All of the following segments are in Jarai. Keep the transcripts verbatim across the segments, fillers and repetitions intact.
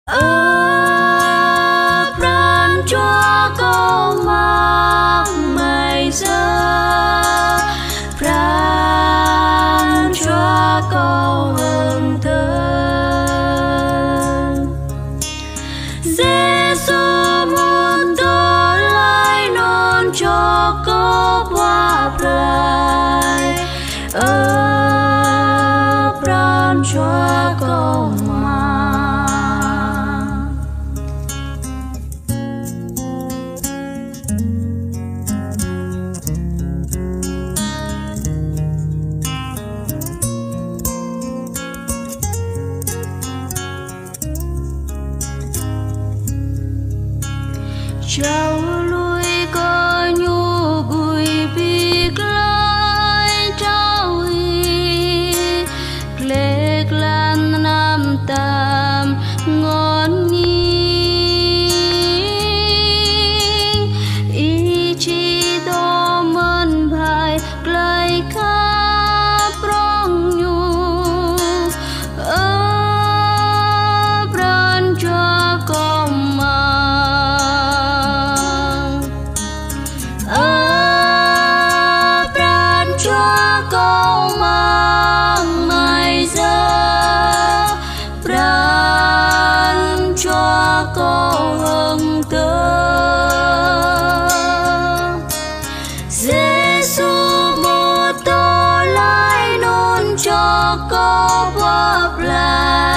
Ơ pran jua kâo mơak mai yơh, pran jua kâo hơng dơ̆ng. Yêsu mŭt tơlơi anŭn čŏk kâo pơplai. Ơ pran jua kâo mơak. Jao lui kơ ñu gui ƀing tơlơi jao ih, gleh glan anăm tăm ngŏn ngĭng. Ih či dŏ mơ̆n ƀơi tơlơi khăp prŏng ñu. Ơ pran jua kâo mơak. Ơ pran jua kâo mơak mai yơh, pran jua kâo hơng dơ̆ng. Yêsu mŭt tơlơi anŭn čŏk kâo pơplai.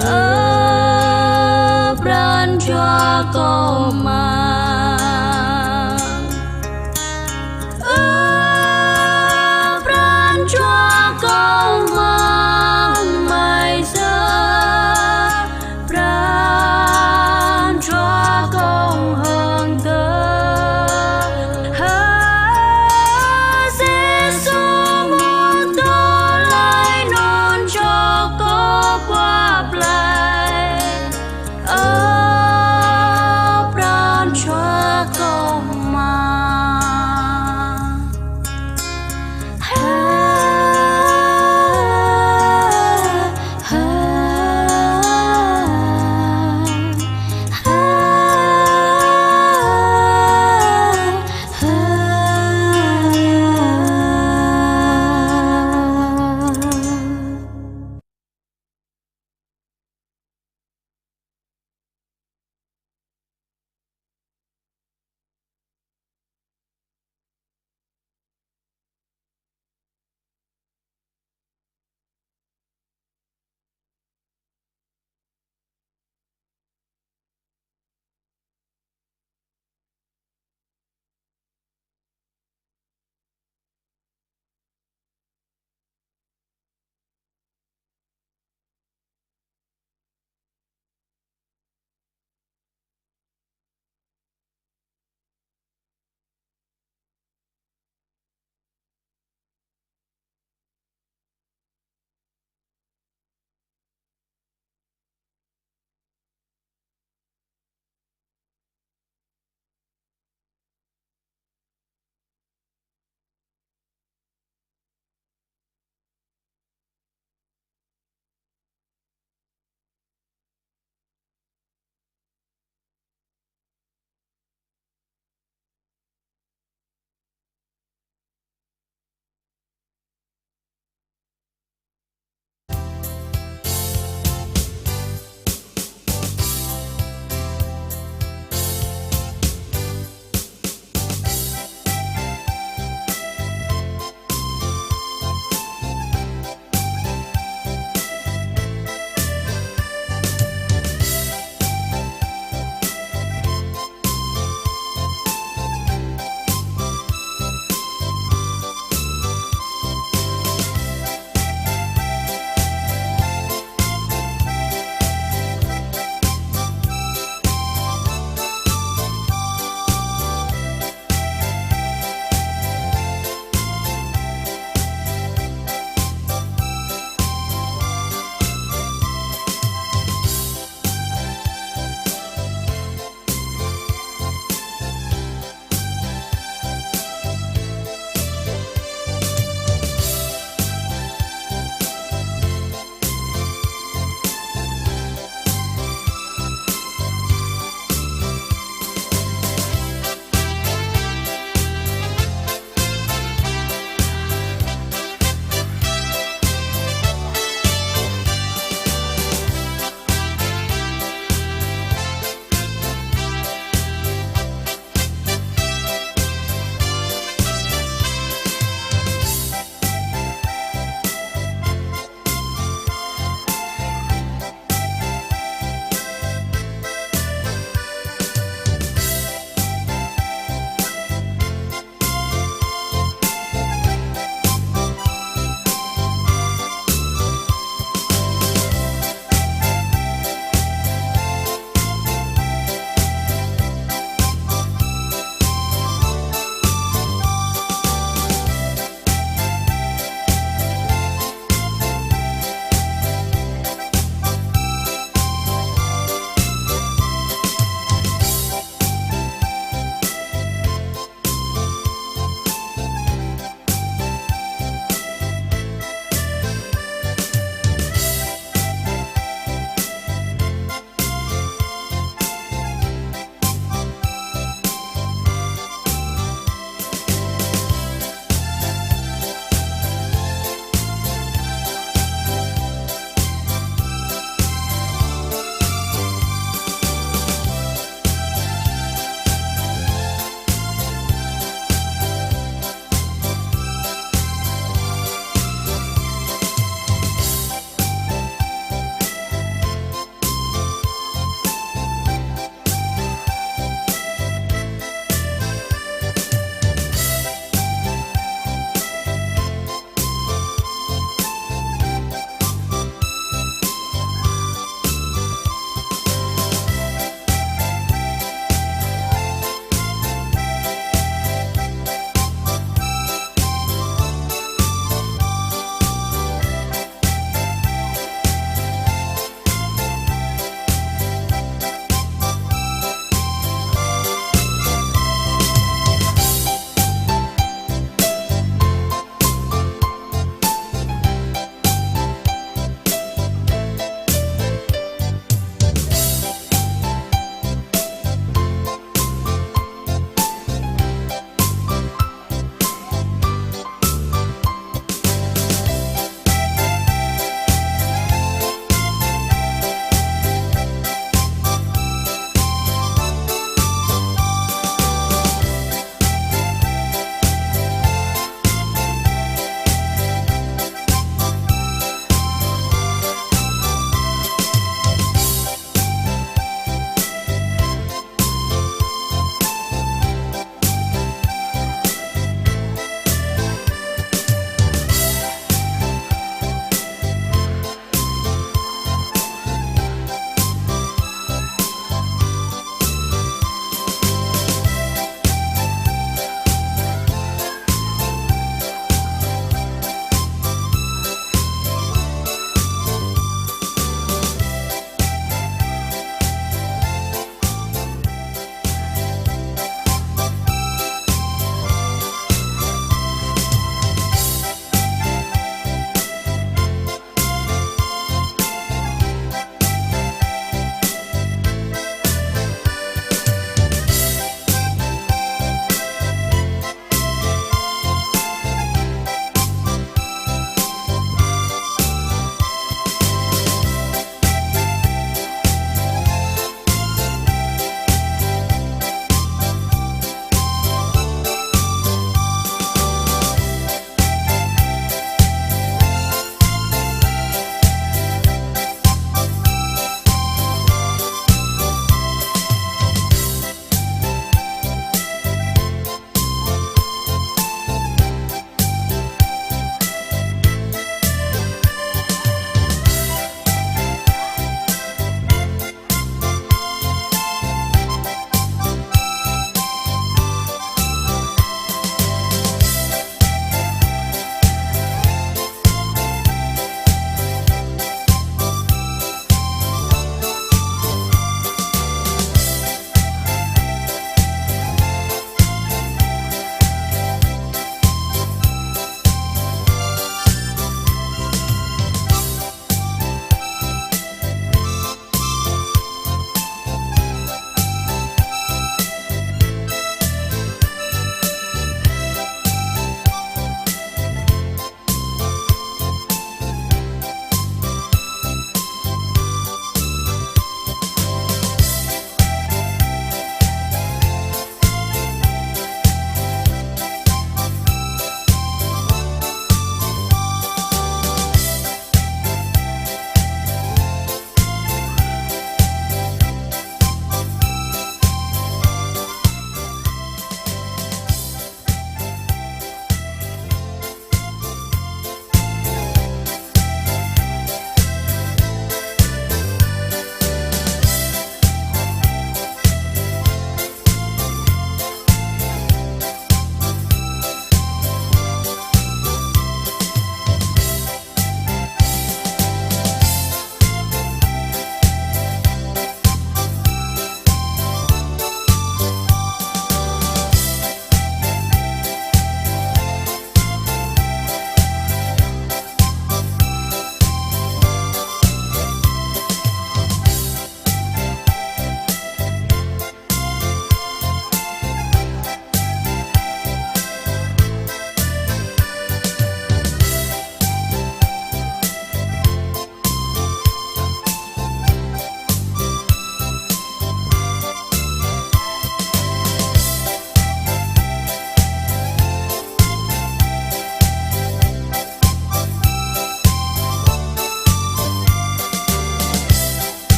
Ơ pran jua kâo mơak. Ơ pran jua kâo mơak mai yơh, pran jua kâo hơng dơ̆ng. Hơ Yêsu mŭt tơlơi anŭn čŏk kâo pơplai. Ơ pran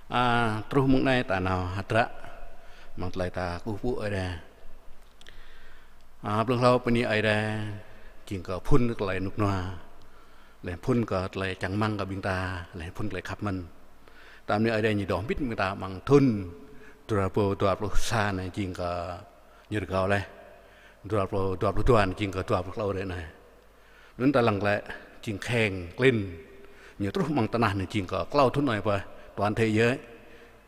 A, truh mơ̆ng anai ta nao hơdră amăng tơlơi ta kơkuh pơpŭ Ơi Adai. A, blung hlâo bơni Ơi Adai jing kơ phŭn tơlơi rơnŭk rơnua, laih phŭn kơ tơlơi čang rơmang kơ ƀing ta, laih phŭn tơlơi khăp mơ̆n. Ta bơni Ơi Adai ñu dŏ hơbĭt ƀing ta amăng thŭn dua rơbâo dua pluh sa anai jing kơ ñu rơgao laih. Dua rơbâo dua pluh dua anai jing kơ dua pluh klâo hrơi anai. Anŭn ta lăng glaĭ jing kheng klin. Ñu truh amăng tơnah anai jing kơ klâo thŭn anai pơ toàn thế giới.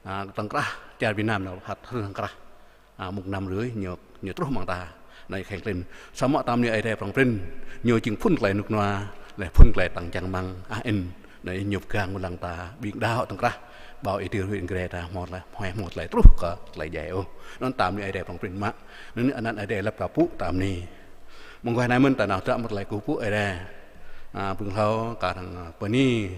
A, tơ̆ng krah čar Việt Nam nao hăt hrơi tơ̆ng krah. A, mông năm rưỡi ñu, ñu truh amăng ta. Anai kheng klin. Samơ̆ ta bơni Ơi Adai prŏng prin. Ñu jing phŭn tơlơi rơnŭk rơnua, laih phŭn tơlơi tăng čang rơmang, a, in. Anai ñu pơgang mơ̆ng lăng ta ƀing đaŏ tơ̆ng krah. Ƀâo Y Tiêo huyện Grê ta hmâo tơlơi, hmâo tơlơi truh kơ tơlơi djai ôh. Anŭn ta bơni Ơi Adai prŏng prin mă. Anŭn anăn Ơi Adai lăp ta pŭ ta bơni. Mơguah anai mơ̆n ta nao hơdră mơ̆ng tơlơi kơkuh pơpŭ Ơi Adai. A, blung hlâo kar hăng, a, bơni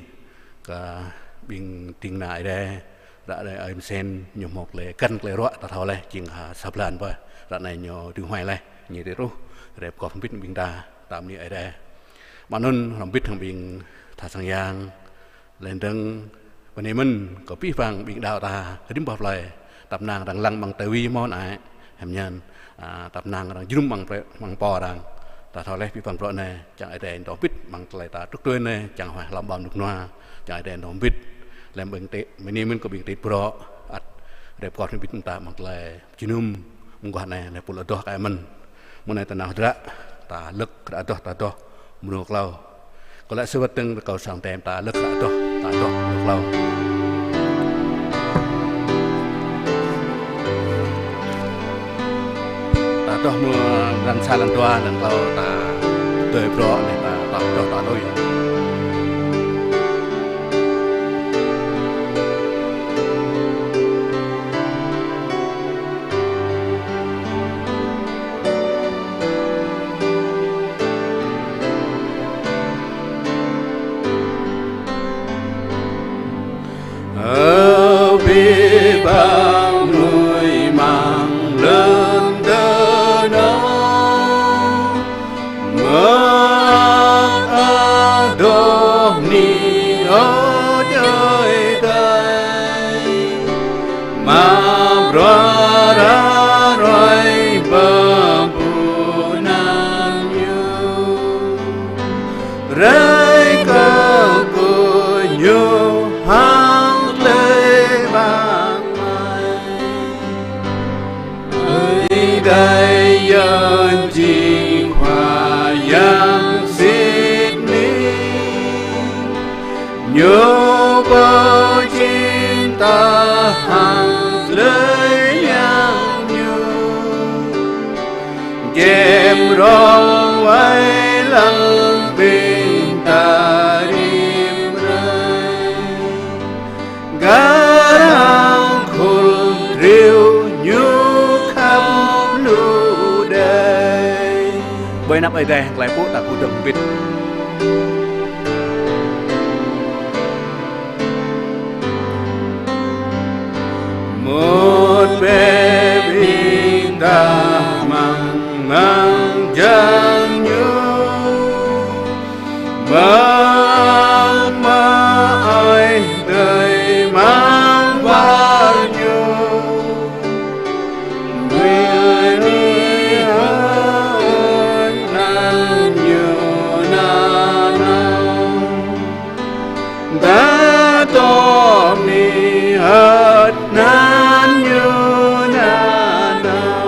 kơ ƀing ding kơna Ơi Adai. Ră anai ơi Mơsen ñu hmâo tơlơi găn tơlơi ruă ta thâo laih jing ha sa blan pơ. Ră anai ñu dưi huai laih, ñu dưi truh. Rai pơgop hơbĭt ƀing ta, ta bơni Ơi Adai. Mă anŭn hrŏm hơbĭt hăng ƀing tha sang yang. Laih dơ̆ng bơni mơ̆n kơ abih bang ƀing đaŏ ta rĭm boh plơi. Tăp năng arăng lăng amăng tivi mơ̆n anai. Hiam anŭn, a, tăp năng arăng jơnum amăng pre-, amăng pô arăng. Ta thâo laih abih bang bruă anai, čang Ơi Adai dŏ hơbĭt amăng tơlơi ta truh tui anai, čang huai hlăm ƀâo rơnŭk rơnua, čang Ơi Adai dŏ hơbĭt. Laih ƀing tê, bơni mơ̆n kơ ƀing tĭt bruă, ăt rai pơgop hơbĭt ƀing ta amăng tơlơi jơnum mơguah anai, laih pul adoh kơ ơi mơ̆n. Mơ̆ng anai ta nao hơdră, ta lơ̆k, hơdră adoh, ta adoh mrô klâo. Kơ lĕ sơwơ̆t dơ̆ng rơkâo sang tem ta lơ̆k, hơdră adoh, ta adoh mrô klâo. Ta adoh mơ̆ng lăn sa lăn dua, lăn klâo ta tui bruă anai ta, ta adoh ta tui. Abih bang mơnuih amăng lŏn tơnah, mơak adoh bơni hơơč Ơi Adai. Mă bruă ră ruai pơpŭ anăn ñu. Rai kơkuh ñu hăng tơlơi bang mai. Ơi Adai yơh jing Khua Yang sĭt nik. Ñu pơjing ta hăng tơlơi yang ñu. Čem rong wai lăng ƀing ta rĭm hrơi. Gah hăng khul triu ñu khăp lu đei. Ƀơi anăp Ơi Adai hăng tơlơi pơpŭ ta kơkuh dơ̆ng hơbĭt. Mŭt bĕ ƀing ta amăng, amăng jơlan ñu. Mơak mă Ơi Adai amăng war ñu. Bơni hơơč anăn ñu nanao. Ta dŏ bơni hơơč anăn ñu nanao.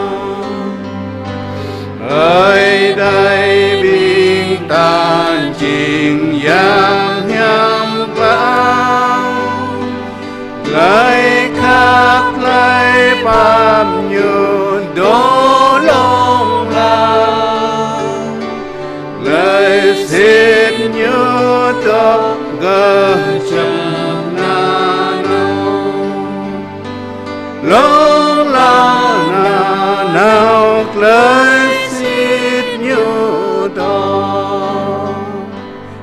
Ơi Adai ƀing ta jing Yang hiam klă. Tơlơi khăp tơlơi pap ñu dŏ hlŏng lar. Tơlơi sĭt ñu dŏ gah jơlan nanao. Hlŏng lar nanao tơlơi sĭt ñu dŏ.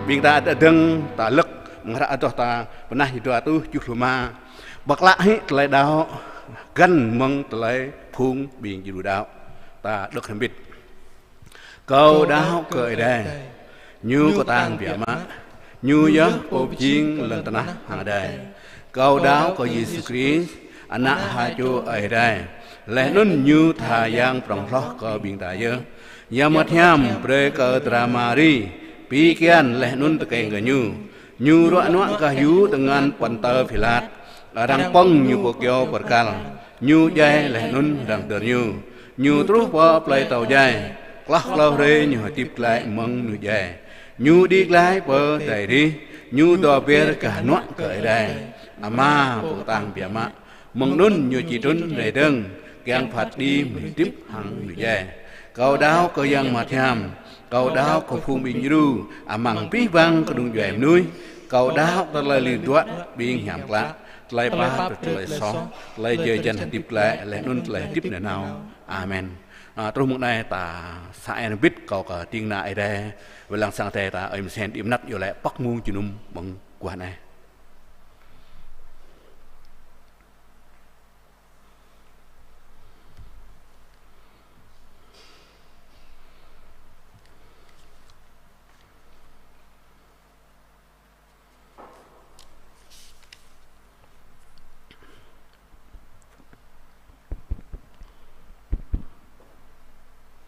Ƀing ta ăt dơ̆ng ta lơ̆k amăng hră adoh ta pơnah jơdua rơtuh tơjuh pluh rơma. Pơklă hĭ tơlơi đaŏ găn mơ̆ng tơlơi phung ƀing djru đaŏ. Ta đŏk hrŏm hơbĭt. Kâo đaŏ kơ Ơi Adai, ñu kơtang biă mă, ñu yơh pô pơjing lŏn tơnah hăng adai. Kâo đaŏ kơ Yêsu Krist, Ană ha čô Ơi Adai, laih anŭn Ñu tha Yang prŏng hloh kơ ƀing ta yơh. Yang Bơngăt Hiam brơi kơ dra Mari pi kian laih anŭn tơkeng kơ Ñu. Ñu ruă nuă gah yŭ tơngan Pôntơ Pilat, arăng pơ̆ng Ñu pơ kyâo pơrkal. Ñu djai laih anŭn arăng dơr Ñu. Ñu truh pơ plơi tâo djai, klâo klâo hrơi Ñu hơdip glaĭ mơ̆ng mơnuih djai. Ñu đĭ glaĭ pơ adai adih, Ñu dŏ ber gah hơnuă kơ Ơi Adai, Ama pơkơtang biă mă. Mơ̆ng anŭn Ñu či trŭn rai dơ̆ng, kiăng phat kơđi mơnuih hơdip hăng mơnuih djai. Kâo đaŏ kơ Yang Bơngăt Hiam, kâo đaŏ kơ phung ƀing djru amăng abih bang kơnung djuai mơnuih. Kâo đaŏ tơlơi lir duă ƀing hiam klă, tơlơi pap, tơlơi soh, tơlơi jơjăn hơdip glaĭ, laih anŭn tơlơi hơdip nanao. Amen. Ơ, truh mơ̆ng anai ta sa ai bit kâo kơ ding kơna Ơi Adai, wai lăng sang Ơi Adai ta, ơi mơsen đĭ mơnăt iâu laĭ pŏk mông jơnum mơ̆ng guah anai.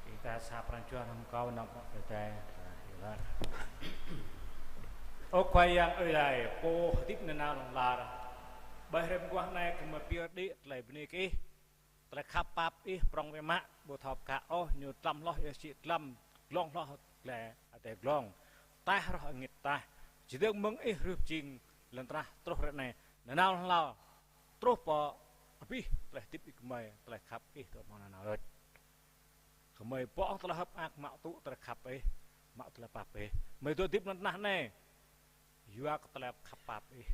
Ƀing ta sa pran jua hrŏm kâo nao pơ Ơi Adai. Ơ Khua Yang Ơi Adai, Pô hơdip nanao hlŏng lar. Ƀơi hrơi mơguah anai gơmơi pơyơr đĭ tơlơi bơni kơ Ih. Tơlơi khăp pap Ih prŏng biă mă, ƀu thâo pơkă ôh, Ñu tlam hloh Ih sĭ tlam, glông hloh glaĭ adai glông, taih hroh angit taih. Či dơ̆ng mơ̆ng Ih rơp jing lŏn tơnah truh ră anai, nanao hlŏng lar, truh pơ abih tơlơi hơdip ƀing gơmơi, tơlơi khăp Ih dŏ mơ̆ng nanao đôč. Gơmơi ƀơ̆ng tơlơi hơ̆k mơak mă tŭ tơlơi khăp Ih, mă tơlơi pap Ih. Gơmơi dŏ hơdip lŏn tơnah anai yua kơ tơlơi khăp pap Ih.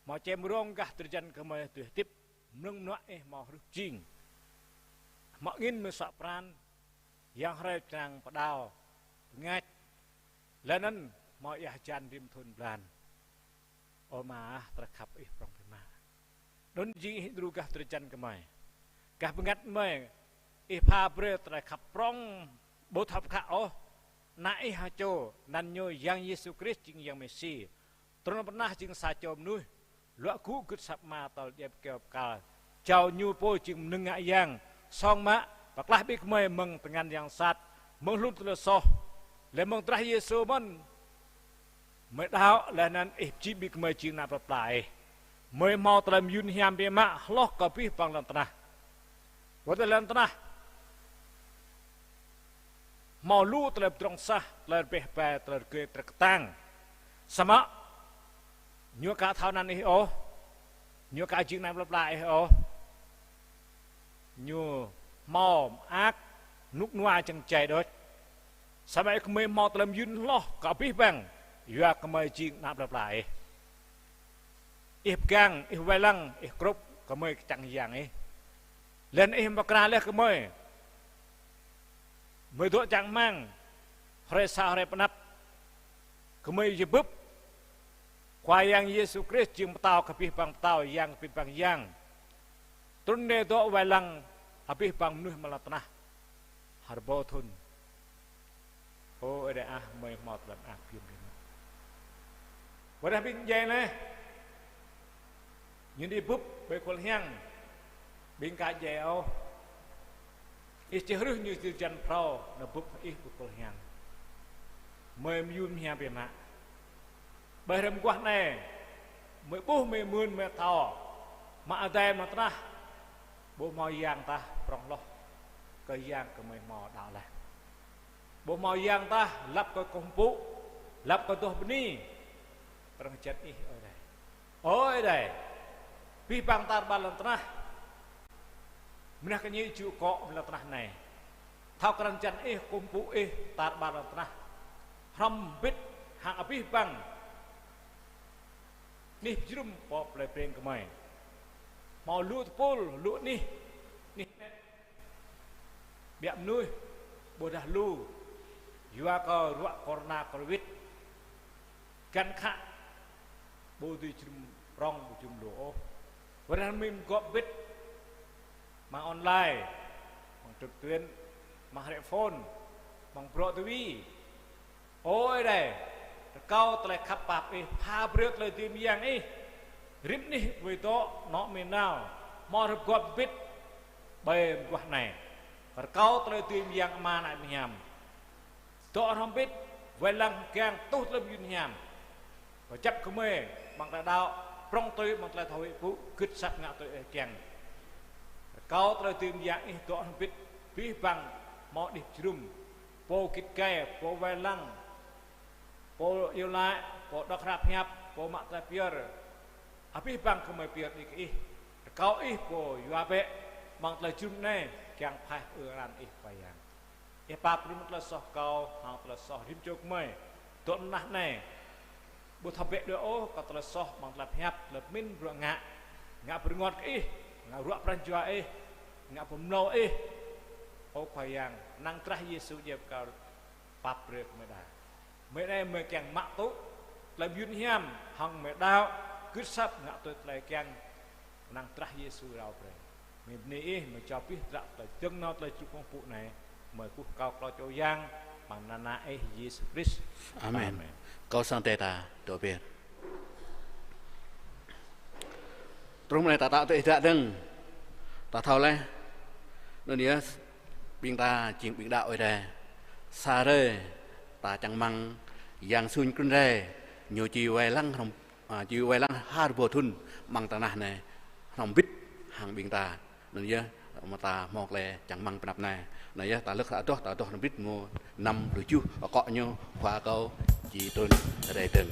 Hmâo čem rông gah drơi jăn gơmơi dưi hơdip, mơnơ̆ng mơnuă Ih hmâo rơp jing. Hmâo angĭn mơ̆ suă pran, yang hrơi čơnăng pơđao, pơngač, laih anŭn hmâo ia hơjan rĭm thŭn blan. Ơ Ama ah, tơlơi khăp Ih prŏng biă mă. Anŭn jing Ih djru gah drơi jăn gơmơi, gah bơngăt gơmơi, Ih pha brơi tơlơi khăp prŏng ƀu thâo pơkă ôh. Ană Ih ha čô, anăn Ñu Yang Yêsu Krist jing Yang Mêsi, trŭn pơ tơnah jing sa čô mơnuih, luă gŭ gưt asăp Ama tơl djai pơ kyâo pơkal. Jao Ñu pô jing mơnơ̆ng ngă yang, song mă pơklaih ƀing gơmơi mơ̆ng tơngan yang sat, mơ̆ng hlŭn tơlơi soh. Laih mơ̆ng drah Yêsu mơ̆n gơmơi đaŏ, laih anŭn Ih pơjing ƀing gơmơi jing ană plơi pla Ih. Gơmơi hmâo tơlơi mơyun hiam biă mă hloh kơ abih bang lŏn tơnah. Wơ̆t tơlơi lŏn tơnah hmâo lu tơlơi pơdrŏng sah, tơlơi rơbeh bai, tơlơi rơgơi, tơlơi kơtang. Samơ̆ ñu aka thâo anăn Ih ôh, ñu aka jing ană plơi pla Ih ôh. Ñu hmâo mơak, rơnŭk rơnua jơ̆ng jai đôč. Samơ̆ gơmơi hmâo tơlơi mơyun hloh kơ abih bang, yua gơmơi jing ană plơi pla Ih. Ih pơgang, Ih wai lăng, Ih krŭp, gơmơi kơčăng yang Ih. Laih anŭn Ih pơkra laih gơmơi. Gơmơi dŏ čang rơmang, hrơi sa hrơi pơ anăp, gơmơi či bưp Khua Yang Yêsu Krist jing Pơtao kơ abih bang pơtao, Yang kơ abih bang yang. Trŭn rai dŏ wai lăng abih bang mơnuih amăng lŏn tơnah. Hơrơbâo thŭn. Ơ Ơi Adai ah, gơmơi hmâo tơlơi mơak biă mă. Wơ̆t tơdah ƀing djai laih, ñu đĭ bưp ƀơi kual hiăng, ƀing aka djai ôh. Ih či hrih ñu drơi jăn phrâo nao bưp Ih ƀơi kual hiăng. Gơmơi mơyun hiam biă mă. Ƀơi hrơi mơguah anai, gơmơi ƀuh, gơmơi mưn, gơmơi thâo, mă adai amăng lŏn tơnah ƀu hmâo yang tah prŏng hloh kơ yang gơmơi hmâo đaŏ laih. Ƀu hmâo yang tah lăp kơ kơkuh pơpŭ, lăp kơ adoh bơni. Pơrơjăn Ih, Ơi Adai. Ơ Ơi Adai, abih bang tar ƀar lŏn tơnah, mơnah kơ ñu jŭ akŏ amăng lŏn tơnah anai. Thâo krăn jăn Ih, kơkuh pơpŭ Ih tar ƀar lŏn tơnah. Hrŏm hơbĭt hăng abih bang anih pơjơnum pơ plơi Breng gơmơi. Hmâo lu tơpul, lu anih, anih ƀiă mơnuih ƀôdah lu, yua kơ ruă corona covid, găn khă ƀu dưi jơnum prŏng, ƀu jơnum lu ôh. Wơ̆t tơdah mĭn gŏp bit amăng online, amăng trực tuyến, amăng hrĕ phone, amăng bruă tui. Ơ Ơi Adai, rơkâo tơlơi khăp pap Ih, pha brơi tơlơi dưi mơyang Ih. Rĭm anih wai dŏ anŏ mơnao, hmâo rơgop hơbĭt ƀơi mơguah anai. Rơkâo tơlơi dưi mơyang Ama, Ană, Hiam. Dŏ hrŏm hơbĭt, wai lăng kiăng tuh tơlơi mơyun hiam. Kơjăp kơmơi amăng tơlơi đaŏ, prŏng tui amăng tơlơi thâo huĭ pŭ, gưt asăp ngă tui Ih kiăng. Rơkâo tơlơi dưi mơyang Ih dŏ hrŏm hơbĭt, abih bang hmâo anih jơnum, pô git gai, pô wai lăng, pô iâu laĭ, pô dŏ hrăp hiăp, pô mă tơlơi pơyơr. Abih bang kơmơi pơyơr đĭ kơ Ih. Rơkâo Ih pô yua bĕ, amăng tơlơi jơnum anai, kiăng pơhaih ư-ang Ih Khua Yang. Ih pap rĭm tơlơi soh kâo, hăng tơlơi soh rĭm čô gơmơi. Dŏ mơnah anai, ƀu thâo bĕ đơi ôh kơ tơlơi soh amăng tơlơi pơhiăp, tơlơi pơmĭn bruă ngă. Ngă pơrơngot kơ Ih, ngă ruă pran jua Ih, ngă pơmlâo Ih. Ơ Khua Yang, năng drah Yêsu djai pơkăl pap brơi kơ gơmơi đa. Gơmơi anai gơmơi kiăng mă tŭ tơlơi mơyun hiam, hăng gơmơi đaŏ, gưt asăp ngă tui tơlơi kiăng năng drah Yêsu rao brơi. Gơmơi bơni Ih, gơmơi jao abih drah tơlơi dơ̆ng nao tơlơi čŭk pơpŭ anai, gơmơi kơkuh rơkâo klâo čô Yang, amăng anăn Ih Yêsu Krist. Amen. Amen. Kâo sang tê ta, dŏ ber. Truh mơ̆ng anai ta đaŏ tui Ih dơ̆ng, ta thâo laih. Anŭn yơh, ƀing ta jing ƀing đaŏ Ơi Adai. Sa hrơi, ta čang rơmang, Yang Sung trŭn rai, Ñu či wai lăng hrŏm, a, či wai lăng ha rơbâo thŭn amăng tơnah anai, hrŏm hơbĭt hăng ƀing ta. Anŭn yơh, mơ̆ ta hmâo tơlơi čang rơmang pơ anăp anai. Anŭn yơh, ta lơ̆k ta adoh, ta adoh hrŏm hơbĭt mơ̆ng năm pluh tơjuh, akŏ ñu Khua kâo či trŭn rai dơ̆ng.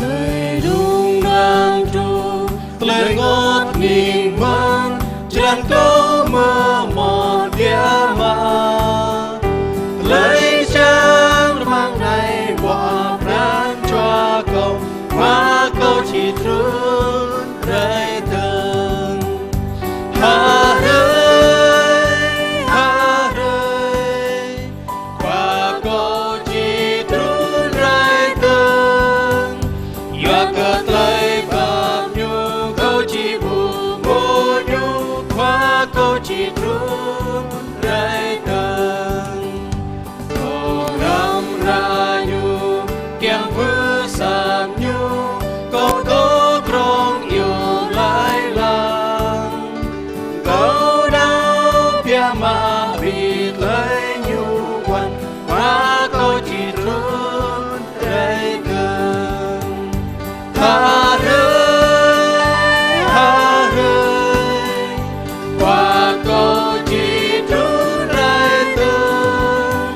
Tơlơi rŭng răng truh, tơlơi rơngot ning mơ̆n, črăn kâo mơmŏt biă mă. Tơlơi čang rơmang anai ƀuah pran jua kâo, Khua kâo či trŭn rai dơ̆ng. Ha hrơi, ha hrơi, Khua kâo či trŭn rai dơ̆ng. Yua kơ tơlơi pap Ñu kâo či ƀu hmâo Ñu, Khua kâo či trŭn rai dơ̆ng. Kâo hrăm hră Ñu, kiăng pơsăp Ñu, kâo dŏ krong iâu laĭ lăng. Kâo đaŏ biă mă ƀing tơlơi Ñu ƀuăn, Khua kâo či trŭn rai dơ̆ng. Ha hrơi, ha hrơi, Khua kâo či trŭn rai dơ̆ng.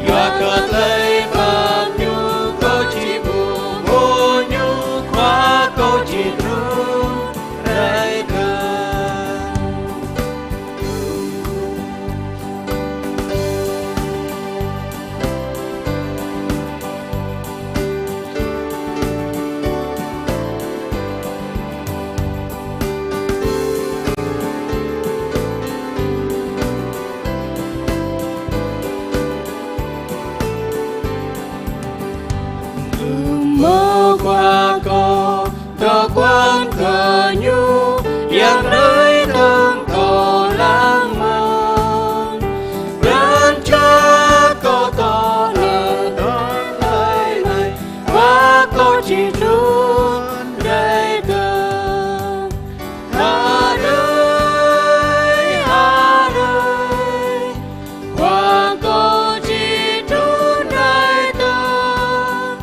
Yua kơ tơlơi pap Ñu kâo či ƀu hmâo Ñu, Khua kâo či trŭn rai dơ̆ng. Mơ̆ Khua kâo dŏ guan kơ Ñu, yang rai dơ̆ng kâo lăng mơ̆n. Pran jua kâo dŏ lơ dơ̆ng hlơi anai, Khua kâo či trŭn rai dơ̆ng. Ha hrơi, ha hrơi, Khua kâo či trŭn rai dơ̆ng.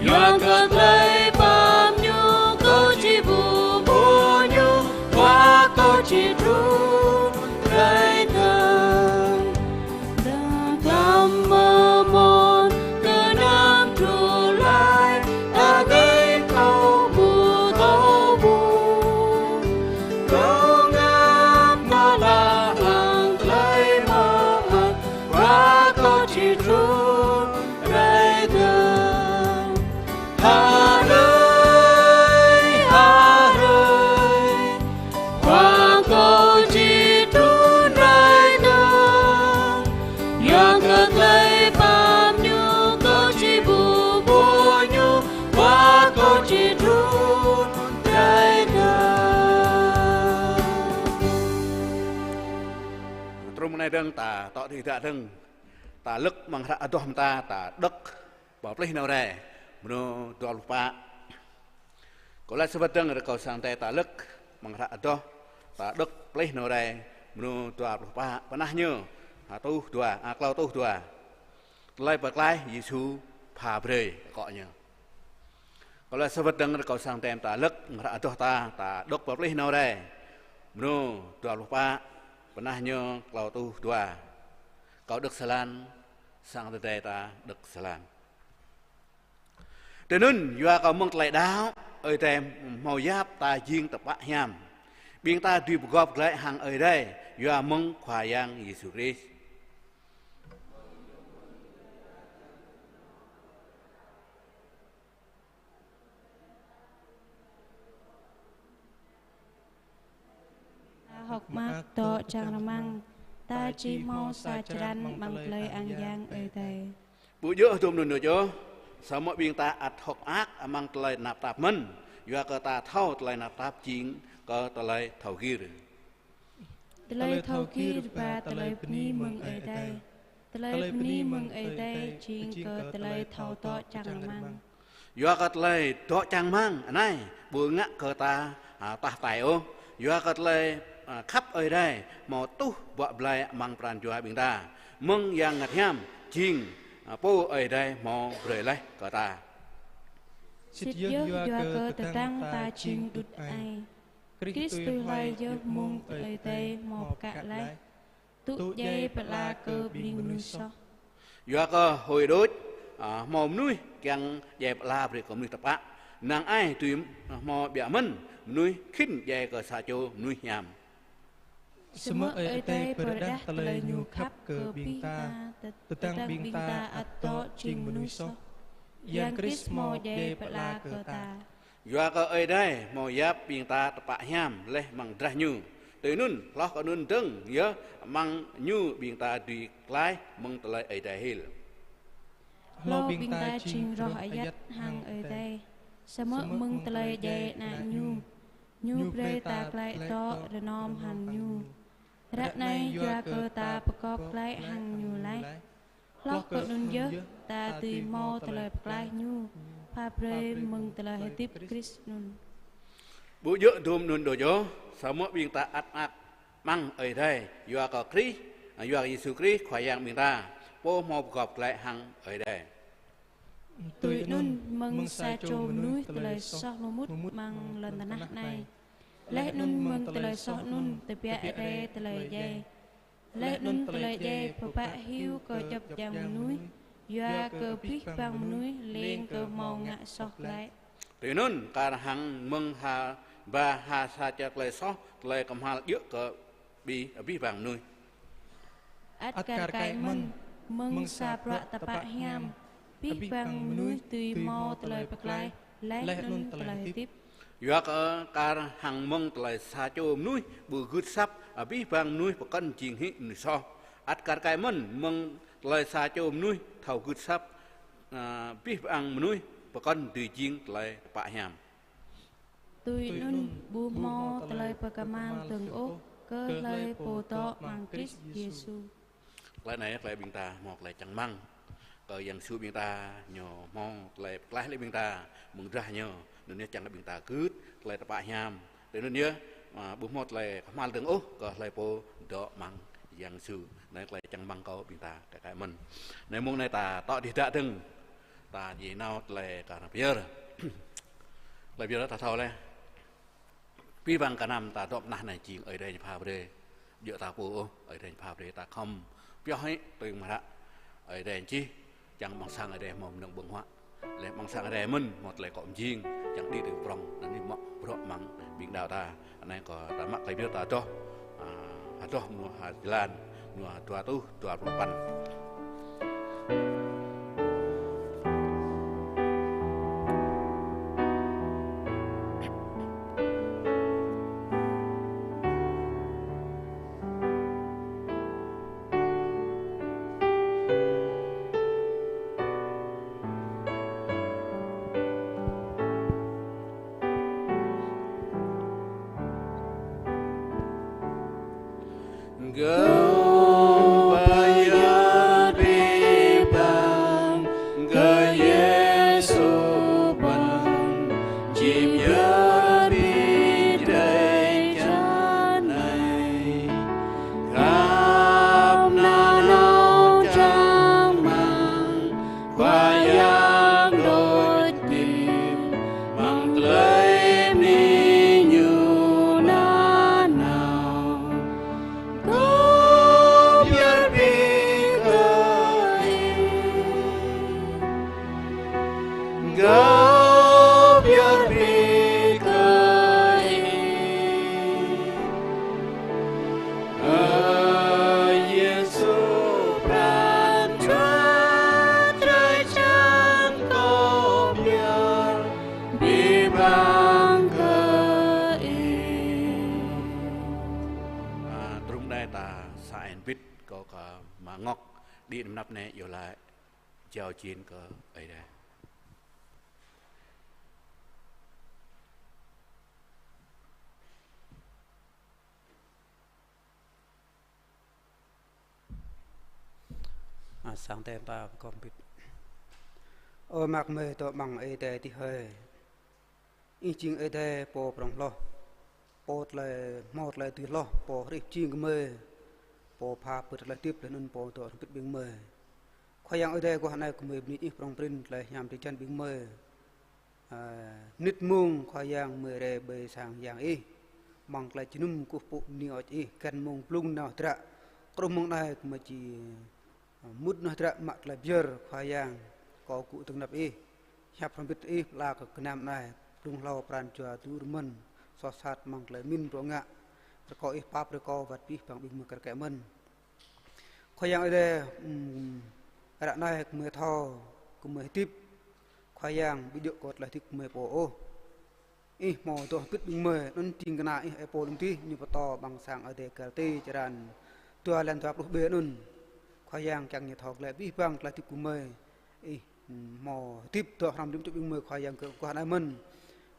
Yua kơ tơlơi pap Ñu kâo či ƀu hmâo Ñu, Khua kâo či trŭn rai dơ̆ng. Dơ̆ng tlam mơmŏn gơnam truh glaĭ, ta dơi Dơ̆ng ta tŏ tih dak dơ̆ng, ta lơ̆k amăng hră adoh mơta ta đŏk pơplih nao rai, mrô dua pluh pă. Kâo laĭ sa wơ̆t dơ̆ng rơkâo kơ sang Ơi Adai, ta lơ̆k amăng hră adoh ta đŏk pơplih nao rai, mrô dua pluh pă, pơnah ñu, ha, tuh dua, a, klâo tuh dua. Tơlơi pơklaih Yêsu pha brơi akŏ ñu. Kâo laĭ sa wơ̆t dơ̆ng rơkâo kơ sang Ơi Adai, ta lơ̆k amăng hră adoh ta, ta đŏk pơplih nao rai, mrô dua pluh pă, pơnah ñu klâo tuh dua. Kâo đŏk sa lan, sang Ơi Adai ta đŏk sa lan. Tui anŭn, yua kơ mơ̆ng tơlơi đaŏ, Ơi Adai hmâo yap ta jing tơpă hiam. Ƀing ta dưi pơgop glaĭ hăng Ơi Adai, yua mơ̆ng Khua Yang Yêsu Krist. Ta hơ̆k mơak dŏ čang rơmang, ta či hmâo sa črăn amăng tơlơi ang yang Ơi Adai. Ƀu djơ̆ hơdôm anŭn đôč ôh, samơ̆ ƀing ta ăt hơ̆k mơak amăng tơlơi tơnap tap mơ̆n, yua kơ ta thâo tơlơi tơnap tap jing kơ tơlơi thâo gir. Tơlơi thâo gir ba tơlơi bơni mơ̆ng Ơi Adai. Tơlơi bơni mơ̆ng Ơi Adai jing kơ tơlơi thâo dŏ čang rơmang. Yua kơ tơlơi dŏ čang rơmang anai ƀu ngă kơ ta, a, tah tai ôh. Yua kơ tơlơi, a, khăp Ơi Adai hmâo tuh bă blai amăng pran jua ƀing ta. Mơ̆ng Yang Bơngăt Hiam jing, a, pô Ơi Adai hmâo brơi laih kơ ta. Sĭt yơh yua kơ tơdang ta jing đut ai, Krist tui hloi yơh mơ̆ng Ơi Adai hmâo pơkă laih, tŭ djai pơala kơ ƀing mơnuih soh. Yua kơ huĭ đôč, a, hmâo mơnuih kiăng djai pơala brơi kơ mơnuih tơpă. Năng ai dưi hmâo biă mơ̆n mơnuih khĭn djai kơ sa čô mơnuih hiam. Samơ̆ Ơi Adai pơrơđah tơlơi Ñu khăp kơ ƀing ta, tơdang ƀing ta ăt dŏ jing mơnuih soh, Yang Krist hmâo djai pơala kơ ta. Yua kơ Ơi Adai hmâo yap ƀing ta tơpă hiam laih amăng drah Ñu. Tui anŭn, hloh kơ anŭn dơ̆ng yơh amăng Ñu ƀing ta dưi klaih mơ̆ng tơlơi Ơi Adai hil. Hlâo ƀing ta jing roh ayăt hăng Ơi Adai, samơ̆ mơ̆ng tơlơi djai Ană Ñu, Ñu brơi ta glaĭ dŏ rơnom hăng Ñu. Ră anai yua kơ ta pơgop glaĭ hăng Ñu laih, hloh kơ anŭn yơh ta dưi hmâo tơlơi pơklaih Ñu pha brơi mơ̆ng tơlơi hơdip Krist anŭn. Ƀu djơ̆ hơdôm anŭn đôč ôh, samơ̆ ƀing ta ăt mơak amăng Ơi Adai, yua kơ Krist, yua kơ Yêsu Krist Khua Yang ƀing ta, Pô hmâo pơgop glaĭ hăng Ơi Adai. Tui anŭn, mơ̆ng sa čô mơnuih tơlơi soh hmâo mŭt amăng lŏn tơnah anai, laih anŭn mơ̆ng tơlơi soh anŭn tơbiă rai tơlơi djai. Laih anŭn tơlơi djai pơpă hyu kơ djŏp djang mơnuih, yua kơ abih bang mơnuih lêng kơ hmâo ngă soh glaĭ. Tui anŭn, kar hăng mơ̆ng ha, ba ha sa čô tơlơi soh, tơlơi kơhma̱l djơ̆ kơ abih, abih bang mơnuih. Ăt kar kaĭ mơ̆n, mơ̆ng sa bruă tơpă hiam, abih bang mơnuih dưi hmâo tơlơi pơklaih, laih anŭn tơlơi hơdip. Yua kơ kar hăng mơ̆ng tơlơi sa čô mơnuih ƀu gưt asăp, abih bang mơnuih pơkŏn jing hĭ mơnuih soh. Ăt kar kaĭ mơ̆n, mơ̆ng tơlơi sa čô mơnuih thâo gưt asăp, a, abih bang mơnuih pơkŏn dưi jing tơlơi tơpă hiam. Tui anŭn ƀu hmâo tơlơi pơkơhma̱l dơ̆ng ôh kơ hlơi pô dŏ amăng Krist Yêsu. Tơlơi anai, tơlơi ƀing ta hmâo tơlơi čang rơmang kơ Yang Yêsu ƀing ta, Ñu hmâo tơlơi pơklaih laih ƀing ta mơ̆ng drah Ñu, anŭn yơh čang kơ ƀing ta gưt tơlơi tơpă hiam. Tui anŭn yơh, a, ƀu hmâo tơlơi kơhma̱l dơ̆ng ôh kơ hlơi pô dŏ amăng Yang Yêsu. Anai tơlơi čang rơmang kơ ƀing ta kar kaĭ mơ̆n. Anai mơ̆ng anai ta tŏ tih dak dơ̆ng, ta či nao tơlơi kar pơyơr. Tơlơi pơyơr ta thâo laih. Abih bang gơnam ta dŏ pơ anăp anai jing Ơi Adai pha brơi. Djơ̆ ta pô ôh, Ơi Adai pha brơi, ta khŏm pioh hĭ tui mơ̆ng hră Ơi Adai čih, čang amăng sang Ơi Adai hmâo mơnơ̆ng ƀơ̆ng huă. Laih amăng sang Ơi Adai mơ̆n hmâo tơlơi akŏ mơjing, čang đĭ tui prŏng, anŭn yơh mă bruă amăng ƀing đaŏ ta. Anai kâo ta mă tơlơi pơyơr ta adoh, a, adoh mơnuih ha jơlan, mơnuih dua rơtuh dua pluh păn. Bit kơ kơ mă ngŏk đĭ anăp anai iâu laĭ jao jên kơ Ơi Adai. A, sang tơm ta pơkŏm bit. Ơ mơak mơi dŏ amăng Ơi Adai adih hơi. Ih jing Ơi Adai pô prŏng hloh, pô tơlơi hmâo tơlơi dưi hloh, pô hrih pơjing gơmơi, pô pha pơ̆t tơlơi hơdip laih anŭn pô dŏ hrŏm hơbĭt ƀing gơmơi. Khua Yang Ơi Adai, guah anai gơmơi bơni Ih prŏng prin tơlơi hiam drơi jăn ƀing gơmơi. A, mơnit mông Khua Yang gơmơi rai ƀơi sang Yang Ih, amăng tơlơi jơnum kơkuh pơpŭ bơni hơơč Ih, găn mông blung nao hơdră. Truh mông anai gơmơi či mŭt nao hơdră mă tơlơi pơyơr Khua Yang, kâo gŭ dơ̆ng anăp Ih, hiăp hrŏm hơbĭt Ih pơala kơ gơnam anai, blung hlâo pran jua dŭ rơmơ̆n, soh sat amăng tơlơi pơmĭn bruă ngă, rơkâo Ih pap brơi kâo wơ̆t abih bang ƀing gơmơi kơ rơkơi mơ̆n. Khua Yang Ơi Adai, ưm, ră anai gơmơi thâo, gơmơi hơdip, Khua Yang ƀu djơ̆ kơ tơlơi hơdip gơmơi pô ôh. Ih hmâo dŏ hơbĭt ƀing gơmơi, anŭn ding kơna Ih ơi Pôl lŏm adih ñu pơtô amăng sang Ơi Adai Galati črăn dua, lan dua pluh ƀĕ anŭn. Khua Yang kiăng ñu thâo glaĭ abih bang tơlơi hơdip gơmơi. Ih, ưm, hmâo hơdip dŏ hrŏm rĭm čô ƀing gơmơi Khua Yang kơ guah anai mơ̆n.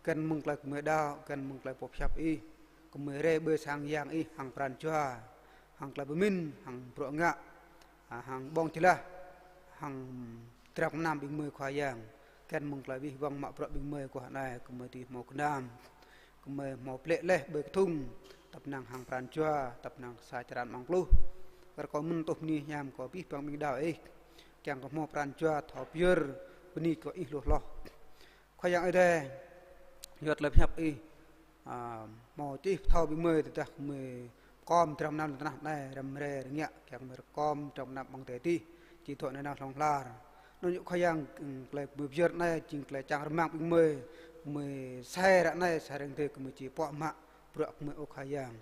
Găn mơ̆ng tơlơi gơmơi đaŏ, găn mơ̆ng tơlơi pơhiăp Ih. Gơmơi rai ƀơi sang Yang Ih hăng pran jua, hăng tơlơi pơmĭn, hăng bruă ngă, a, hăng ƀơ̆ng jơlah, hăng drap gơnam ƀing gơmơi Khua Yang. Găn mơ̆ng tơlơi wih wăng mă bruă ƀing gơmơi guah anai, gơmơi dưi hmâo gơnam, gơmơi hmâo plĕ laih ƀơi kơthŭng, tăp năng hăng pran jua, tăp năng sa črăn amăng pluh. Rơkâo mơ̆n tuh bơni hiam kơ abih bang ƀing đaŏ Ih, kiăng kơ hmâo pran jua thâo pơyơr bơni kơ Ih hloh hloh. Khua Yang Ơi Adai, yua tơlơi pơhiăp Ih, a, hmâo čih pơthâo ƀing gơmơi tơdah gơmơi pơkom dram gơnam lŏn tơnah anai răm rai rơngiă, kiăng gơmơi rơkom dram gơnam amăng adai adih, či dŏ nanao hlŏng lar. Anŭn yơh Khua Yang, ưm, tơlơi gơmơi pơyơr anai jing tơlơi čang rơmang ƀing gơmơi, gơmơi sai ră anai, sai ră adih gơmơi či pŏk mă bruă gơmơi, ơ Khua Yang.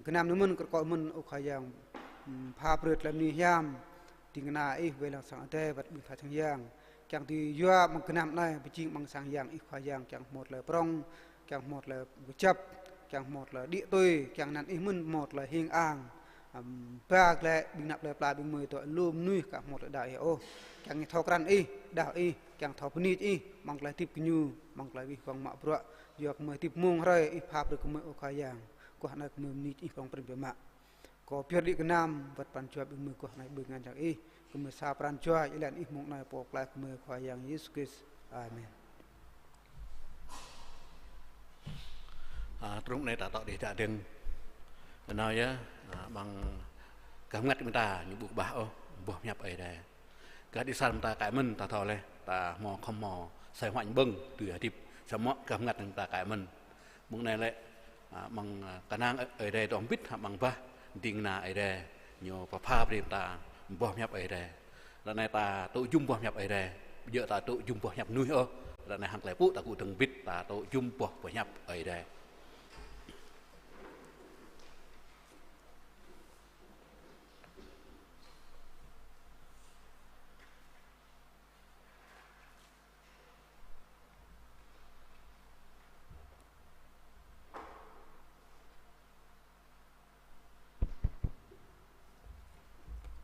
Gơnam anai mơ̆n, kơ rơkâo mơ̆n, ơ Khua Yang, ưm, pha brơi tơlơi bơni hiam, ding kơna Ih wai lăng sang Ơi Adai wơ̆t ƀing tha čang Yang. Kiăng dưi yua amăng gơnam anai, pơjing amăng sang Yang Ih Khua Yang, kiăng hmâo tơlơi prŏng, kiăng hmâo tơlơi kơjăp, kiăng hmâo tơlơi đĭ tui, kiăng anăn Ih mơ̆n hmâo tơlơi hing ang. Ưm, ba glaĭ ƀing anăp plơi pla ƀing gơmơi dŏ lu mơnuih aka hmâo tơlơi đaŏ Ih ôh. Kiăng ñu thâo krăn Ih, đaŏ Ih, kiăng thâo bơni Ih, amăng tơlơi hơdip gơñu, amăng tơlơi wih wăng mă bruă, yua gơmơi hơdip mông hrơi Ih pha brơi kơ gơmơi, ơ Khua Yang. Guah anai gơmơi bơni Ih prŏng prin biă mă. Kâo pơyơr đĭ gơnam wơ̆t pran jua ƀing gơmơi guah anai ƀơi anăn Yang Ih, gơmơi sa pran jua iâu laĭ Ih mông anai pô pơklaih gơmơi Khua Yang Yêsu Krist. Amen. A, truh anai ta dŏ đĭ đă dơ̆ng. Anai yơh, a, amăng gah mơngăt ƀing ta ñu ƀu kơƀah ôh boh pơhiăp Ơi Adai. Gah đĭ sang ƀing ta kơ mơ̆n ta thâo laih, ta hmâo khŏm hmâo sai huăñ ƀơ̆ng tui hơdip, samơ̆ gah mơngăt ƀing ta kơ mơ̆n. Mơ̆ng anai lĕ, a, amăng, a, kơnang Ơi, Ơi Adai dŏ hơbĭt hăng amăng bah ding kơna Ơi Adai, ñu pơpha brơi ta boh pơhiăp Ơi Adai. Ră anai ta tŭ jum boh pơhiăp Ơi Adai, ƀu djơ̆ ta tŭ jum boh pơhiăp mơnuih ôh. Ră anai hăng tơlơi pơpŭ ta gŭ dơ̆ng bit ta tŭ jum boh pơhiăp Ơi Adai.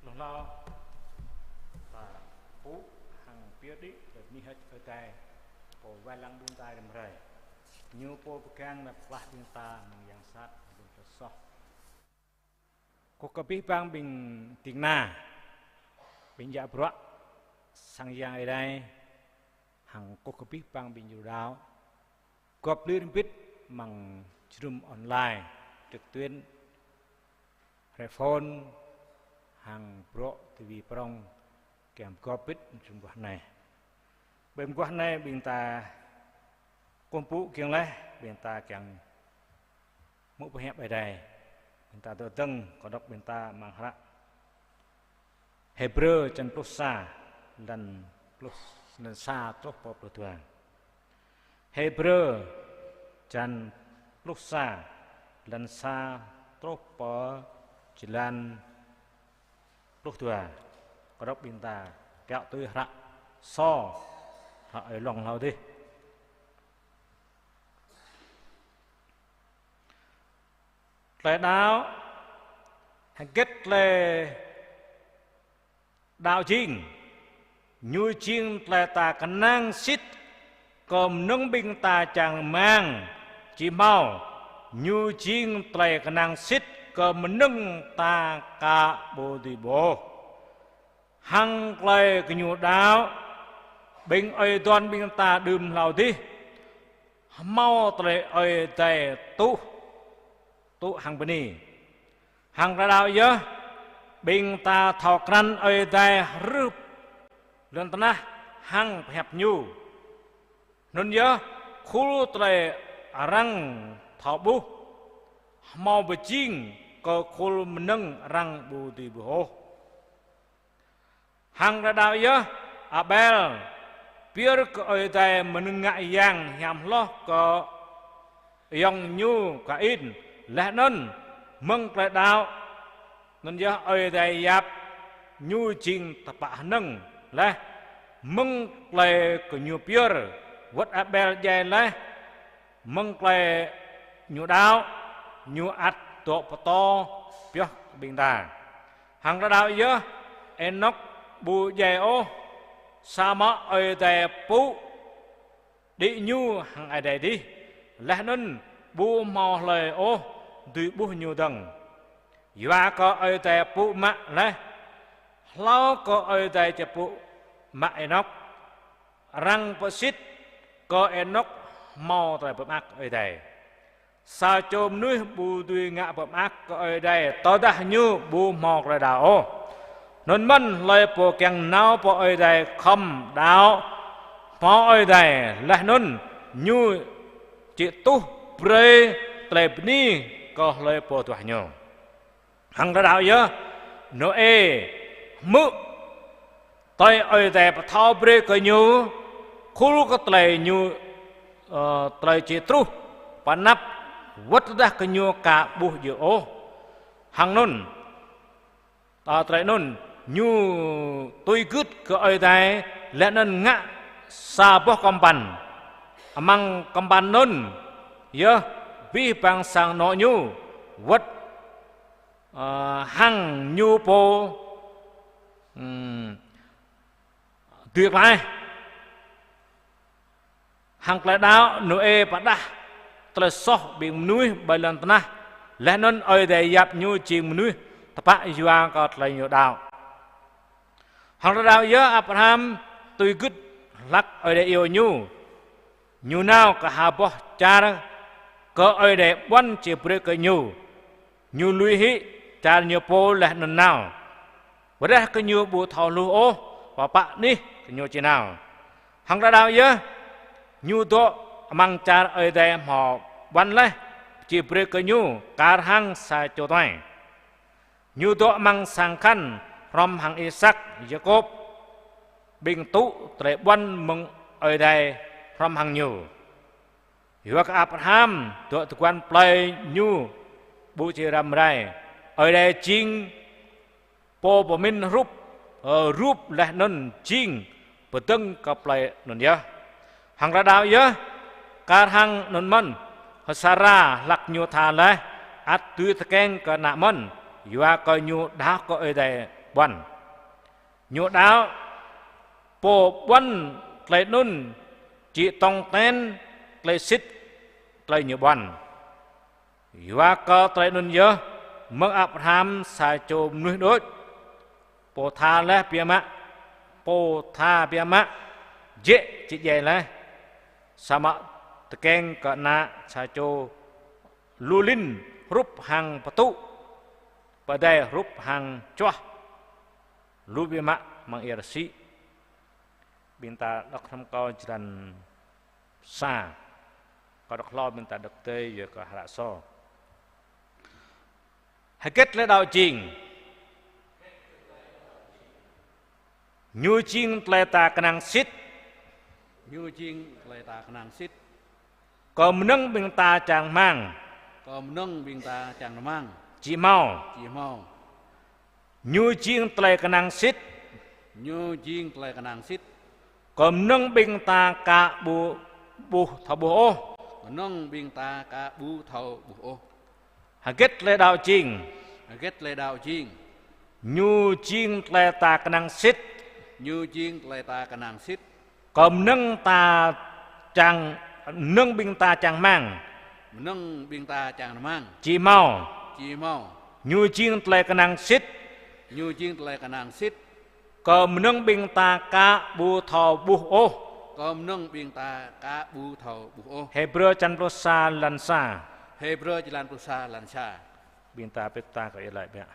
Hloh hlâo, ta pơpŭ hăng pơyơr đĭ tơlơi bơni hơơč Ơi Adai, pô wai lăng ƀing ta răm rai. Ñu pô pơgang nao pơklaih ƀing ta mơ̆ng yang sat, mơ̆ng tơlơi soh. Kơkuh kơ abih bang ƀing ding kơna, ƀing djă bruă sang Yang Ơi Adai, hăng kơkuh kơ abih bang ƀing djru đaŏ, gŏp lir bit amăng jơnum online, trực tuyến, hrơi phone, hăng bruă tivi prŏng, kiăng gŏp bit jơnum guah anai. Ƀơi mơguah anai ƀing ta kơkuh pơpŭ kiăng laih, ƀing ta kiăng hmư̆ boh hiăp Ơi Adai. Ƀing ta dŏ dơ̆ng, kâo đŏk ƀing ta amăng hră Hêbrơ črăn pluh sa, lăn pluh, lăn sa truh pơ pluh dua. Hêbrơ črăn pluh sa, lăn sa truh pơ jơlan pluh dua. Kâo đŏk ƀing ta kiaŏ tui hră sô, hră Ơi Lŏng hlâo adih. Tơlơi đaŏ Hơget tơlơi đaŏ jing? Ñu jing tơlơi ta kơnang sĭt kơ mơnơ̆ng ƀing ta čang rơmang, či hmâo, ñu jing tơlơi kơnang sĭt kơ mơnơ̆ng ta ka ƀu dưi ƀuh. Hăng tơlơi gơñu đaŏ, ƀing ơi adon ƀing ta đưm hlâo adih hmâo tơlơi Ơi Adai tŭ, tŭ hăng bơni. Hăng tơlơi đaŏ yơh, ƀing ta thâo krăn Ơi Adai hrih lŏn tơnah hăng pơhiăp Ñu. Anŭn yơh, khul tơlơi arăng thâo ƀuh hmâo pơjing kơ khul mơnơ̆ng arăng ƀu dưi ƀuh ôh. Hăng tơlơi đaŏ yơh, Abel pơyơr kơ Ơi Adai mơnơ̆ng ngă yang hiam hloh kơ ayŏng ñu Kain, laih anŭn mơ̆ng tơlơi đaŏ, anŭn yơh Ơi Adai yap ñu jing tơpă hơnơ̆ng laih. Mơ̆ng tơlơi gơñu pơyơr, wơ̆t Abel djai laih, mơ̆ng tơlơi ñu đaŏ, ñu ăt dŏ pơtô pioh kơ ƀing ta. Hăng tơlơi đaŏ yơh, Ênôk ƀu djai ôh, samơ̆ Ơi Adai pŭ đĭ ñu hăng Ơi Adai adih, laih anŭn ƀu hmâo hlơi ôh dưi ƀuh ñu dơ̆ng. Yua kơ Ơi Adai pŭ mă laih, hlâo kơ Ơi Adai či pŭ mă Ênôk, arăng pơsit kơ Ênôk hmâo tơlơi pơmơak Ơi Adai. Sa čô mơnuih ƀu dưi ngă pơmơak kơ Ơi Adai tơdah ñu ƀu hmâo tơlơi đaŏ ôh. Anŭn mơ̆n hlơi pô kiăng nao pơ Ơi Adai khŏm đaŏ, hmâo Ơi Adai laih anŭn ñu či tuh brơi tơlơi bơni kơ hlơi pô duah ñu. Hăng tơlơi đaŏ yơh, Nôê hmư̆ tơlơi Ơi Adai pơthâo brơi kơ ñu, khul kơ tơlơi ñu, ơ, tơlơi či truh pơ anăp, wơ̆t tơdah kơ ñu ka ƀuh djơ̆ ôh. Hăng anŭn, ơ, tơlơi anŭn, ñu tui gưt kơ Ơi Adai, laih anŭn ngă sa boh kơmpăn. Amăng kơmpăn anŭn, yơh abih bang sang anŏ ñu, wơ̆t ơ, hăng ñu pô, ưm, dưi klaih. Hăng tơlơi đaŏ, Nôê pơđah tơlơi soh ƀing mơnuih ƀơi lŏn tơnah, laih anŭn Ơi Adai yap ñu jing mơnuih tơpă yua kơ tơlơi ñu đaŏ. Hăng tơlơi đaŏ yơh, Abraham tui gưt hlăk Ơi Adai iâu ñu. Ñu nao kơ ha boh čar kơ Ơi Adai ƀuăn či brơi kơ ñu. Ñu lui hĭ čar ñu pô laih anŭn nao. Ƀơdah kơ ñu ƀu thâo hluh ôh pơ pă anih kơ ñu či nao. Hăng tơlơi đaŏ yơh, ñu dŏ amăng čar Ơi Adai hmâo ƀuăn laih či brơi kơ ñu kar hăng sa čô tuai. Ñu dŏ amăng sang khăn hrŏm hăng Isăk, Yakôb, ƀing tŭ tơlơi ƀuăn mơ̆ng Ơi Adai hrŏm hăng ñu. Yua kơ Abraham dŏ tơguan plơi ñu ƀu či răm rai. Ơi Adai jing pô pơmĭn hrup, ơ, rup laih anŭn jing pơdơ̆ng kơ plơi anŭn yơh. Hăng tơlơi đaŏ yơh, kar hăng anŭn mơ̆n, H'Sara hlăk ñu tha laih, ăt dưi tơkeng kơ ană mơ̆n, yua kơ ñu đaŏ kơ Ơi Adai ƀuăn. Ñu đaŏ, pô ƀuăn tơlơi anŭn či tong ten tơlơi sĭt tơlơi ñu ƀuăn. Yua kơ tơlơi anŭn yơh, mơ̆ng Abraham sa čô mơnuih đôč, pô tha laih biă mă, pô tha biă mă, jĕ či djai laih, samơ̆ tơkeng kơ ană sa čô lu lin hrup hăng pơtŭ, pơdai hrup hăng čuah, lu biă mă amăng ia rơsĭ. Ƀing ta đŏk hrŏm kâo jơlan sa. Kâo đŏk hlâo ƀing ta đŏk tơi yua kơ hră sô. Hơget tơlơi đaŏ jing? Ñu jing tơlơi ta kơnang sĭt. Ñu jing tơlơi ta kơnang sĭt. Kơ mơnơ̆ng ƀing ta čang rơmang. Kơ mơnơ̆ng ƀing ta čang rơmang. Či hmâo. Či hmâo. Ñu jing tơlơi kơnang sĭt. Ñu jing tơlơi kơnang sĭt. Kơ mơnơ̆ng ƀing ta ka ƀu ƀuh thâo ƀuh ôh. Mơnơ̆ng ƀing ta ka ƀu thâo ƀuh ôh. Hơget tơlơi đaŏ jing? Hơget tơlơi đaŏ jing? Ñu jing tơlơi ta kơnang sĭt. Ñu jing tơlơi ta kơnang sĭt. Kơ mơnơ̆ng ta čang, mơnơ̆ng ƀing ta čang rơmang. Mơnơ̆ng ƀing ta čang rơmang. Či hmâo. Či hmâo. Ñu jing tơlơi kơnang sĭt. Ñu jing tơlơi kơnang sĭt. Kơ mơnơ̆ng ƀing ta ka ƀu thâo ƀuh ôh. Kơ mơnơ̆ng ƀing ta ka ƀu thâo ƀuh ôh. Hêbrơ črăn pluh sa lan sa. Hêbrơ črăn pluh sa lan sa. Ƀing ta pĭt ta kơ Ih laĭ biă.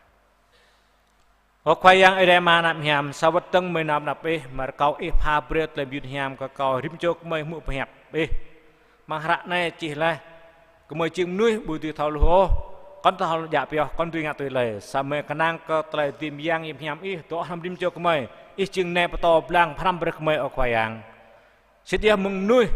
Ơ Khua Yang Ơi Adai Ama Ană Hiam, sa wơ̆t dơ̆ng gơmơi nao pơ anăp Ih, mơ̆ rơkâo Ih pha brơi tơlơi mơyun hiam kơ kâo rĭm čô gơmơi hmư̆ pơhiăp Ih. Amăng hră anai čih laih, gơmơi jing mơnuih ƀu dưi thâo hluh ôh, kŏn thâo djă pioh, kŏn dưi ngă tui hlơi, samơ̆ kơnang kơ tơlơi dưi mơyang hiam Ih dŏ hrŏm rĭm čô gơmơi, Ih jing Nai pơtô blang pơhrăm brơi gơmơi, ơ Khua Yang. Sĭt yơh mơ̆ng mơnuih,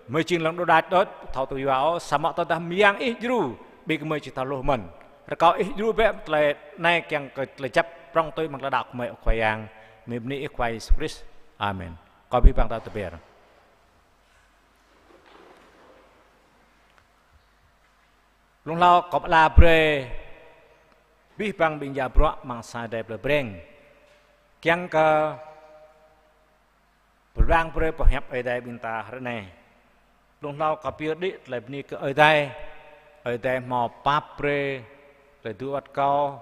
gơmơi jing lŏn đôč đač đôč, thâo tŭ yua ôh, samơ̆ tơdah mơyang Ih djru, ƀing gơmơi či thâo hluh mơ̆n. Rơkâo Ih djru bĕ tơlơi anai kiăng kơ tơlơi kơjăp prŏng tui amăng tơlơi đaŏ gơmơi, ơ Khua Yang. Gơmơi bơni Ih Khua Yêsu Krist. Amen. Kâo abih bang ta tơbiă. Blung hlâo kâo pơala brơi abih bang ƀing jă bruă amăng sa Ơi Adai plei Breng. Kiăng kơ pơblang brơi pơhiăp Ơi Adai ƀing ta hrơi anai. Blung hlâo kâo pơyơr đĭ tơlơi bơni kơ Ơi Adai. Ơi Adai hmâo pap brơi tơlơi dŏ wơ̆t kâo,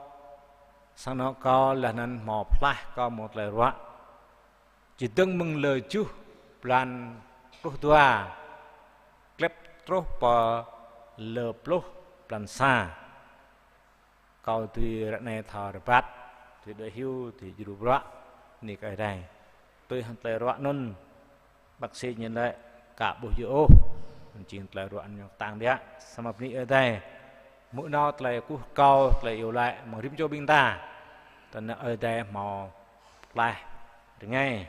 sang anŏ kâo, laih anŭn hmâo pơklaih kâo mơ̆ng tơlơi ruă. Či dơ̆ng mơ̆ng lơ tơjuh blan pluh dua, klĕp truh pơ lơ pluh blan sa. Kâo dưi ră anai thâo rơbat, dưi đuaĭ hyu, dưi djru bruă, bơni kơ Ơi Adai. Tui hăng tơlơi ruă anŭn, bác sĩ ñu laĭ ka ƀuh djơ̆ ôh, anŭn jing tơlơi ruă ñu kơtang biă, samơ̆ bơni Ơi Adai. Hmư̆ nao tơlơi kơkuh kâo, tơlơi iâu laĭ mơ̆ng rĭm čô ƀing ta. Tơdah Ơi Adai hmâo pơklaih rơngai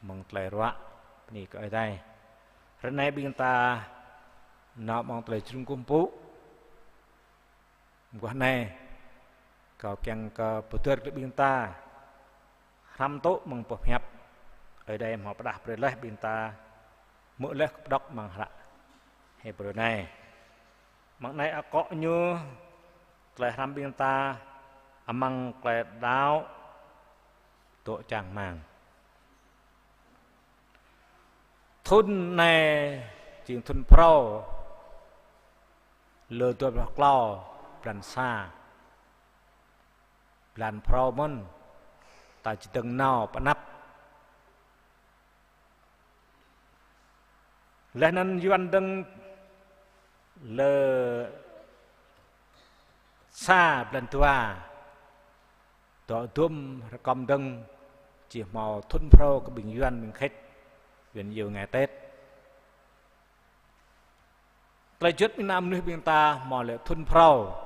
mơ̆ng tơlơi ruă, bơni kơ Ơi Adai. Hrơi anai ƀing ta nao mơ̆ng tơlơi jơnum kơkuh pơpŭ. Mơguah anai, kâo kiăng kơ pơdơr kơ ƀing ta hrăm tŭ mơ̆ng boh hiăp Ơi Adai hmâo pơdah brơi laih ƀing ta hmư̆ laih kơ pơđŏk amăng hră Hêbrơ anai. Amăng anai akŏ ñu tơlơi hrăm ƀing ta amăng tơlơi đaŏ dŏ čang rơmang. Thŭn anai jing thŭn phrâo, lơ dua pluh klâo blan sa. Blan phrâo mơ̆n, ta či dơ̆ng nao pơ anăp. Laih anŭn Yuan dơ̆ng lơ sa blan dua. Dŏ dôm rơkŏm dơ̆ng či hmâo thŭn phrâo kơ ƀing Yuan ƀing Khač, Yuan iâu ngày Tết. Tơlơi juăt ƀing ană mơnuih ƀing ta hmâo lĕ thŭn phrâo.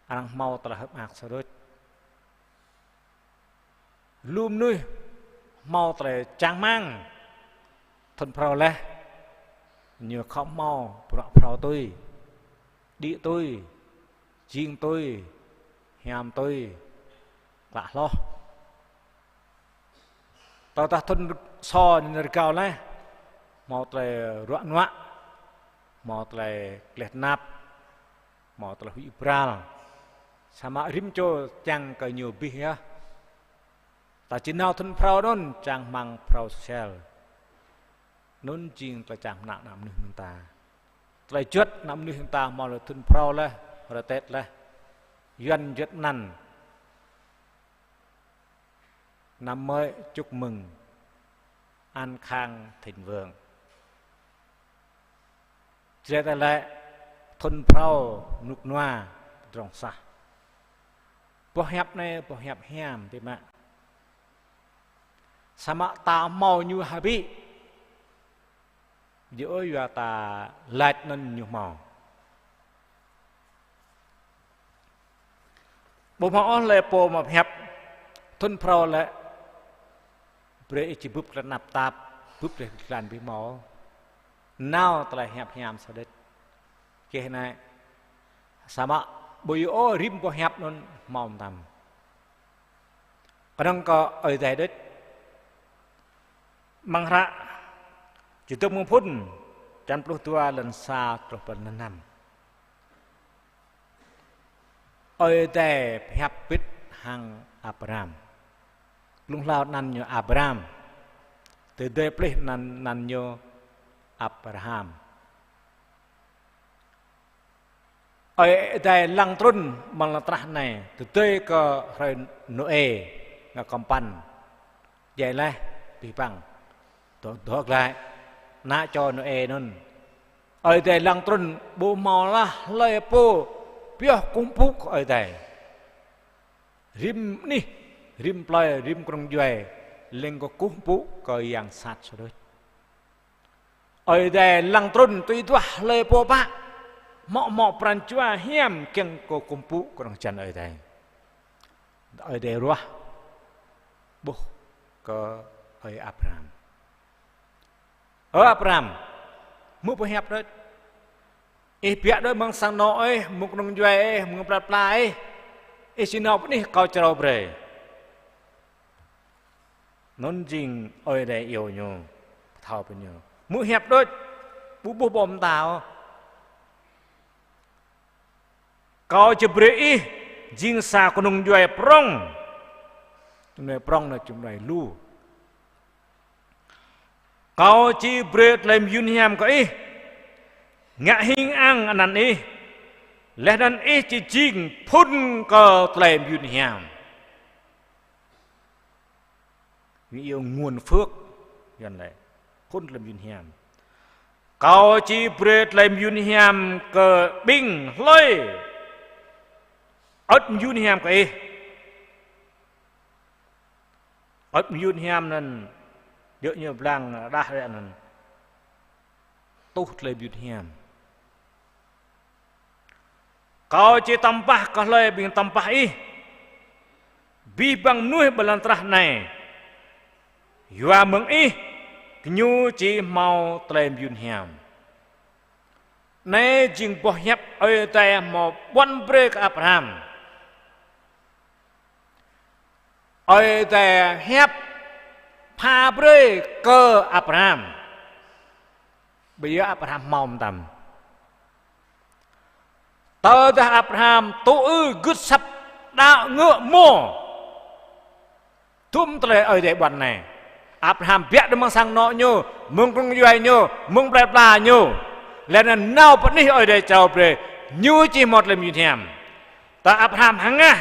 Arăng hmâo tơlơi hơ̆k mơak sa đôč. Lu mơnuih hmâo tơlơi čang rơmang thŭn phrâo laih. Ñu khŏm hmâo bruă phrâo tui, đĭ tui, jing tui, hiam tui, klă hloh. Tơdah thŭn sô ñu rơgao laih, hmâo tơlơi ruă nuă, hmâo tơlơi gleh tơnap, hmâo tơlơi huĭ bral. Samơ̆ rĭm čô čang kơ ñu abih yơh. Ta či nao thŭn phrâo anŭn čang rơmang phrâo sel. Anŭn jing tơlơi čang mơnă ană mơnuih ƀing ta. Tơlơi juăt ană mơnuih ƀing ta hmâo lĕ thŭn phrâo laih, hrơi Tết laih. Yuan juăt anăn. Năm mới chúc mừng, an khang thịnh vượng. Jrai ta lĕ thŭn phrâo rơnŭk rơnua pơdrŏng sah. Boh hiăp anai, boh hiăp hiam biă mă. Samơ̆ ta hmâo ñu hơbĭ. Yua ôh yua ta laĭ anŭn ñu hmâo. Ƀu hmâo ôh lĕ pô mă hiăp thŭn phrâo lĕ brơi ih či bưp tơlơi tơnap tap, bưp tơlơi glan abih hmâo. Nao tơlơi hiăp hiam sa đôč. Keh anai. Samơ̆ ƀu yua ôh rĭm boh hiăp anŭn hmâo mơtam. Kơnơ̆ng kơ Ơi Adai đôč. Amăng hră Čơdơ̆ng Mơ̆ng Phŭn, črăn pluh dua, lăn sa truh pơ lăn năm. Ơi Adai pơhiăp bĭt hăng Abraham. Glông hlâo anăn ñu Abram. Tơdơi plih anăn, anăn ñu Abraham. Ơi Adai lăng trŭn amăng lŏn tơnah anai, tơdơi kơ hrơi Nôê ngă kơmpăn. Djai laih, abih bang. Dŏ, dŏ glaĭ, ană čô Nôê anŭn. Ơi Adai lăng trŭn, ƀu hmâo lah hlơi pô pioh kơkuh pơpŭ kơ Ơi Adai. Rĭm anih, rĭm plơi, rĭm kơnung djuai, leng kơkuh pơpŭ kơ yang sat sơđuč. Ơi Adai lăng trŭn tui duah hlơi pô pă, hmâo, hmâo pran jua hiam kiăng kơ kơkuh pơpŭ kơ anăn jăn Ơi Adai. Ơi Adai ruah ƀuh kơ ơi Abraham. Ơ Abraham, hmư̆ pơhiăp đôč. Ih biă đôč mơ̆ng sang anŏ ih, mơ̆ng kơnung djuai ih, mơ̆ng plơi pla ih. Ih či nao pơ anih kâo črâo brơi. Anŭn jing Ơi Adai iâu ñu, pơthâo brơi ñu. Hmư̆ hiăp đôč, ƀu ƀuh ƀô̆ mơta ôh. Kâo či brơi ih jing sa kơnung djuai prŏng. Kơnung djuai prŏng anai kơnung djuai lu. Kâo či brơi tơlơi mơyun hiam kơ ih, ngă hing ang anăn ih, laih anăn ih či jing phŭn kơ tơlơi mơyun hiam. Ñu iâu nguồn phước, Yuan laĭ, phŭn tơlơi mơyun hiam. Kâo či brơi tơlơi mơyun hiam kơ ƀing hlơi ăt mơyun hiam kơ ih. Ăt mơyun hiam anŭn, djơ̆ ñu blang rơđah rĕ anŭn. Tuh tơlơi mơyun hiam. Kâo či tăm pah kơ hlơi ƀing tăm pah ih. Abih bang mơnuih ƀơi lŏn tơnah anai. Yua mơ̆ng ih, gơñu či hmâo tơlơi mơyun hiam. Anai jing boh hiăp Ơi Adai hmâo ƀuăn brơi kơ Abraham. Ơi Adai hiăp pha brơi kơ Abraham. Ƀơi yơh Abraham hmâo mơtam. Tơdah Abraham tŭ ư gưt asăp đaŏ ngă mơ̆. Dŭm tơlơi Ơi Adai ƀuăn anai. Abraham biă đơ mơ̆ng sang anŏ ñu, mơ̆ng kơnung djuai ñu, mơ̆ng plơi pla ñu. Laih anŭn nao pơ anih Ơi Adai črâo brơi, ñu či hmâo tơlơi mơyun hiam. Tơ Abraham hơngah,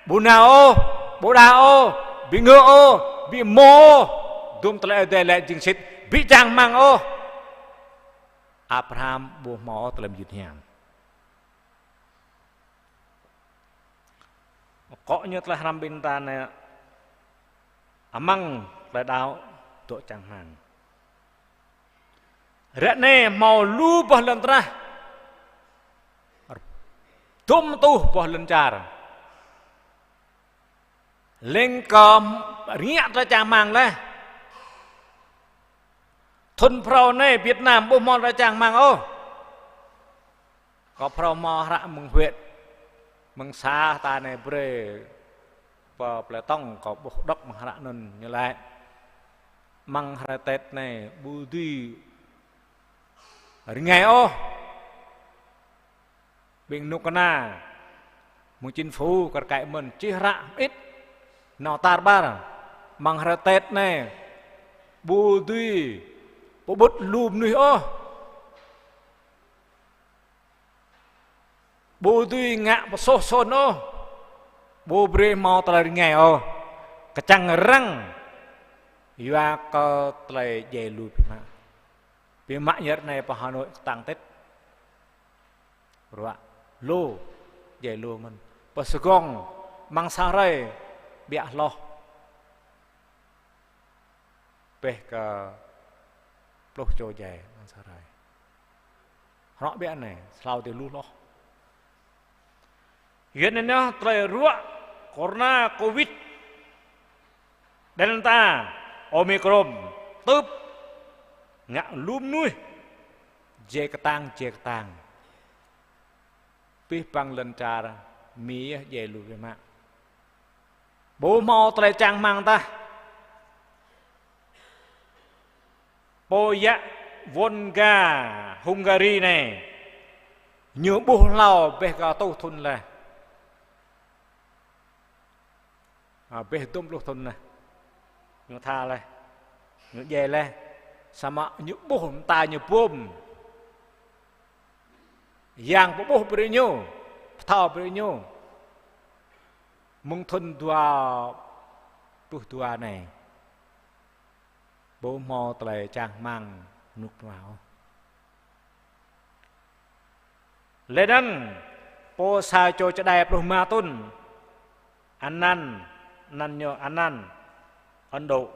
ƀu nao ôh, ƀu đaŏ ôh, ƀu ngă ôh, ƀu mơ̆ ôh. Dŭm tơlơi Ơi Adai laĭ jing sĭt, ƀu čang rơmang ôh. Abraham ƀu hmâo tơlơi mơyun hiam. Akŏ ñu tơlơi hrăm ƀing ta anai amăng tơlơi đaŏ dŏ čang rơmang. Ră anai hmâo lu boh lŏn tơnah. Dŭm tuh boh lŏn čar. Leng kơ rơngiă tơlơi čang rơmang laih. Thŭn phrâo anai Việt Nam ƀu hmâo tơlơi čang rơmang ôh. Kâo phrâo hmâo hră mơ̆ng huyện, mơ̆ng xã ta anai brơi pơ plơi Tŏng, kâo ƀuh đŏk mơ̆ng hră anŭn ñu laĭ. Amăng hrơi Tết anai ƀu dưi rơngai ôh. Ƀing kơnuk kơna, mơ̆ng chính phủ kar kaĭ mơ̆n čih hră mơit, nao tar ƀar, amăng hrơi Tết anai, ƀu dưi pơƀut lu mơnuih ôh. Ƀu dưi ngă pơsoh sôn ôh. Ƀu brơi hmâo tơlơi rơngai ôh. Kơčăng răng. Yua kơ tơlơi djai lu biă mă. Biă mă yơh anai pơ Hà Nội kơtang tĭt. Ruă lu, djai lu mơ̆n. Pơ Sài Gòn, amăng sa hrơi, biă hloh. Pĕh kơ pluh čô djai amăng sa hrơi. Hrŏ biă anai, sa hlâo tơ lu hloh. Yua anŭn yơh tơlơi ruă corona covid Delta, Omicron, tŭp, ngă lu mơnuih, djai kơtang, djai kơtang. Abih bang lŏn čar Mi yơh djai lu biă mă. Ƀu hmâo tơlơi čang rơmang tah. Pô yă Volga, Hungary anai, ñu ƀuh hlâo ƀĕ kơ rơtuh thŭn laih. Ƀĕ dôm pluh thŭn anai. Ñu tha laih. Ñu djai laih. Samơ̆ ñu ƀuh mơta ñu bum. Yang pơƀuh brơi ñu, pơthâo brơi ñu. Mơ̆ng thŭn dua pluh dua anai, ƀu hmâo tơlơi čang rơmang rơnŭk rơnua ôh. Lĕ anŭn, pô sa čô čơđai pluh rơma thŭn, anăn, anăn ñu anăn, Ấn Độ.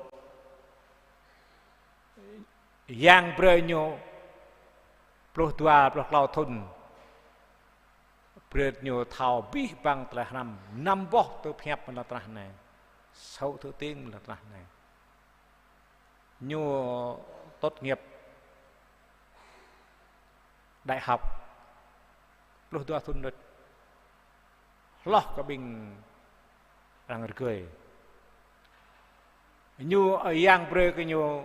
Yang brơi ñu pluh dua, pluh klâo thŭn. Brơi ñu thâo abih bang tơlơi hrăm, năm boh tơlơi pơhiăp mơ̆ng lŏn tơnah anai. Sô tơlơi tĭng mơ̆ng lŏn tơnah anai. Ñu tốt nghiệp đại học pluh dua thŭn đôč. Hloh kơ ƀing arăng rơgơi. Ñu, ơi Yang brơi kơ ñu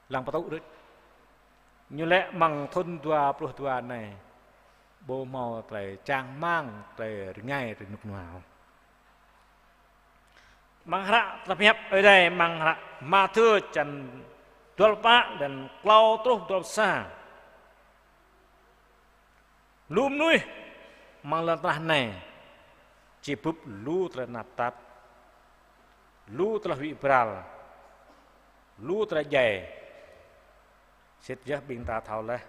lăng pơtŭ đôč. Ñu lĕ amăng thŭn dua pluh dua anai, ƀu hmâo tơlơi čang rơmang, tơlơi rơngai rơnŭk rơnua. Amăng hră tơlơi pơhiăp Ơi Adai, amăng hră Mathiơ čăn dua pluh pă, đăn klâo truh dua pluh sa. Lu mơnuih amăng lŏn tơnah anai či bưp lu tơlơi tơnap tap, lu tơlơi huĭ bral, lu tơlơi djai. Sĭt yơh ƀing ta thâo laih,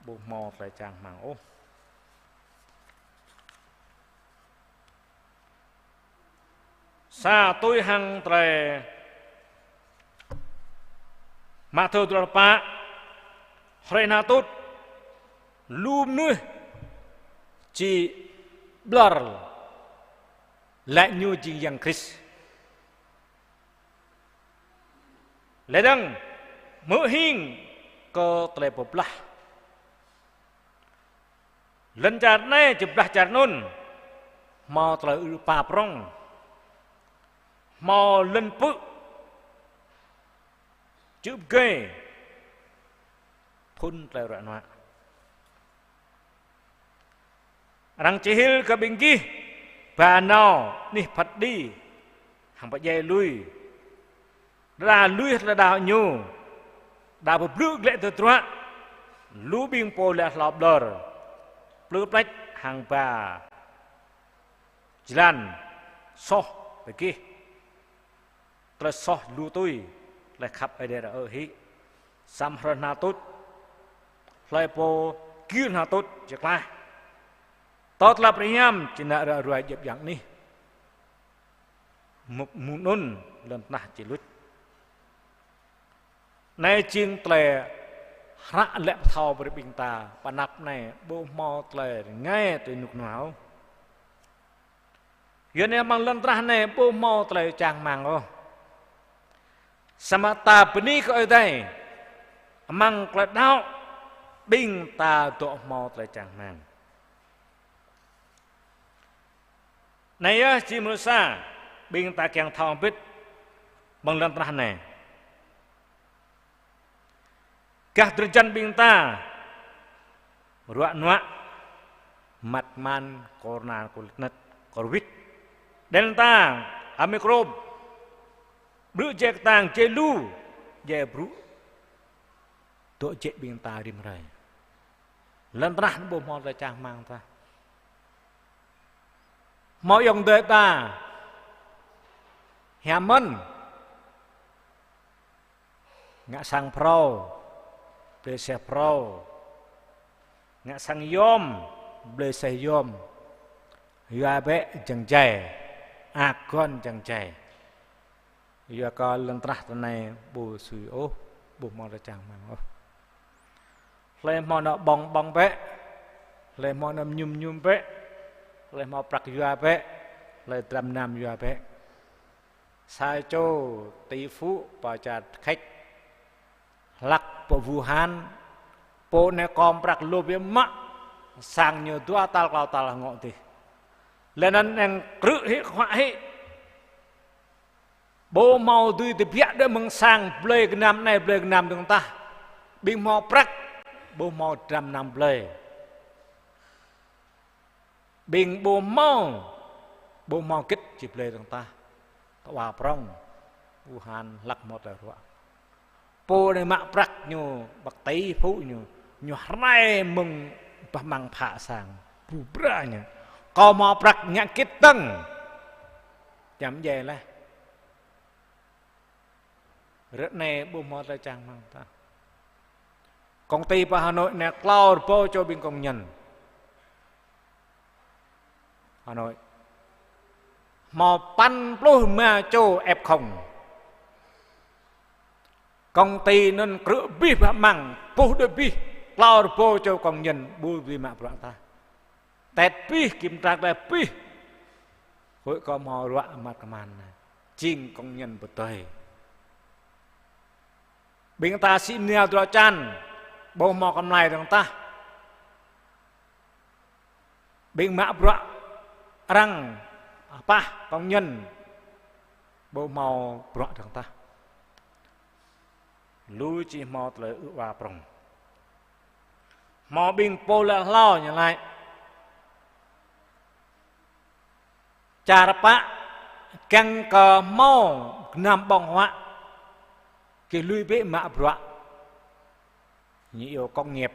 ƀu hmâo tơlơi čang rơmang ôh. Sa tui hăng tơlơi Mathiơ dua pluh pă, hrơi anai tŭt, lu mơnuih či ƀlŏr laĭ ñu jing Yang Krist. Lĕ dơ̆ng, hmư̆ hing kơ tơlơi pơblah. Lŏn čar anai či blah čar anŭn, hmâo tơlơi ư̆ pap prŏng, hmâo lŏn pư̆ čư̆ pơgơi, phŭn tơlơi ruă nuă. Arăng či hil kơ ƀing gih ba nao anih phat kơđi hăng pơdjai lui. Đa lui tơlơi đaŏ ñu, đa pơblư̆ glaĭ tơdruă, lu ƀing pô laĭ hlâo ƀlŏr, plư pleč hăng ba jơlan soh tơgih. Tơlơi soh lu tui, tơlơi khăp Ơi Adai ră ơ hĭ. Samơ̆ hrơi anai tŭt, hlơi pô gir anai tŭt či klaih. Tơl tơlơi pơhrăm či nao ră ruai djŏp djang anih. Mŭk mŭn anŭn lŏn tơnah či luč. Anai jing tơlơi hră laĭ pơthâo brơi ƀing ta, pơ anăp anai ƀu hmâo tơlơi rơngai tui rơnŭk rơnua ôh. Yua anai amăng lŏn tơnah anai ƀu hmâo tơlơi čang rơmang ôh. Samơ̆ ta bơni kơ Ơi Adai, amăng tơlơi đaŏ ƀing ta dŏ hmâo tơlơi čang rơmang. Anai yơh či mơnuih sa, ƀing ta kiăng thâo hơbĭt amăng lŏn tơnah anai. Gah drơi jăn ƀing ta ruă nuă, măt man, corona, Covid, Delta, Omicron, ƀrư̆ jĕ kơtang, jĕ lu, jĕ brŭ, dŏ jĕ ƀing ta rĭm hrơi. Lŏn tơnah ƀu hmâo tơlơi čang rơmang tah. Hmâo ayŏng adơi ta hiam mơ̆n. Ngă sang phrâo, blơi aseh phrâo. Ngă sang yom, blơi aseh yom. Yua bĕ jăng jai, agon jăng jai. Yua kơ lŏn tơnah anai ƀu sui ôh, ƀu hmâo tơlơi čang rơmang ôh. Hlơi hmâo anŏ ƀơ̆ng ƀơ̆ng bĕ, hlơi hmâo anŏ mơñum mơñum bĕ, hlơi hmâo prăk yua bĕ, hlơi dram nam yua bĕ. Sa čô tỷ phú pơ čar Khač, hlăk pơ Wuhan, pô anai kơm prăk lu biă mă, sang ñu dua tal klâo tal ngŏ dih. Lĕ anŭn anŭn krư̆ hĭ khuă hĭ. Ƀu hmâo dưi tơbiă đơi mơ̆ng sang blơi gơnam anai blơi gơnam dơ̆ng tah. Ƀing hmâo prăk, ƀu hmâo dram nam blơi. Ƀing ƀu hmâo Ƀu hmâo gĭt či blơi dơ̆ng tah. Tơwa prŏng. Wuhan hlăk hmâo tơlơi ruă. Pô anai mă prăk ñu, băk tĭ phŭ ñu, ñu hrơi mơ̆ng bah amăng phă sang. Ƀu brơi ñu. Kâo hmâo prăk ngă gĭt dơ̆ng. Čăm djai laih. Ră anai ƀu hmâo tơlơi čang rơmang tah. Công ty pơ Hà Nội anai klâo rơbâo čô ƀing công nhân. Hà Nội. Hmâo păn pluh rơma čô ép không. Công ty anŭn krư̆ abih bah amăng, puh đuaĭ abih, klâo rơbâo čô công nhân ƀu dưi mă bruă tah. Test abih, kiểm tra test abih. Hơi kơ hmâo ruă măt kơman anai. Jing công nhân pơdơi. Ƀing ta sĭ mơnia drơi čan, ƀu hmâo kơmlai dơ̆ng tah. Ƀing mă bruă arăng, apah công nhân, ƀu hmâo bruă dơ̆ng tah. Lu či hmâo tơlơi ư wa prŏng. Hmâo ƀing pô lăi hlâo ñu laĭ. Čar pă kiăng kơ hmâo gơnam ƀơ̆ng huă, gih lui bĕ mă bruă. Ñu iâu công nghiệp,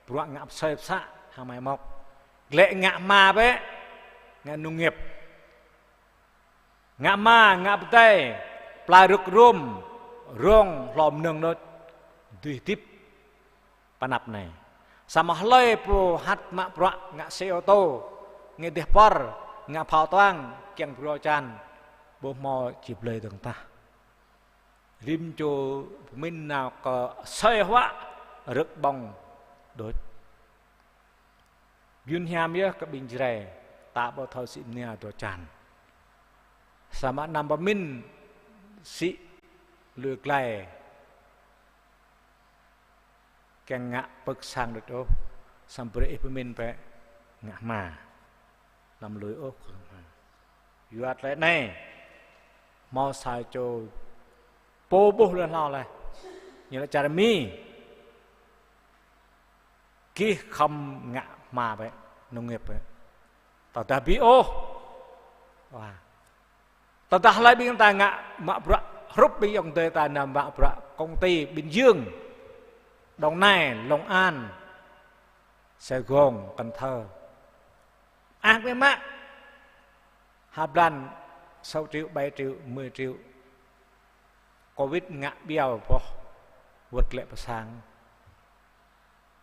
bruă ngă pơsơi pơsă, hăng mai mŏk. Glaĭ ngă hma bĕ, ngă nông nghiệp. Ngă hma, ngă pơdai, pla rơ̆k rôm, rông hlô mơnơ̆ng đôč, dưi hơdip pơ anăp anai. Samơ̆ hlơi pô hăt mă bruă ngă xe ô tô, ngă dêh pơr, ngă phao toang, kiăng brơi čan, ƀu hmâo či blơi dơ̆ng tah. Rĭm čô pơmĭn nao kơ sơi huă rơ̆k ƀơ̆ng đôč. Yun hiam yơh kơ ƀing Jrai, ta ƀu thâo sĭ mơnia drơi čan. Samơ̆ anăm pơmĭn sĭ lui glai. Kiăng ngă pơ̆k sang đôč ôh, samơ̆ brơi ih pơmĭn bĕ ngă hma. Anăm lui ôh kơ hma. Yua tơlơi anai, hmâo sa čô pô ƀuh lui hlâo laih. Ñu laĭ čar Mi. Gih khŏm ngă hma bĕ, nông nghiệp bĕ. Tơdah ƀu ôh. Wa. Tơdah hlơi ƀing ta ngă mă bruă hrup ƀing ayŏng adơi ta nao mă bruă công ty Bình Dương, Đồng Nai, Long An, Sài Gòn, Cần Thơ. Ăt ƀu mă. Ha blan sáu triệu, bảy triệu, mười triệu. Covid ngă ƀiă boh. Wơ̆t glaĭ pơ sang.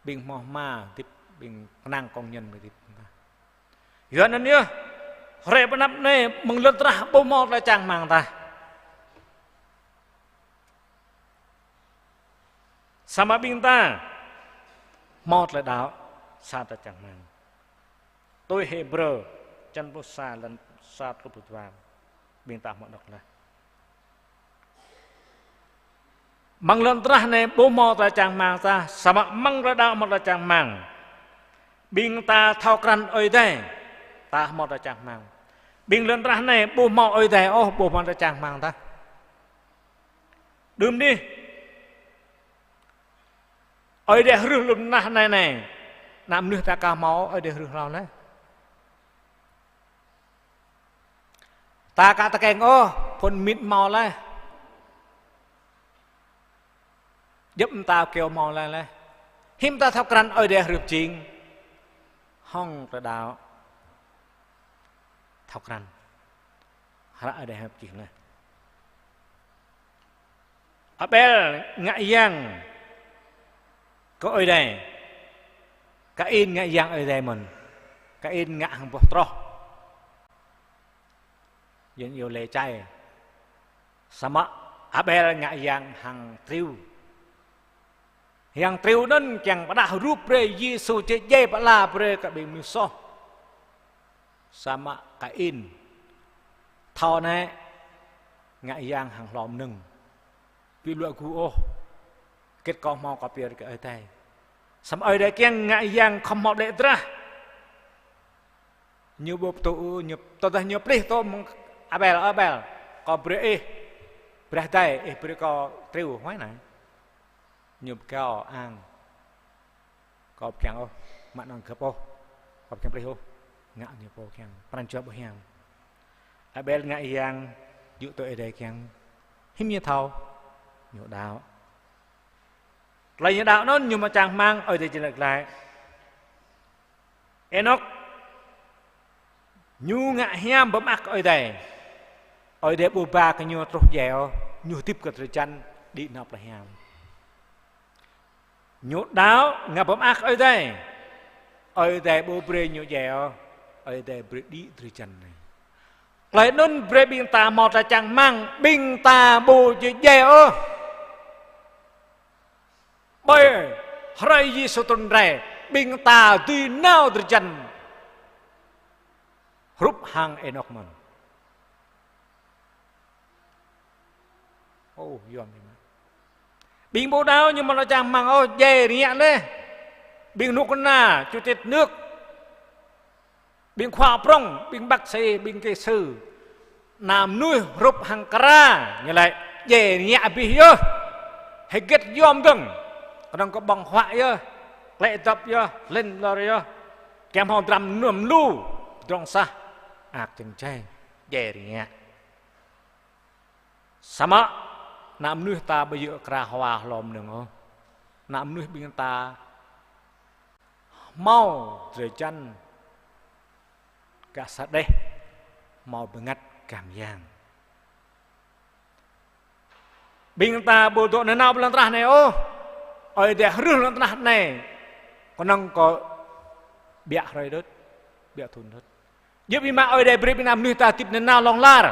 Ƀing hmâo hma hơdip, ƀing kơnang công nhân hơdip. Yua anŭn yơh, hrơi pơ anăp anai, mơ̆ng lŏn tơnah ƀu hmâo tơlơi čang rơmang tah. Samơ̆ ƀing ta hmâo tơlơi đaŏ, sa tơlơi čang rơmang. Tui Hêbrơ, črăn pluh sa, lăn sa truh pluh dua, ƀing ta hmâo đŏk laih. Mơ̆ng lŏn tơnah anai ƀu hmâo tơlơi čang rơmang tah, samơ̆ mơ̆ng tơlơi đaŏ hmâo tơlơi čang rơmang. Ƀing ta thâo krăn Ơi Adai, ta hmâo tơlơi čang rơmang. Ƀing lŏn tơnah anai ƀu hmâo Ơi Adai ôh, ƀu hmâo tơlơi čang rơmang tah. Đưm dih, Ơi Adai hrih lŏn tơnah anai anai. Ană mơnuih ta aka hmâo, Ơi Adai hrih hlâo laih. Ta aka tơkeng ôh, phun mĭt hmâo laih. Djŏp mơta kyâo hmâo laih laih. Hiư̆m ta thâo krăn Ơi Adai hrih pơjing. Hŏng tơlơi đaŏ. Thâo krăn. Hră Ơi Adai hrih pơjing laih. Abel ngă yang kơ Ơi Adai. Kain ngă yang Ơi Adai mơ̆n. Kain ngă hăng boh troh. Yuan iâu lĕ čai. Samơ̆ Abel ngă yang hăng triu. Yang triu anŭn kiăng pơdah rup brơi Yêsu či djai pơala brơi kơ ƀing mơnuih soh. Samơ̆ Kain thâo anai ngă yang hăng hlô mơnơ̆ng. Ƀu luă gu ôh. Hơget kâo hmâo kâo pơyơr kơ Ơi Adai. Samơ̆ Ơi Adai kiăng ngă yang khŏm hmâo đĕ drah. Ñu ƀu pơtŭ, ñu tơdah ñu plih tŭ mơ̆ng Abel, Abel, kâo brơi ih brah dai, ih brơi kâo triu, huai anai. Ñu pơkâo ang. Kâo ƀu kiăng ôh, mă anŭn gơ̆p ôh. Kâo ƀu kiăng plih ôh. Ngă ñu pô kiăng. Pran jua ƀu hiam. Abel ngă yang, yua tui Ơi Adai kiăng. Hiư̆m ñu thâo? Ñu đaŏ. Tơlơi ñu đaŏ anŭn ñu mă čang rơmang, Ơi Adai či laĭ glaĭ. Ênôk, ñu ngă hiam pơmơak kơ Ơi Adai. Ơi Adai ƀu ba kơ ñu truh djai ôh, ñu hơdip kơ drơi jăn, đĭ nao pơ plơi hiam. Ñu đaŏ ngă pơmơak Ơi Adai. Ơi Adai ƀu brơi ñu djai ôh. Ơi Adai brơi đĭ drơi jăn anai. Tơlơi anŭn brơi ƀing ta hmâo tơlơi čang rơmang, ƀing ta ƀu či djai ôh. Ƀơi hrơi Yêsu trŭn rai, ƀing ta dưi nao drơi jăn hrup hăng Ênôk mơ̆n. Ơ, yôm ƀing mă. Ƀing ƀu đaŏ ñu mă lŏ čang rơmang ôh, djai rơngiă laih. Ƀing kơnuk kơna, chủ tịch nước, ƀing khua prŏng, ƀing bác sĩ, ƀing kỹ sư. Ană mơnuih hrup hăng kra, ñu laĭ, djai rơngiă abih yơh. Hơget yôm dơ̆ng. Kơnơ̆ng kơ ƀơ̆ng huă yơh, klĕ dŏp yơh, lin lor yơh. Kiăng hmâo dram mơnum lu, drŏng sah, ak jing djai, djai rơngiă. Samơ̆ ană mơnuih ta ƀu djơ̆ kra hua hlô mơnơ̆ng ôh. Ană mơnuih ƀing ta hmâo drơi jăn gah sa đeh, hmâo bơngăt gah mơyang. Ƀing ta ƀu dŏ nanao ƀơi lŏn tơnah anai ôh. Ơi Adai hrih lŏn tơnah anai kơnơ̆ng kơ ƀiă hrơi đôč, ƀiă thŭn đôč. Djơ̆ biă mă Ơi Adai brơi ƀing ană mơnuih ta hơdip nanao hlŏng lar.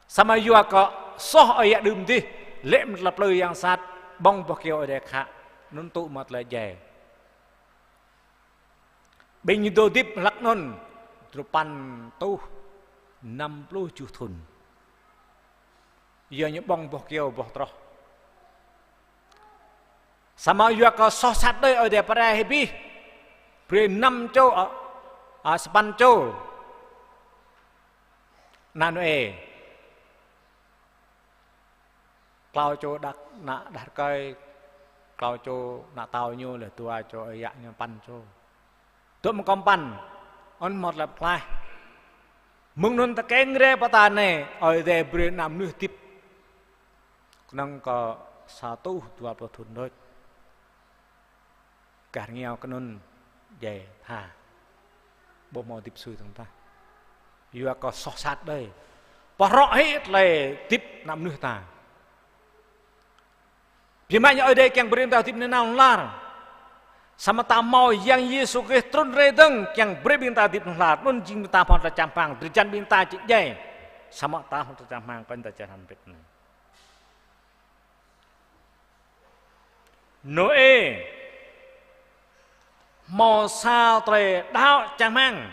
Samơ̆ yua kơ soh ơi yă đưm dih, lĕ mơ̆ng tơlơi plư yang sat, ƀơ̆ng boh kyâo Ơi Adai khă, anŭn tŭ mă tơlơi djai. Ƀing ñu dŏ hơdip hlăk anŭn, duapăn rơtuh năm pluh tơjuh thŭn. Yua ñu ƀơ̆ng boh kyâo boh troh. Samơ̆ yua kơ soh sat đơi Ơi Adai pơrai hĭ abih. Brơi năm čô, a, a, sapăn čô. Ană Nôê. Klâo čô đah, ană đah rơkơi, klâo čô ană tâo ñu, laih dua čô ơi yă ñu, păn čô. Dŏ mơ̆ng kơmpăn, anŭn hmâo tơlơi pơklaih. Mơ̆ng anŭn tơkeng rai pơ ta anai, Ơi Adai brơi ană mơnuih hơdip kơnơ̆ng kơ sa rơtuh dua pluh thŭn đôč. Gah rơngiao kơ anŭn djai tha. Ƀu hmâo hơdip sui dơ̆ng tah. Yua kơ soh sat đơi. Pơhrŏ hĭ tơlơi hơdip ană mơnuih ta. Biă mă ñu Ơi Adai kiăng brơi ƀing ta hơdip nanao hlŏng lar. Samơ̆ ta hmâo Yang Yêsu Krist trŭn rai dơ̆ng kiăng brơi ƀing ta hơdip hlŏng lar. Anŭn jing ƀing ta hmâo tơlơi čang rơmang, drơi jăn ƀing ta či djai. Samơ̆ ta hmâo tơlơi čang rơmang kơ ƀing ta čang rơmang pĭt anai. Nôê hmâo sa tơlơi đaŏ čang rơmang.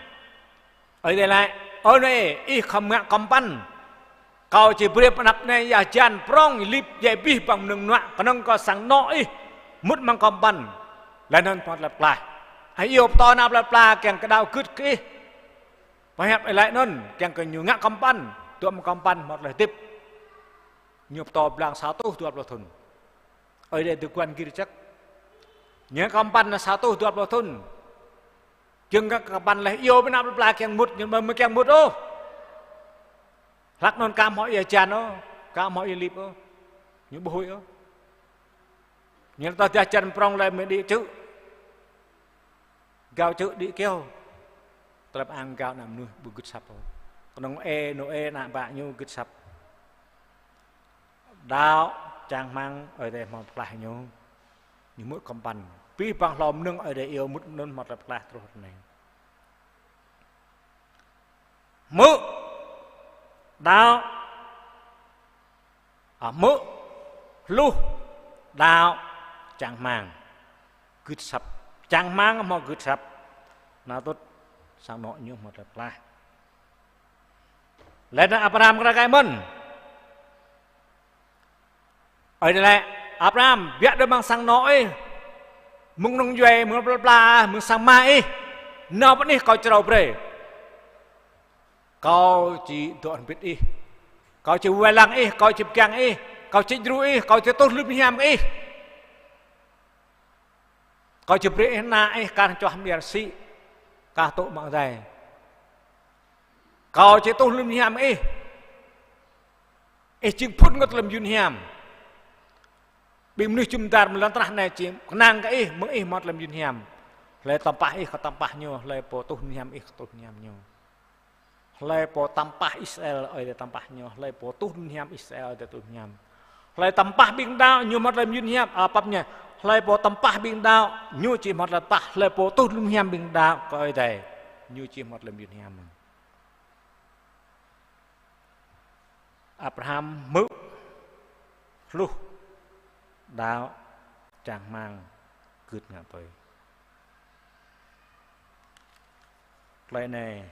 Ơi Adai laĭ: Ơ Nôê, ih khŏm ngă kơmpăn. Kâo či brơi pơ anăp anai ia hơjan prŏng, lip djai abih bang mơnơ̆ng mơnuă, kơnơ̆ng kơ sang anŏ ih mŭt amăng kơmpăn. Laih anŭn hmâo tơlơi pơklaih. Ih iâu pơtô ană plơi pla kiăng kơ đaŏ gưt kơ ih. Pơhiăp Ơi Adai laĭ anŭn, kiăng kơ ñu ngă kơmpăn, dŏ amăng kơmpăn hmâo tơlơi hơdip. Ñu pơtô blang sa rơtuh dua pluh thŭn. Ơi Adai dơguan gir čăk. Ñu kơmpăn sa rơtuh dua pluh thŭn. Jing kơ kơmpăn laih iâu ƀing ană plơi pla kiăng mŭt, ñu ƀu mơ̆ kiăng mŭt ôh. Hlăk anŭn ka hmâo ia hơjan ôh, ka hmâo ia lip ôh. Ñu ƀu huĭ ôh. Ñu tơdah hơjan prŏng laih mơ̆ đĭ čư̆. Gao čư̆ đĭ kyâo. Tơlơi pơang gao ană mơnuih ƀu gưt asăp ôh. Kơnơ̆ng ơ Nôê ană bă ñu gưt asăp. Đaŏ čang rơmang Ơi Adai hmâo pơklaih ñu. Ñu mŭt kơmpăn. Abih bang hlô mơnơ̆ng Ơi Adai iâu mŭt anŭn hmâo tơlơi pơklaih truh anai. Hmư̆, đaŏ, a, hmư̆, hluh, đaŏ, čang rơmang. Gưt asăp. Čang rơmang hmâo gưt asăp. Anŭn tŭ sang anŏ ñu hmâo tơlơi pơklaih. Laih anŭn Abraham kơ rơkơi mơ̆n. Ơi Adai laĭ: Abraham, biă đơi amăng sang anŏ ih, mơ̆ng kơnung djuai, mơ̆ng plơi pla, mơ̆ng sang ama ih, nao pơ anih kâo črâo brơi. Kâo či dŏ hrŏm hơbĭt ih. Kâo či wai lăng ih, kâo či pơgang ih, kâo či djru ih, kâo či tuh lŏm hiam kơ ih. Kâo či brơi ih ană ih kar čuah mơyang rơsĭ, kar tŭ mă adai. Kâo či tuh lŏm hiam ih. Ih jing phŭn kơ tơlơi mơyun hiam. Ƀing mơnuih jum dar mơ̆ng lŏn tơnah anai či kơnang kơ ih, mơ̆ng ih hmâo tơlơi mơyun hiam. Hlơi tơmpah ih kơ tơmpah ñu, hlơi pô tuh lŏm hiam ih kơ tuh lŏm hiam ñu. Hlơi pô tơmpah Israel, Ơi Adai tơmpah ñu, hlơi pô tuh lŏm hiam Israel, Ơi Adai tuh lŏm hiam. Hlơi tơmpah ƀing đaŏ, ñu hmâo tơlơi mơyun hiam, a, pap ñu. Hlơi pô tơmpah ƀing đaŏ, ñu či hmâo tơlơi tơpah, hlơi pô tuh lŏm hiam ƀing đaŏ kơ Ơi Adai, ñu či hmâo tơlơi mơyun hiam. Abraham hmư̆, hluh, đaŏ, čang rơmang, gưt ngă tui. Tơlơi anai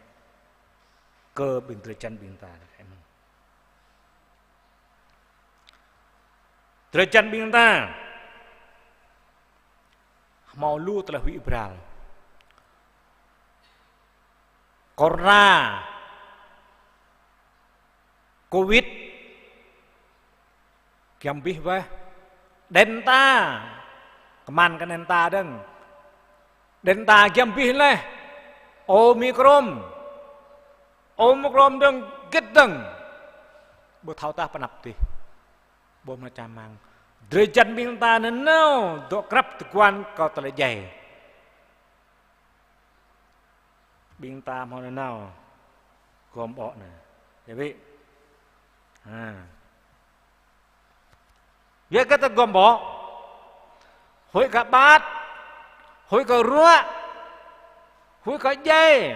kơ ƀing drơi jăn ƀing ta. Drơi jăn ƀing ta hmâo lu tơlơi huĭ bral. Corona, Covid, giăm abih weh. Delta, kơman kơ Delta dơ̆ng. Delta giăm abih laih. Omicron, Omicron dơ̆ng, hơget dơ̆ng. Ƀu thâo tah pơ anăp adih. Ƀu hmâo čang rơmang. Drơi jăn ƀing ta nanao dŏ krăp tơguan kơ tơlơi djai. Ƀing ta hmâo nanao gom ƀô̆ anai. Yă ƀĭ. Ha. Yua kơ ta gom ƀô̆. Huĭ kơ ƀat. Huĭ kơ ruă. Huĭ kơ djai.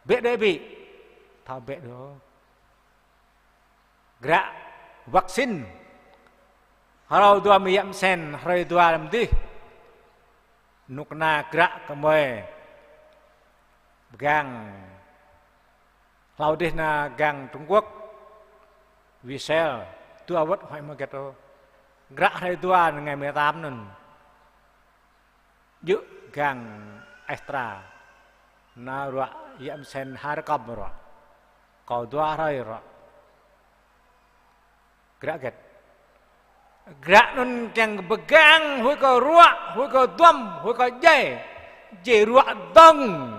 Bĕ đơi ƀĭ. Thâo bĕ đơi. Gră vaccine. Hrơi dua mơ̆ng yă mơsen, hrơi dua lăm dih. Nŭk na gră kơ mơi. Pơgang. Hlâo dih na gang Trung Quốc. Wesel. Dua wơ̆t huĭ mơ̆ hơget ôh. Gră hrơi dua anai ngày mười tám anŭn. Djơ̆ gang Astra. Na ruă yă mơsen ha rơkăm ruă. Kâo dua hrơi ruă. Gră hơget. Gră anŭn kiăng pơgang huĭ kơ ruă, huĭ kơ duăm, huĭ kơ djai. Djai ruă dơ̆ng.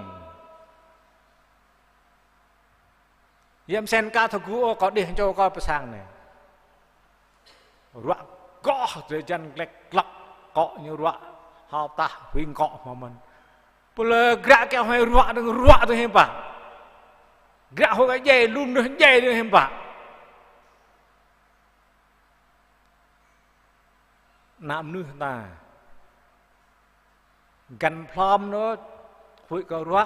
Yă mơsen ka thâo gŭ ôh, kâo đih čô kâo pơ sang anai. Ruă goh drơi jăn glĕk glŏk, akŏ ñu ruă hơtah huĭ akŏ hmâo mơ̆n. Pơlơ gră kiăng huĭ ruă dơ̆ng, ruă dơ̆ng hiư̆m pă. Gră huĭ kơ djai, lŏm dơ̆ng djai dơ̆ng hiư̆m pă. Ană mơnuih ta. Găn phlom đôč, huĭ kơ ruă.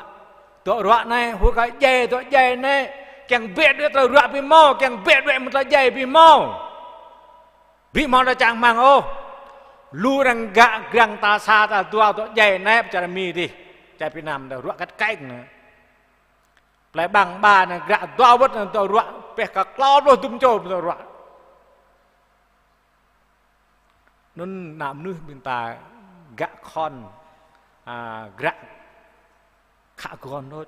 Dŏ ruă anai, huĭ kơ djai, dŏ djai anai. Kiăng bĕ đuaĭ tơlơi ruă ƀu hmâo, kiăng bĕ đuaĭ mơ̆ng tơlơi djai ƀu hmâo. Ƀu hmâo tơlơi čang rơmang ôh. Lu arăng gă grăng ta sa ta dua dŏ djai anai, pơ čar Mi dih. Čar Việt Nam ta ruă kăt kaĭng anai. Plei Bang ba anai gră dua wơ̆t anai dŏ ruă, pĕh kơ klâo pluh dŭm čô dŏ ruă. Anŭn ană mơnuih ƀing ta gă khŏn, a, gră khă gŏn đôč,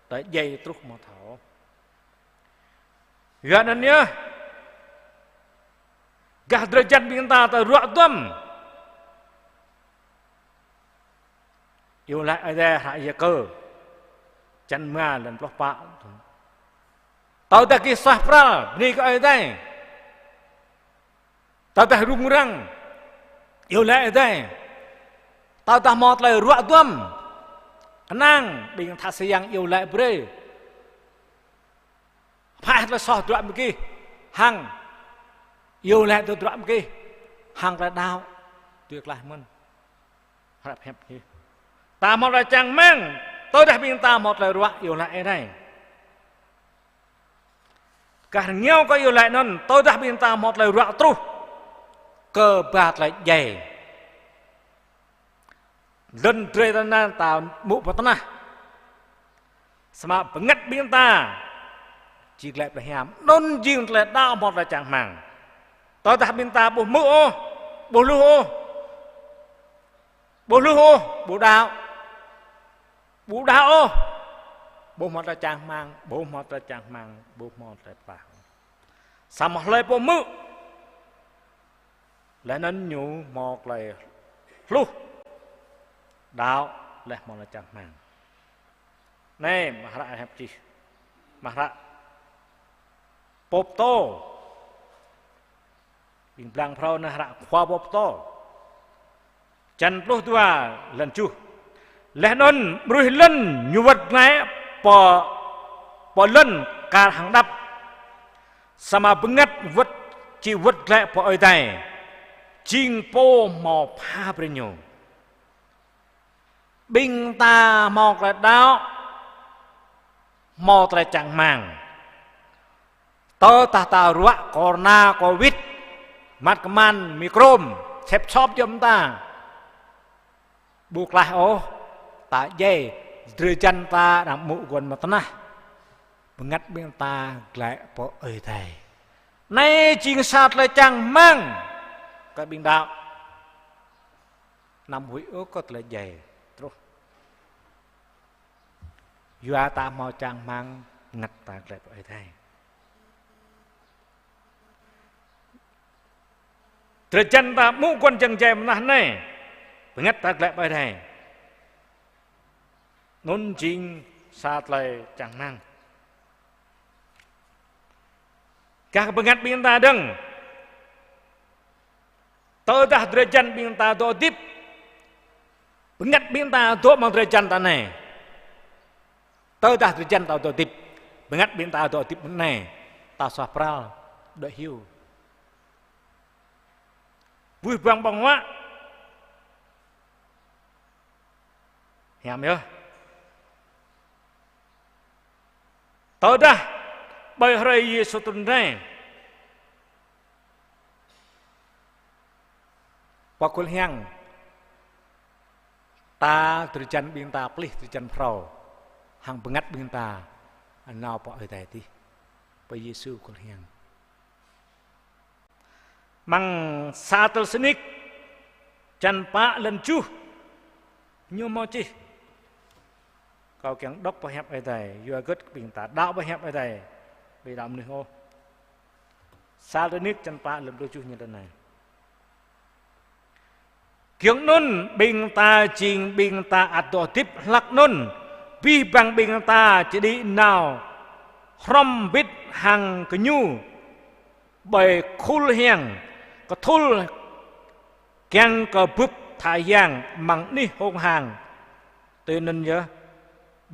tơlơi djai truh hmâo thâo. Yua anŭn yơh, gah drơi jăn ƀing ta tơlơi ruă duăm. Iâu laĭ Ơi Adai hră Yakơ, čăn rơma lăn pluh pă. Tơdah gih suaih pral, bơni kơ Ơi Adai. Tơdah rŭng răng, iâu laĭ Ơi Adai. Tơdah hmâo tơlơi ruă duăm, kơnang ƀing tha sơyang iâu laĭ brơi. Phaih tơlơi soh tơdruă mơ̆ng gih, hăng iâu laĭ tơdruă mơ̆ng gih, hăng tơlơi đaŏ, tui klaih mơ̆n. Hră pơhiăp hĭ. Ta hmâo tơlơi čang rơmang, tơdah ƀing ta hmâo tơlơi ruă iâu laĭ Ơi Adai. Gah rơngiao kơ iâu laĭ anŭn, tơdah ƀing ta hmâo tơlơi ruă truh kơ ba tơlơi djai. Lŏn drơi tơnah ta mŭk pơ tơnah. Samơ̆ bơngăt ƀing ta či glaĭ plei hiam. Anŭn jing tơlơi đaŏ hmâo tơlơi čang rơmang. Tơdah ƀing ta ƀu hmư̆ ôh, ƀu hluh ôh, ƀu hluh ôh, ƀu đaŏ. Ƀu đaŏ ôh. Ƀu hmâo tơlơi čang rơmang, ƀu hmâo tơlơi čang rơmang, ƀu hmâo tơlơi pơpă. Samơ̆ hlơi pô hmư̆, laih anŭn ñu hmâo tơlơi hluh, đaŏ, laih hmâo tơlơi čang rơmang. Anai, mơ̆ng hră Ơi Adai čih. Mă hră pô pơtô. Ƀing blang phrâo nao hră khua pô pơtô. Čăn pluh dua lăn tơjuh. Laih anŭn mơnuih lŏn ñu wơ̆t glaĭ pơ, pơ lŏn kar hăng đăp. Samơ̆ bơngăt wơ̆t či wơ̆t glaĭ pơ Ơi Adai. Jing pô hmâo pha brơi ñu. Ƀing ta hmâo tơlơi đaŏ, hmâo tơlơi čang rơmang. Tơdah ta ruă corona, covid, măt kơman, mikrom, sĕp sop jơm ta. Ƀu klaih ôh, ta djai, drơi jăn ta đang mŭ guăn mơ̆ng tơnah. Bơngăt ƀing ta glaĭ pơ Ơi Adai. Anai jing sa tơlơi čang rơmang kơ ƀing đaŏ. Anăm huĭ ôh kơ tơlơi djai truh. Yua ta hmâo čang rơmang bơngăt ta glaĭ pơ Ơi Adai. Drơi jăn ta mŭ guăn jăng jai mơnah anai, bơngăt ta glaĭ pơ Ơi Adai. Anŭn jing sa tơlơi čang rơmang. Gah bơngăt ƀing ta dơ̆ng. Tơdah drơi jăn ƀing ta dŏ hơdip, bơngăt ƀing ta dŏ amăng drơi jăn ta anai. Tơdah drơi jăn ta dŏ hơdip, bơngăt ƀing ta dŏ hơdip anai, ta suaih pral, dŏ hyu. Wih ƀăng ƀơ̆ng huă. Hiam yơh. Tơdah ƀơi hrơi Yêsu trŭn rai, pơ khul hiăng, ta drơi jăn ƀing ta plih drơi jăn phrâo, hăng bơngăt ƀing ta nao pơ Ơi Adai dih, pơ Yêsu khul hiăng. Amăng sa Têsalônik, čăn pă lăn tơjuh, ñu hmâo čih. Kâo kiăng đŏk pơhiăp Ơi Adai, yua hơget ƀing ta đaŏ pơhiăp Ơi Adai, ƀu đaŏ mơnuih ôh. Sa Têsalônik čăn pă lăn pluh tơjuh ñu laĭ anai. Giŏng anŭn ƀing ta jing ƀing ta ăt dŏ hơdip hlăk anŭn, abih bang ƀing ta či đĭ nao hrŏm hơbĭt hăng gơñu ƀơi khul hiăng kơthul kiăng kơ bưp tha yang amăng anih hông hang. Tui anŭn yơh,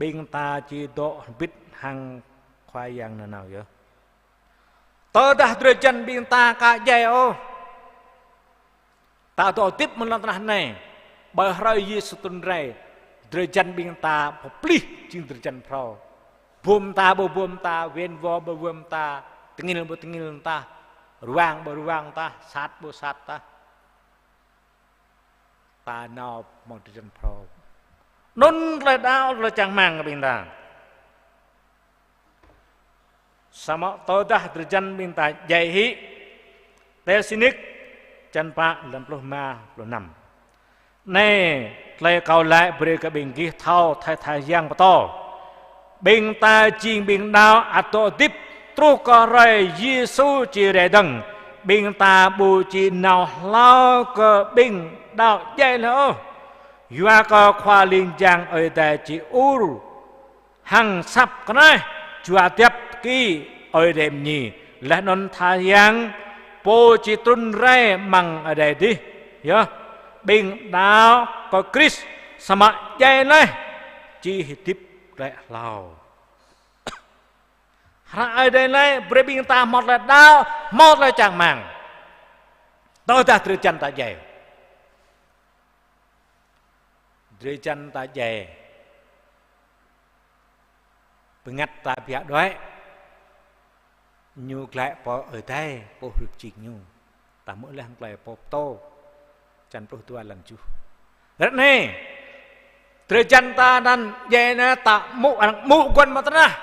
ƀing ta či dŏ hơbĭt hăng Khua Yang nanao yơh. Tơdah drơi jăn ƀing ta ka djai ôh, ta dŏ hơdip amăng lŏn tơnah anai, ƀơi hrơi Yêsu trŭn rai, drơi jăn ƀing ta pơplih jing drơi jăn phrâo. Bum ta ƀu bum ta, win wo ƀu win ta, tơngil ƀu tơngil ta, ruang ƀu ruang ta, sat ƀu sat ta. Ta nao amăng drơi jăn phrâo. Anŭn tơlơi đaŏ, tơlơi čang rơmang kơ ƀing ta. Samơ̆ tơdah drơi jăn ƀing ta djai hĭ. Têsalônik, čăn pă, lăn pluh rơma, pluh năm. Anai, tơlơi kâo laĭ brơi kơ ƀing gih thâo, tơlơi tha yang pơtô. Ƀing ta jing ƀing đaŏ ăt dŏ hơdip truh kơ hrơi Yêsu či rai dơ̆ng. Ƀing ta ƀu či nao hlâo kơ ƀing đaŏ djai laih ôh. Yua kơ Khua Ling Jang Ơi Adai či ur hăng asăp kơnaih, jua djăp tơki Ơi Adai mơñi. Laih anŭn tha yang pô či trŭn rai amăng adai adih. Yơh, ƀing đaŏ kơ Krist samơ̆ djai laih či hơdip glaĭ hlâo. Hră Ơi Adai laĭ brơi ƀing ta hmâo tơlơi đaŏ, hmâo tơlơi čang rơmang. Tơdah drơi jăn ta djai. Drơi jăn ta djai. Bơngăt ta biă đuaĭ. Ñu glaĭ pơ Ơi Adai, pô hrup jing ñu. Ta hmư̆ laih hăng tơlơi pô pơtô. Čăn pluh dua lăn tơjuh. Ră anai, drơi jăn ta anŭn djai anai ta mŭ, arăng mŭ guăn mơ̆ng tơnah.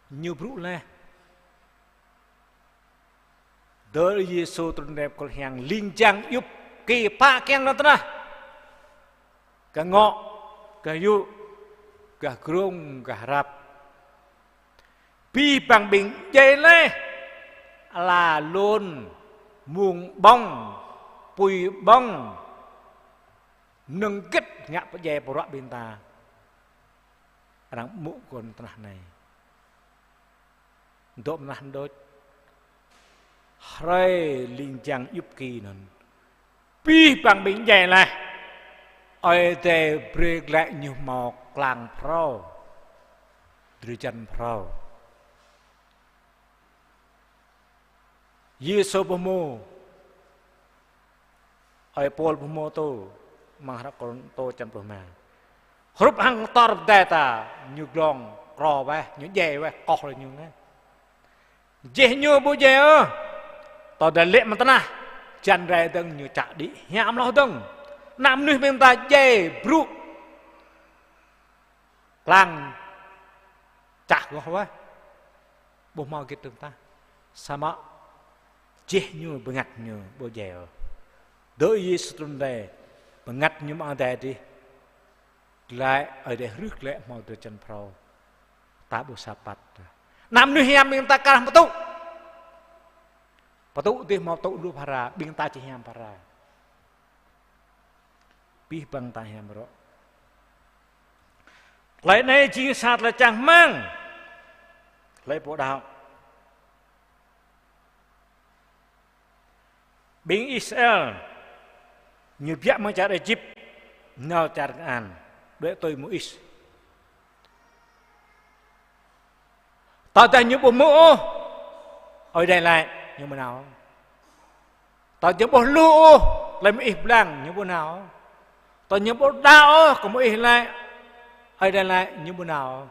Ñu brŭ laih. Tơl Yêsu trŭn rai pơ khul hiăng, ling jang djŭp, kơyâo pă kiăng lŏn tơnah. Gah ngŏ, gah yŭ, gah grông, gah rap. Abih bang ƀing djai laih, ala lŏn, mông ƀơ̆ng, apui ƀơ̆ng, mơnơ̆ng hơget ngă pơdjai pơruă ƀing ta. Arăng mŭk kơ tơnah anai. Dŏ tơnah đôč. Hrơi ling jang djŭp ki anŭn. Abih bang ƀing djai laih. Ơi Adai brơi glaĭ ñu hmâo klang phrâo. Drơi jăn phrâo. Yêsu pơhmu. Ơi Pôl pơhmu tŭ, amăng hră Kôrintô čăn pluh rơma. Hrup hăng tor pơdai ta, ñu glông, krô weh, ñu djai weh, koh lĕ ñu ngă. Jeh ñu ƀu djai ôh. Tơdah lĕ mơ̆ng tơnah, jăn rai dơ̆ng ñu čă đĭ, hiam hloh dơ̆ng. Ană mơnuih ƀing ta djai brŭ. Klang čah goh weh. Ƀu hmâo git dơ̆ng tah. Samơ̆ jeh ñu bơngăt ñu ƀu djai ôh. Dŏ Yêsu trŭn rai, bơngăt ñu mơ̆ng adai adih. Glaĭ, Ơi Adai rưh glaĭ hmâo drơi jăn phrâo. Ta ƀu sa păt. Ană mơnuih hiam ƀing ta kah pơtŭ. Pơtŭ adih hmâo tŭ lu phara, ƀing ta či hiam phara. Abih bang ta hiam rŏ. Tơlơi anai jing sa tơlơi čang rơmang. Tơlơi pô đaŏ. Ƀing Israel ñu biă mơ̆ng čar Êjip, nao čar Kanaan, đuaĭ tui Môis. Tơdah ñu ƀu hmư̆ ôh, Ơi Adai laĭ, ñu ƀu nao. Tơdah ñu ƀu hluh ôh, tơlơi mơ̆ng ih blang, ñu ƀu nao. Tơdah ñu ƀu đaŏ ôh, kơ mơ̆ng ih laĭ, Ơi Adai laĭ, ñu ƀu nao.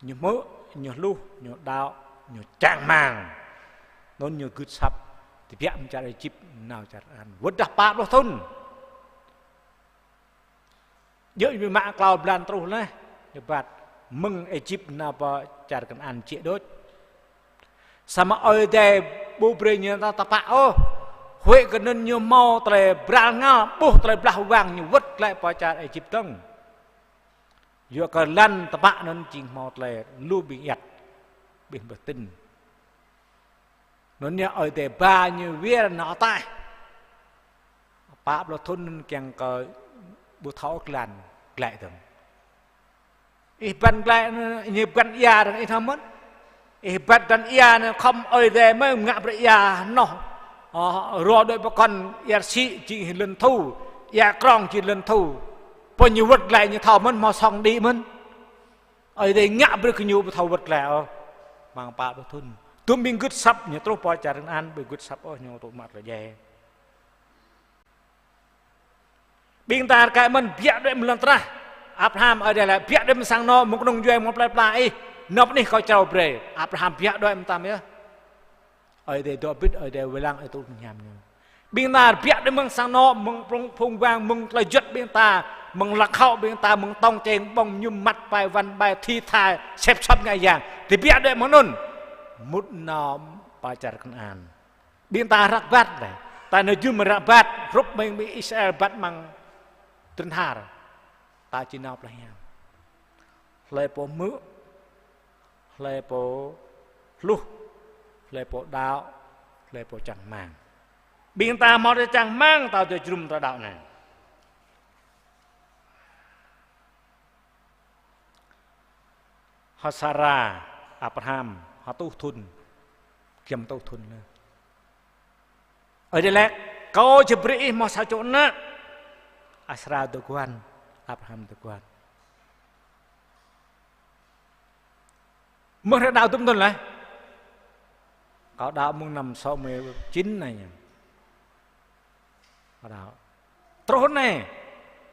Ñu hmư̆, ñu hluh, ñu đaŏ, ñu čang rơmang. Anŭn ñu gưt asăp, tơbiă mơ̆ng čar Êjip, nao čar Kanaan. Wơ̆t dah pă pluh thŭn. Djơ̆ ñu mă klâo blan truh laih, ñu rơbat mơ̆ng Êjip nao pơ čar Kanaan jĕ đôč. Samơ̆ Ơi Adai ƀu brơi ñu ta tơpă ôh. Huĭ kơ anŭn ñu hmâo tơlơi bral rơngal, ƀuh tơlơi blah wang ñu wơ̆t glaĭ pơ čar Êjip dơ̆ng. Yua kơ lŏn tơpă anŭn jing hmâo tơlơi lu ƀing ayăt, ƀing pơtĭn. Anŭn yơh Ơi Adai ba ñu wir nao ataih. Pă pluh thŭn anŭn kiăng kơ ƀu thâo ôh kơ lŏn glaĭ dơ̆ng. Ih băn glaĭ anŭn, ih băn ia dơ̆ng ih thâo mơ̆n. Ih băn ia anŭn khŏm Ơi Adai mơ̆ ngă brơi ia hnoh. Ơ, rô đuaĭ pơkŏn ia rơsĭ jing lŏn thu, ia krong jing lŏn thu. Pô ñu wơ̆t glaĭ ñu thâo mơ̆n, hmâo sŏng đĭ mơ̆n. Ơi Adai ngă brơi kơ ñu ƀu thâo wơ̆t glaĭ ôh. Mơ̆ng pă pluh thŭn. Dŭm ƀing gưt asăp ñu truh pơ čar Kanaan, ƀing gưt asăp ôh ñu tŭ mă tơlơi djai. Ƀing ta rơkâo mơ̆n biă đuaĭ mơ̆ng lŏn tơnah. Abraham, Ơi Adai laĭ biă đuaĭ mơ̆ng sang anŏ, mơ̆ng kơnung djuai, mơ̆ng plơi pla ih, anŏ pơ anih kâo črâo brơi. Abraham biă đuaĭ mơ̆ng tam yơh. Ơi Adai dŏ bĭt, Ơi Adai wai lăng, Ơi Adai tŭ mơñam ñu. Ƀing ta biă đuaĭ mơ̆ng sang anŏ, mơ̆ng phung, phung wang, mơ̆ng tơlơi juăt ƀing ta, mơ̆ng lŏn khŏk ƀing ta, mơ̆ng tong čeng ƀong mơñum, măt pai, wăn pai, thi thai, sĕp sŏp ngă yang. Tơbiă đuaĭ mơ̆ng anŭn. Mŭt nao pơ čar Kanaan. Ƀing ta răk rơbat laih. Ta nao jum răk rơbat, hrup mơ̆ng ƀing Israel rơbat amăng tơnah. Ta či nao plah hiam. Hlơi pô hmư̆, hlơi pô hluh, hlơi pô đaŏ, hlơi pô čang rơmang. Ƀing ta hmâo tơlơi čang rơmang, ta dŏ jơnum ta đaŏ anai. Hơ Sara, Abraham, hơtuh thŭn, giăm tuh thŭn laih. Ơi Adai laĭ, kâo či brơi ih hmâo sa čô ană. Hơ Sara dŏ guan, Abraham dŏ guan. Mơ̆ hrơi đaŏ dŭm thŭn laih. Kâo đaŏ mơ̆ng năm sáu mươi chín anai. Kâo đaŏ. Truh anai,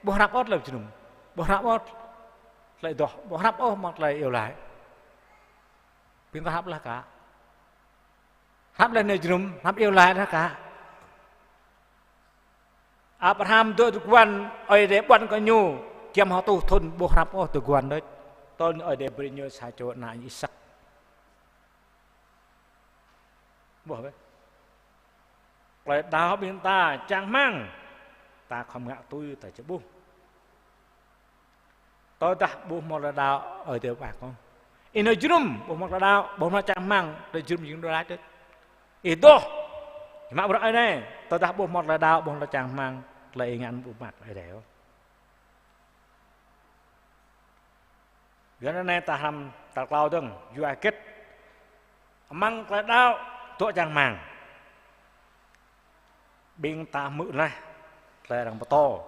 ƀu hrăp ôh tơlơi jơnum. Ƀu hrăp ôh tơlơi adoh. Ƀu hrăp ôh mơ̆ng tơlơi iâu laĭ. Ƀing ta hrăp laih kah. Hrăp laih nao jơnum, hrăp iâu laĭ laih kah. Abraham dŏ dŏ guan, Ơi Adai ƀuăn kơ ñu, giăm hơtuh thŭn ƀu hrăp ôh dŏ guan đôč. Tơl Ơi Adai brơi ñu sa čô ană Isăk. Ƀuh bĕ. Tơlơi đaŏ ƀing ta čang rơmang, ta khŏm ngă tui ta či ƀuh. Tơdah ƀu hmâo tơlơi đaŏ, Ơi Adai ƀu ăt kơ. Ih nao jơnum, ƀu hmâo tơlơi đaŏ, ƀu hmâo čang rơmang, tơlơi jơnum jing đôč laih đôč. Ih adoh, ih mă bruă Ơi Adai, tơdah ƀu hmâo tơlơi đaŏ, ƀu hmâo tơlơi čang rơmang, tơlơi ih ngă ƀu mă Ơi Adai ôh. Yua anŭn anai ta hrăm tal klâo dơ̆ng, yua hơget amăng tơlơi đaŏ dŏ čang rơmang. Ƀing ta hmư̆ laih tơlơi arăng pơtô.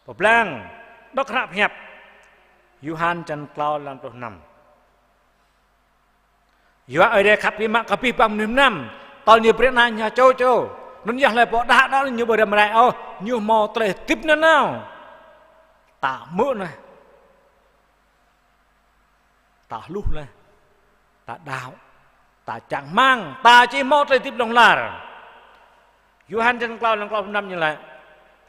Pơblang đŏk hră pơhiăp Yôhan črăn klâo lăn pluh năm. Yua Ơi Adai khăp biă mă kơ abih bang mơnuih mơnam, tơl Ñu brơi Ană Ñu čô čô. Anŭn yơh hlơi pô đaŏ anŭn Ñu ƀu răm rai ôh, ñu hmâo tơlơi hơdip nanao. Ta hmư̆ laih, ta hluh laih, ta đaŏ, ta čang rơmang, ta či hmâo tơlơi hơdip hlŏng lar. Yôhan črăn klâo lăn klâo pluh năm ñu laĭ: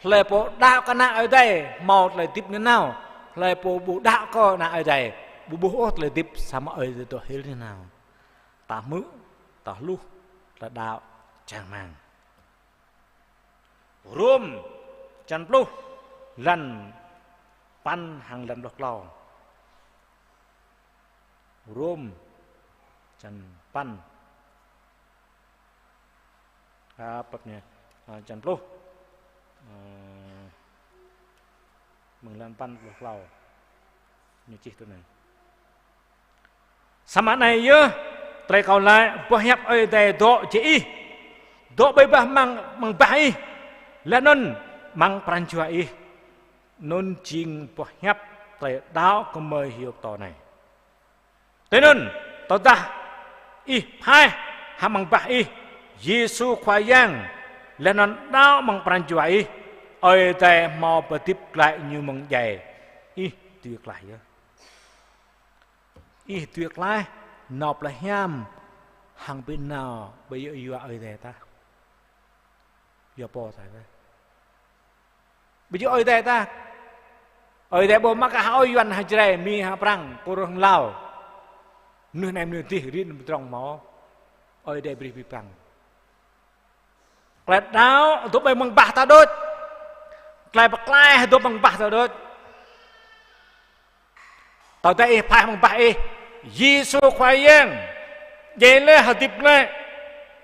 Hlơi pô đaŏ kơ Ană Ơi Adai hmâo tơlơi hơdip nanao. Hlơi pô ƀu đaŏ kơ Ană Ơi Adai ƀu ƀuh ôh tơlơi hơdip samơ̆ Ơi Adai dŏ hil nanao. Ta hmư̆, ta hluh, ta đaŏ, čang rơmang. Rôm črăn pluh lăn păn hăng lăn pluh klâo. Rôm črăn păn. A, păp anai, a, črăn pluh. A, mơ̆ng lăn păn pluh klâo. Ñu čih tui anai: Samơ̆ anai yơh tơlơi kâo laĭ: Boh hiăp Ơi Adai dŏ jĕ ih, dŏ ƀơi bah amăng, amăng bah ih, laih anŭn amăng pran jua ih. Anŭn jing boh hiăp tơlơi đaŏ gơmơi hyu pơtô anai. Tui anŭn, tơdah ih phaih hăng amăng bah ih Yêsu Khua Yang, laih anŭn đaŏ amăng pran jua ih, Ơi Adai hmâo pơhơdip glaĭ Ñu mơ̆ng djai, ih dưi klaih yơh. Ih dưi klaih nao plei hiam hăng ƀu nao ƀơi yua Ơi Adai tah. Yua pô tah tah. Ƀu djơ̆ Ơi Adai tah. Ơi Adai ƀu mă kơ hơô Yuan hơdră Mi hă Prăng, Kur hăng Lao. Mơnuih anai mơnuih adih rin pơdrŏng hmâo. Ơi Adai brơi abih bang. Tơlơi đaŏ dŏ ƀơi amăng bah ta đôč. Tơlơi pơklaih dŏ amăng bah ta đôč. Tơdah ih phaih amăng bah ih Yêsu Khua Yang, djai laih, hơdip glaĭ,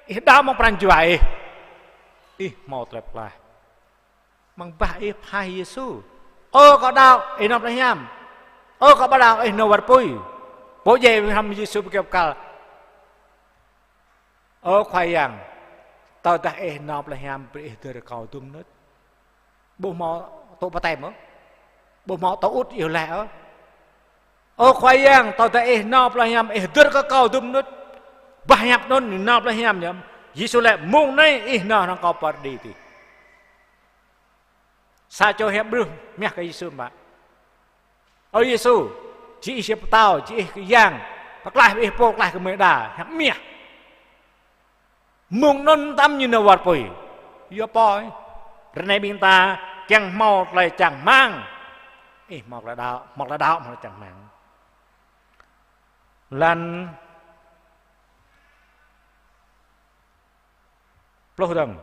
ih đaŏ amăng pran jua ih, ih hmâo tơlơi pơklaih. Amăng bah ih phaih Yêsu. Ơ kâo đaŏ, ih nao plei hiam. Ơ kâo ƀu đaŏ, ih nao wơr apui. Pô djai hrŏm Yêsu ƀơi kơyâo bơrkal. Ơ Khua Yang, tơdah ih nao plei hiam brơi ih hơdơr kơ kâo dum mơnŭt. Ƀu hmâo tŭ pơtĕm ôh. Ƀu hmâo tŭ ŭt iâu laĭ ôh. Ơ Khua Yang, tơdah ih nao plei hiam ih hơdơr kơ kâo dum mơnŭt. Boh hiăp anŭn nao plei hiam ñu. Yêsu laĭ mông anai ih nao hăng kâo pơ adih tih. Sa čô hiăp ƀruh mơhiăh kơ Yêsu mă: Ơ Yêsu, jing ih Pơtao, jing ih Khua Yang, pơklaih ih pô, pơklaih gơmơi đa, hiăp mơhiăh. Mông anŭn mơtam ñu nao wơr apui. Yua pô, ră anai ƀing ta kiăng hmâo tơlơi čang rơmang. Ih hmâo tơlơi đaŏ, hmâo tơlơi đaŏ, hmâo tơlơi čang rơmang. Lăn pluh dơ̆ng.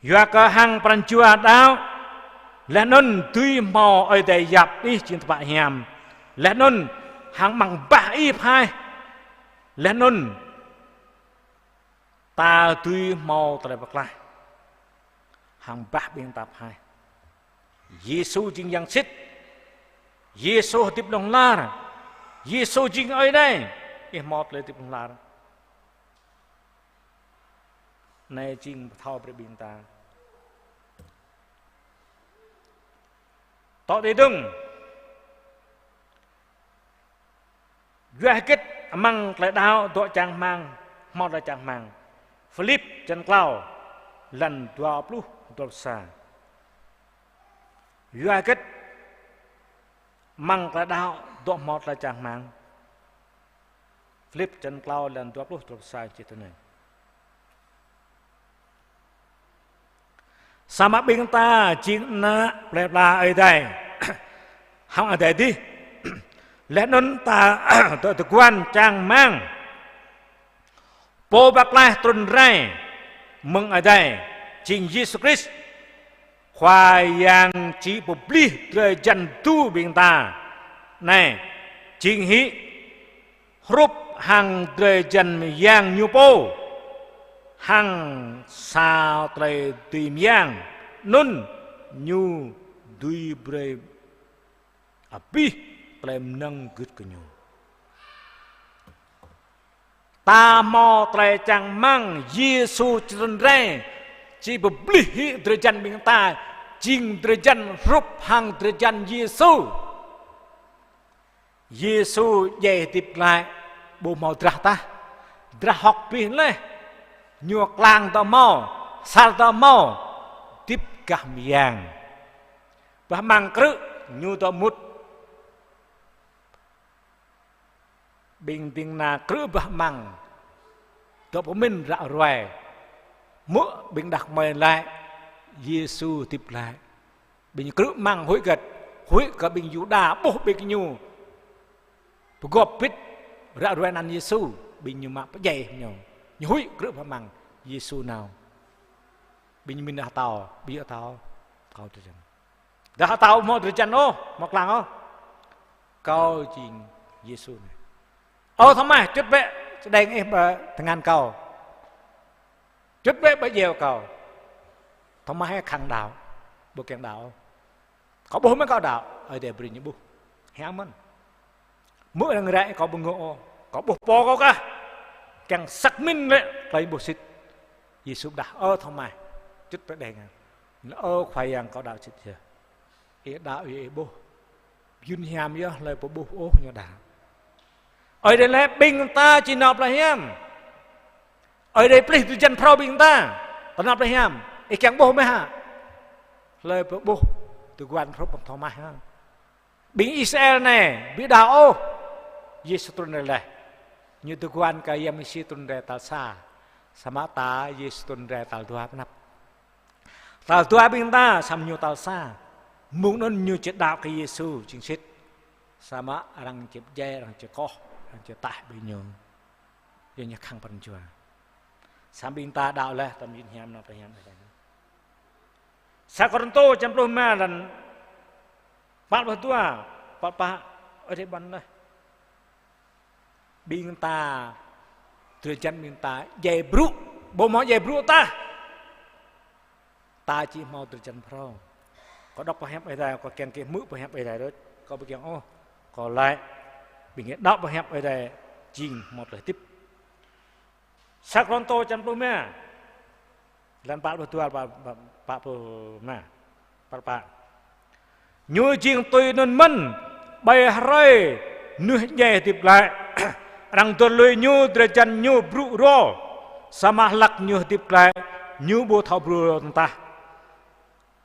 Yua kơ hăng pran jua đaŏ, laih anŭn dưi hmâo Ơi Adai yap ih jing tơpă hiam. Laih anŭn hăng amăng bah ih phaih, laih anŭn ta dưi hmâo tơlơi pơklaih. Hăng bah ƀing ta phaih. Yêsu jing Yang sĭt. Yêsu hơdip hlŏng lar. Yêsu jing Ơi Adai. Ih hmâo tơlơi hơdip hlŏng lar. Anai jing pơthâo brơi ƀing ta. Tŏ tui dơ̆ng. Yua hơget amăng tơlơi đaŏ dŏ čang rơmang, hmâo tơlơi čang rơmang. Philip črăn klâo, lăn dua pluh, dua pluh sa. Yua hơget amăng tơlơi đaŏ dŏ hmâo tơlơi čang rơmang. Philip črăn klâo, lăn dua pluh, dua pluh sa čih tui anai. Samơ̆ ƀing ta jing ană plei pla Ơi Adai hăng adai adih. Laih anŭn ta dŏ tơguan čang rơmang Pô pơklaih trŭn rai mơ̆ng adai, jing Yêsu Krist, Khua Yang či pơplih drơi jăn tơdu ƀing ta. Anai, jing hĭ hrup hăng drơi jăn mơyang Ñu pô. hăng sa tơlơi dưi mơyang, anŭn ñu dưi brơi abih tơlơi mơnơ̆ng gưt kơ ñu. Ta hmâo tơlơi čang rơmang Yêsu či trŭn rai, či pơplih hĭ drơi jan ƀing ta, jing drơi jan hrup hăng drơi jan Yêsu. Yêsu djai hơdip glaĭ, ƀu hmâo drah tah, drah hŏk abih laih, ñu klang dŏ hmâo, asar dŏ hmâo, hơdip gah mơyang. Bah amăng krư̆ ñu dŏ mŭt. Ƀing ding kơna krư̆ bah amăng dŏ pơmĭn ră ruai. Hmư̆ ƀing đah kơmơi laĭ Yêsu hơdip glaĭ. Ƀing krư̆ amăng huĭ hơget? Huĭ kơ ƀing Yuđa ƀuh ƀing ñu pơgop bĭt ră ruai anăn Yêsu, ƀing ñu mă pơdjai ñu. Ñu huĭ krư̆ bah amăng Yêsu nao. Ƀing ñu mĭn dah thâo, ƀing ñu thâo, thâo tơdang. Dah thâo hmâo drơi jan ôh, hmâo klang ôh. Kâo jing Yêsu anai. Ơ Thômas, čut bĕ čơđeng ih ƀơi tơngan kâo. Čut bĕ ƀơi djeo kâo. Thômas khăng đaŏ, ƀu kiăng đaŏ ôh. Kâo ƀuh mơ̆n kâo đaŏ, Ơi Adai brơi ñu ƀuh. Hiam mơ̆n. Hmư̆ arăng rai kâo ƀu ngŏ ôh, kâo ƀuh pô kâo kah. Kiăng xác minh lĕ tơlơi ƀuh sĭt. Yêsu pơđah, ơ Thômas, čut bĕ čơđeng. Ơ Khua Yang, kâo đaŏ sĭt yơh. Ih đaŏ yơh ih ƀuh. Mơyŭn hiam yơh, hlơi pô ƀuh ôh ñu đaŏ. Ơi Adai laĭ ƀing ta či nao plơi hiam. Ơi Adai plih drơi jan phrâo ƀing ta, ta nao plơi hiam. Ih kiăng ƀuh mơ̆ hă? Hlơi pô ƀuh tơguan hrup hăng Thômas hă? Ƀing Israel anai ƀu đaŏ ôh Yêsu trŭn rai laih. Ñu tơguan kơ Yang Mêsi trŭn rai tal sa. Samơ̆ ta Yêsu trŭn rai tal dua pơanăp. Tal dua ƀing ta, samơ̆ ñu tal sa. Mơ̆ng anŭn ñu či đaŏ kơ Yêsu jing sĭt. Samơ̆ arăng či pơdjai, arăng či koh, arăng či taih ƀing ñu. Yua ñu khăng pran jua. Samơ̆ ƀing ta đaŏ laih, ta mơyŭn hiam nao plơi hiam. Sa Kôrintô črăn pluh rơma, lăn păl pluh dua, păl pă, Ơi Adai ƀuăn laih. Ƀing ta, drơi jan ƀing ta djai brŭ, ƀu hmâo djai brŭ tah. Ta či hmâo drơi jan phrâo. Kâo đŏk pơhiăp Ơi Adai, kâo kiăng kơ hmư̆ pơhiăp Ơi Adai đôč. Kâo ƀu kiăng ôh. Kâo laĭ, ƀing gih đŏk pơhiăp Ơi Adai, jing hmâo tơlơi hơdip. Sa Kôrintô črăn pluh rơma, lăn păl pluh dua, păl, păl, păl pluh rơma, păl pă. Ñu jing tui anŭn mơ̆n, ƀơi hrơi mơnuih djai hơdip glaĭ. Arăng dơr lui ñu, drơi jan ñu brŭ rô, samơ̆ hlăk ñu hơdip glaĭ, ñu ƀu thâo brŭ rô tah.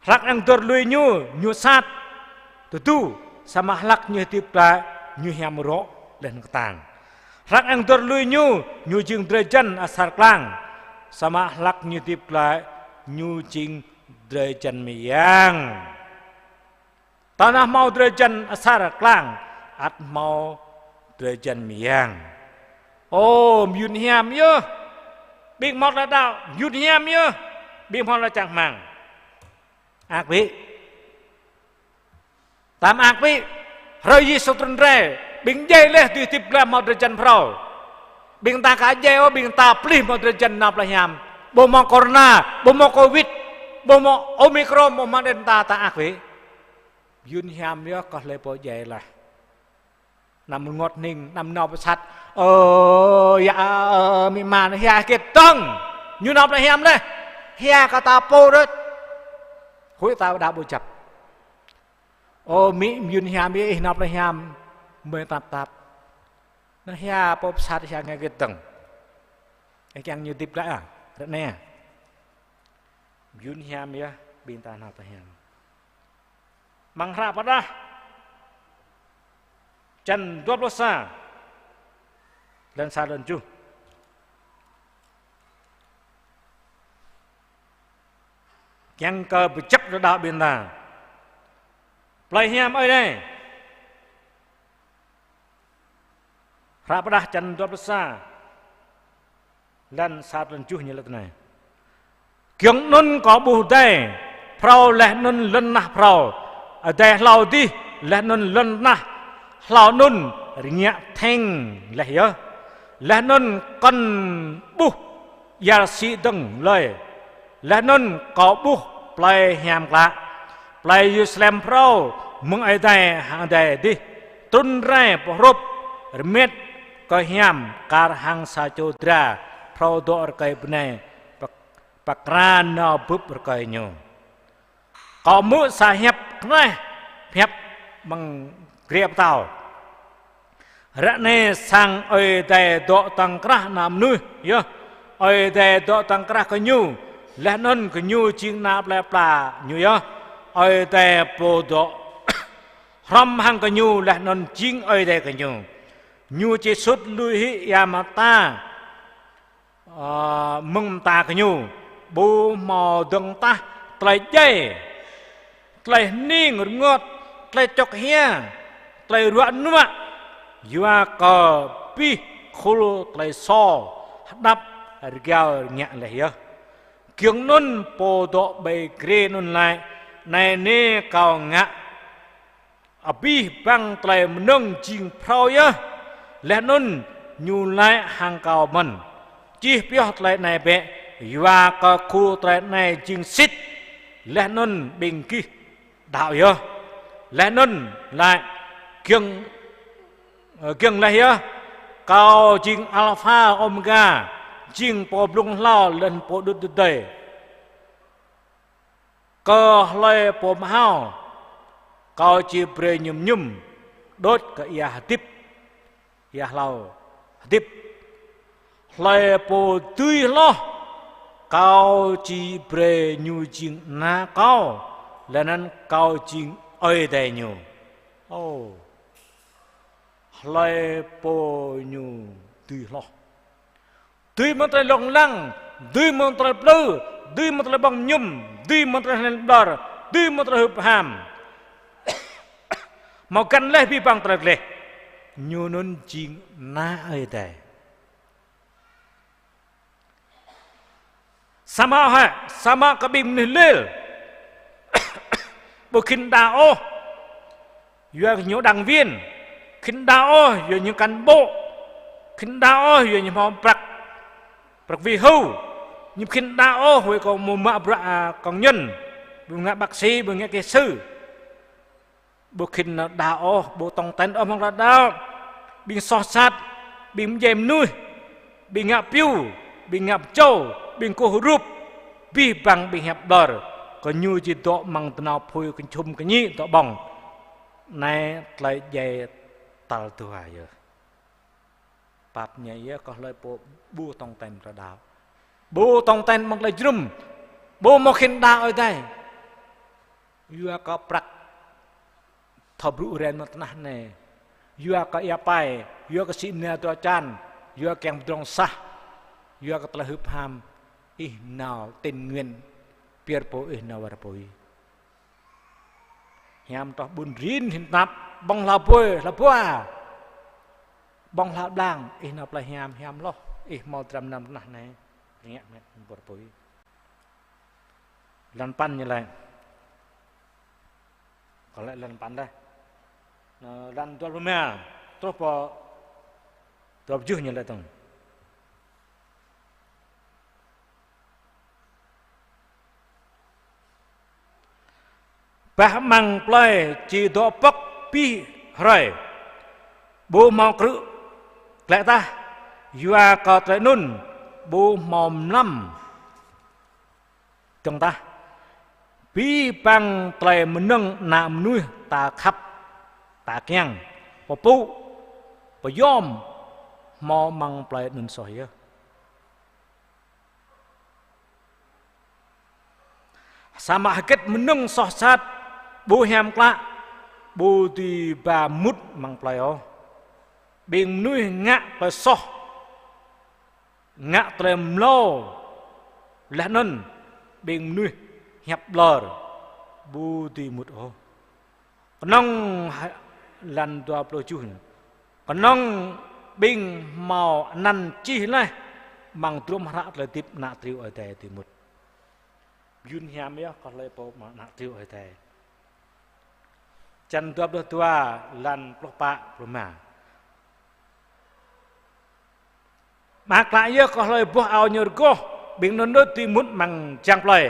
Hlăk arăng dơr lui ñu, ñu sat tơdu, samơ̆ hlăk ñu hơdip glaĭ, ñu hiam rŏ laih anŭn kơtang. Hlăk arăng dơr lui ñu, ñu jing drơi jan asar klang, samơ̆ hlăk ñu hơdip glaĭ, ñu jing drơi jan mơyang. Tơdah hmâo drơi jan asar klang, ăt hmâo drơi jan mơyang. Ơ, mơyŭn hiam yơh. Ƀing hmâo tơlơi đaŏ, mơyŭn hiam yơh. Ƀing hmâo tơlơi čang rơmang. Mơak bĕ. Tam mơak bĕ. Hrơi Yêsu trŭn rai, ƀing djai laih dưi hơdip glaĭ hmâo drơi jan phrâo. Ƀing ta aka djai ôh, ƀing ta plih hmâo drơi jan nao plơi hiam. Ƀu hmâo corona, ƀu hmâo covid, ƀu hmâo Omicron, ƀu hmâo Delta, ta mơak bĕ. Mơyŭn hiam yơh kơ hlơi pô djai laih. Anăm rơngot hning, anăm nao pơ sat. Ơ, yă, ơ, amĭ ama, hia hơget dơ̆ng. Ñu nao plơi hiam laih. Hia kơ ta pô đôč. Huĭ ta đaŏ ƀu djăp. Ơ, amĭ, mơyŭn hiam yơh ih nao plơi hiam. Mơi tap tap. Anŭn hia pô pơ sat hia ngă hơget dơ̆ng. Ih kiăng ñu hơdip glaĭ ah, ră anai ah. Mơyŭn hiam yơh, ƀing ta nao plơi hiam. Amăng hră pơrơđah, črăn dua pluh sa, lăn sa lăn tơjuh. Kiăng kơ pơjăp tơlơi đaŏ ƀing ta. Plơi hiam Ơi Adai. Hră pơrơđah črăn dua pluh sa, lăn sa lăn tơjuh ñu laĭ tui anai: Giŏng anŭn kâo ƀuh adai phrâo laih anŭn lŏn tơnah phrâo, adai hlâo adih laih anŭn lŏn tơnah hlâo anŭn rơngiă theng laih yơh. Laih anŭn kŏn ƀuh ia rơsĭ dơ̆ng lơi. Laih anŭn kâo ƀuh plei hiam klă, plei Yêrusalem phrâo mơ̆ng Ơi Adai hăng adai adih, trŭn rai pơhrôp, rơmet kơ hiam kar hăng sa čô dra phrâo dŏ rơkơi bơnai, pơk-, pơkra nao bưp rơkơi ñu. Kâo hmư̆ sa hiăp kơnaih pơhiăp amăng grê pơtao: Ră anai sang Ơi Adai dŏ tŏng krah ană mơnuih yơh. Ơi Adai dŏ tŏng krah gơñu, laih anŭn gơñu jing ană plơi pla ñu yơh. Ơi Adai pô dŏ hrŏm hăng gơñu laih anŭn jing Ơi Adai gơñu. Ñu či sut lui hĭ ia mơta, ơ, mơ̆ng mơta gơñu, ƀu hmâo dơ̆ng tah tơlơi djai, tơlơi hning rơngot, tơlơi čŏk hia, tơlơi ruă nuă, yua kơ abih khul tơlơi sô hơđăp rơgao rơngiă laih yơh. Giŏng anŭn pô dŏ ƀơi grê anŭn laĭ: Anai nê kâo ngă abih bang tơlơi mơnơ̆ng jing phrâo yơh. Laih anŭn ñu laĭ hăng kâo mơ̆n: Čih pioh tơlơi anai bĕ, yua kơ khul tơlơi anai jing sĭt. Laih anŭn ƀing gih đaŏ yơh. Laih anŭn laĭ: Giŏng, ơ, giŏng laih yơh, kâo jing Alpha Omega, jing pô blung hlâo laih anŭn pô đŭt đŭt đơi. Kơ hlơi pô mơhao, kâo či brơi mơñum mơñum đôč kơ ia hơdip, ia hlâo hơdip. Hlơi pô dưi hloh, kâo či brơi ñu jing ană kâo, laih anŭn kâo jing Ơi Adai ñu. Ô. Hlơi pô ñu dưi hloh, dưi mơ̆ng tơlơi lông lăng, dưi mơ̆ng tơlơi plư, dưi mơ̆ng tơlơi ƀơ̆ng mơñum, dưi mơ̆ng tơlơi hlĕn ƀlŏr, dưi mơ̆ng tơlơi hưp ham, hmâo găn laih abih bang tơlơi gleh, ñu anŭn jing ană Ơi Adai. Samơ̆ hă, samơ̆ kơ ƀing mơnuih lel ƀu khĭn đaŏ ôh, yua ñu đảng viên, khĭn đaŏ ôh, yua ñu cán bộ, khĭn đaŏ ôh, yua ñu hmâo prăk, prăk về hưu, ñu khĭn đaŏ ôh, huĭ kơ mơ̆ mă bruă, a, công nhân, ƀu ngă bác sĩ, ƀu ngă kỹ sư. Ƀu khĭn đaŏ ôh, ƀu tong ten ôh amăng klă đaŏ. Ƀing soh sat, ƀing mdjai mơnuih, ƀing ngă piu, ƀing ngă pơčô, ƀing kơkuh rup, abih bang ƀing hiăp ƀlŏr, kơ ñu či dŏ amăng tơnao apui kơčum kơñĭ dŏ ƀơ̆ng. Anai tơlơi djai tal dua yơh. Pap ñai yơh kơ hlơi pô ƀu tong ten klă đaŏ. Ƀu tong ten amăng tơlơi jơnum. Ƀu hmâo khĭn đaŏ Ơi Adai. Yua kơ prăk thâo brŭ ren amăng tơnah anai. Yua kơ ia pai, yua kơ sĭ nia dua čan, yua kiăng pơdrŏng sah, yua kơ tơlơi hưp ham, ih nao tình nguyện, pơyơr pô ih nao wơr apui. Hiam tŏh ƀun rin hin tap, ƀơ̆ng hla bui, hla bua. Ƀơ̆ng hla blang, ih nao plei hiam, hiam hloh, ih hmâo dram năm tơnah anai, rơngiă met, wơr apui. Lăn păn ñu laĭ. Kâo laĭ lăn păn dih. Nơ, lăn dua pluh rơma, truh pơ dua pluh tơjuh ñu laĭ tong. Bah amăng plơi či dŏ pŏk abih hrơi. Ƀu hmâo krư̆ glaĭ tah, yua kơ tơlơi anŭn ƀu hmâo mlam dơ̆ng tah. Abih bang tơlơi mơnơ̆ng ană mơnuih ta khăp, ta kiăng, pơpŭ, pơyom, hmâo amăng plơi anŭn soh yơh. Samơ̆ hơget mơnơ̆ng soh sat, ƀu hiam klă, ƀu dưi ba mŭt amăng plơi ôh. Ƀing mơnuih ngă tơlơi soh, ngă tơlơi mlâo, laih anŭn ƀing mơnuih hiăp ƀlŏr, ƀu dưi mŭt ôh. Kơnơ̆ng ha-, lăn dua pluh tơjuh. Kơnơ̆ng ƀing hmâo anăn čih laih amăng drôm hră tơlơi hơdip ană triu Ơi Adai dưi mŭt. Yun hiam yơh kơ hlơi pô mă ană triu Ơi Adai. Čăn dua pluh dua, lăn pluh pă, pluh rơma. Mơak klă yơh kơ hlơi boh ao ñu rơgoh, Ƀing anŭn đôč dưi mŭt amăng jang plơi,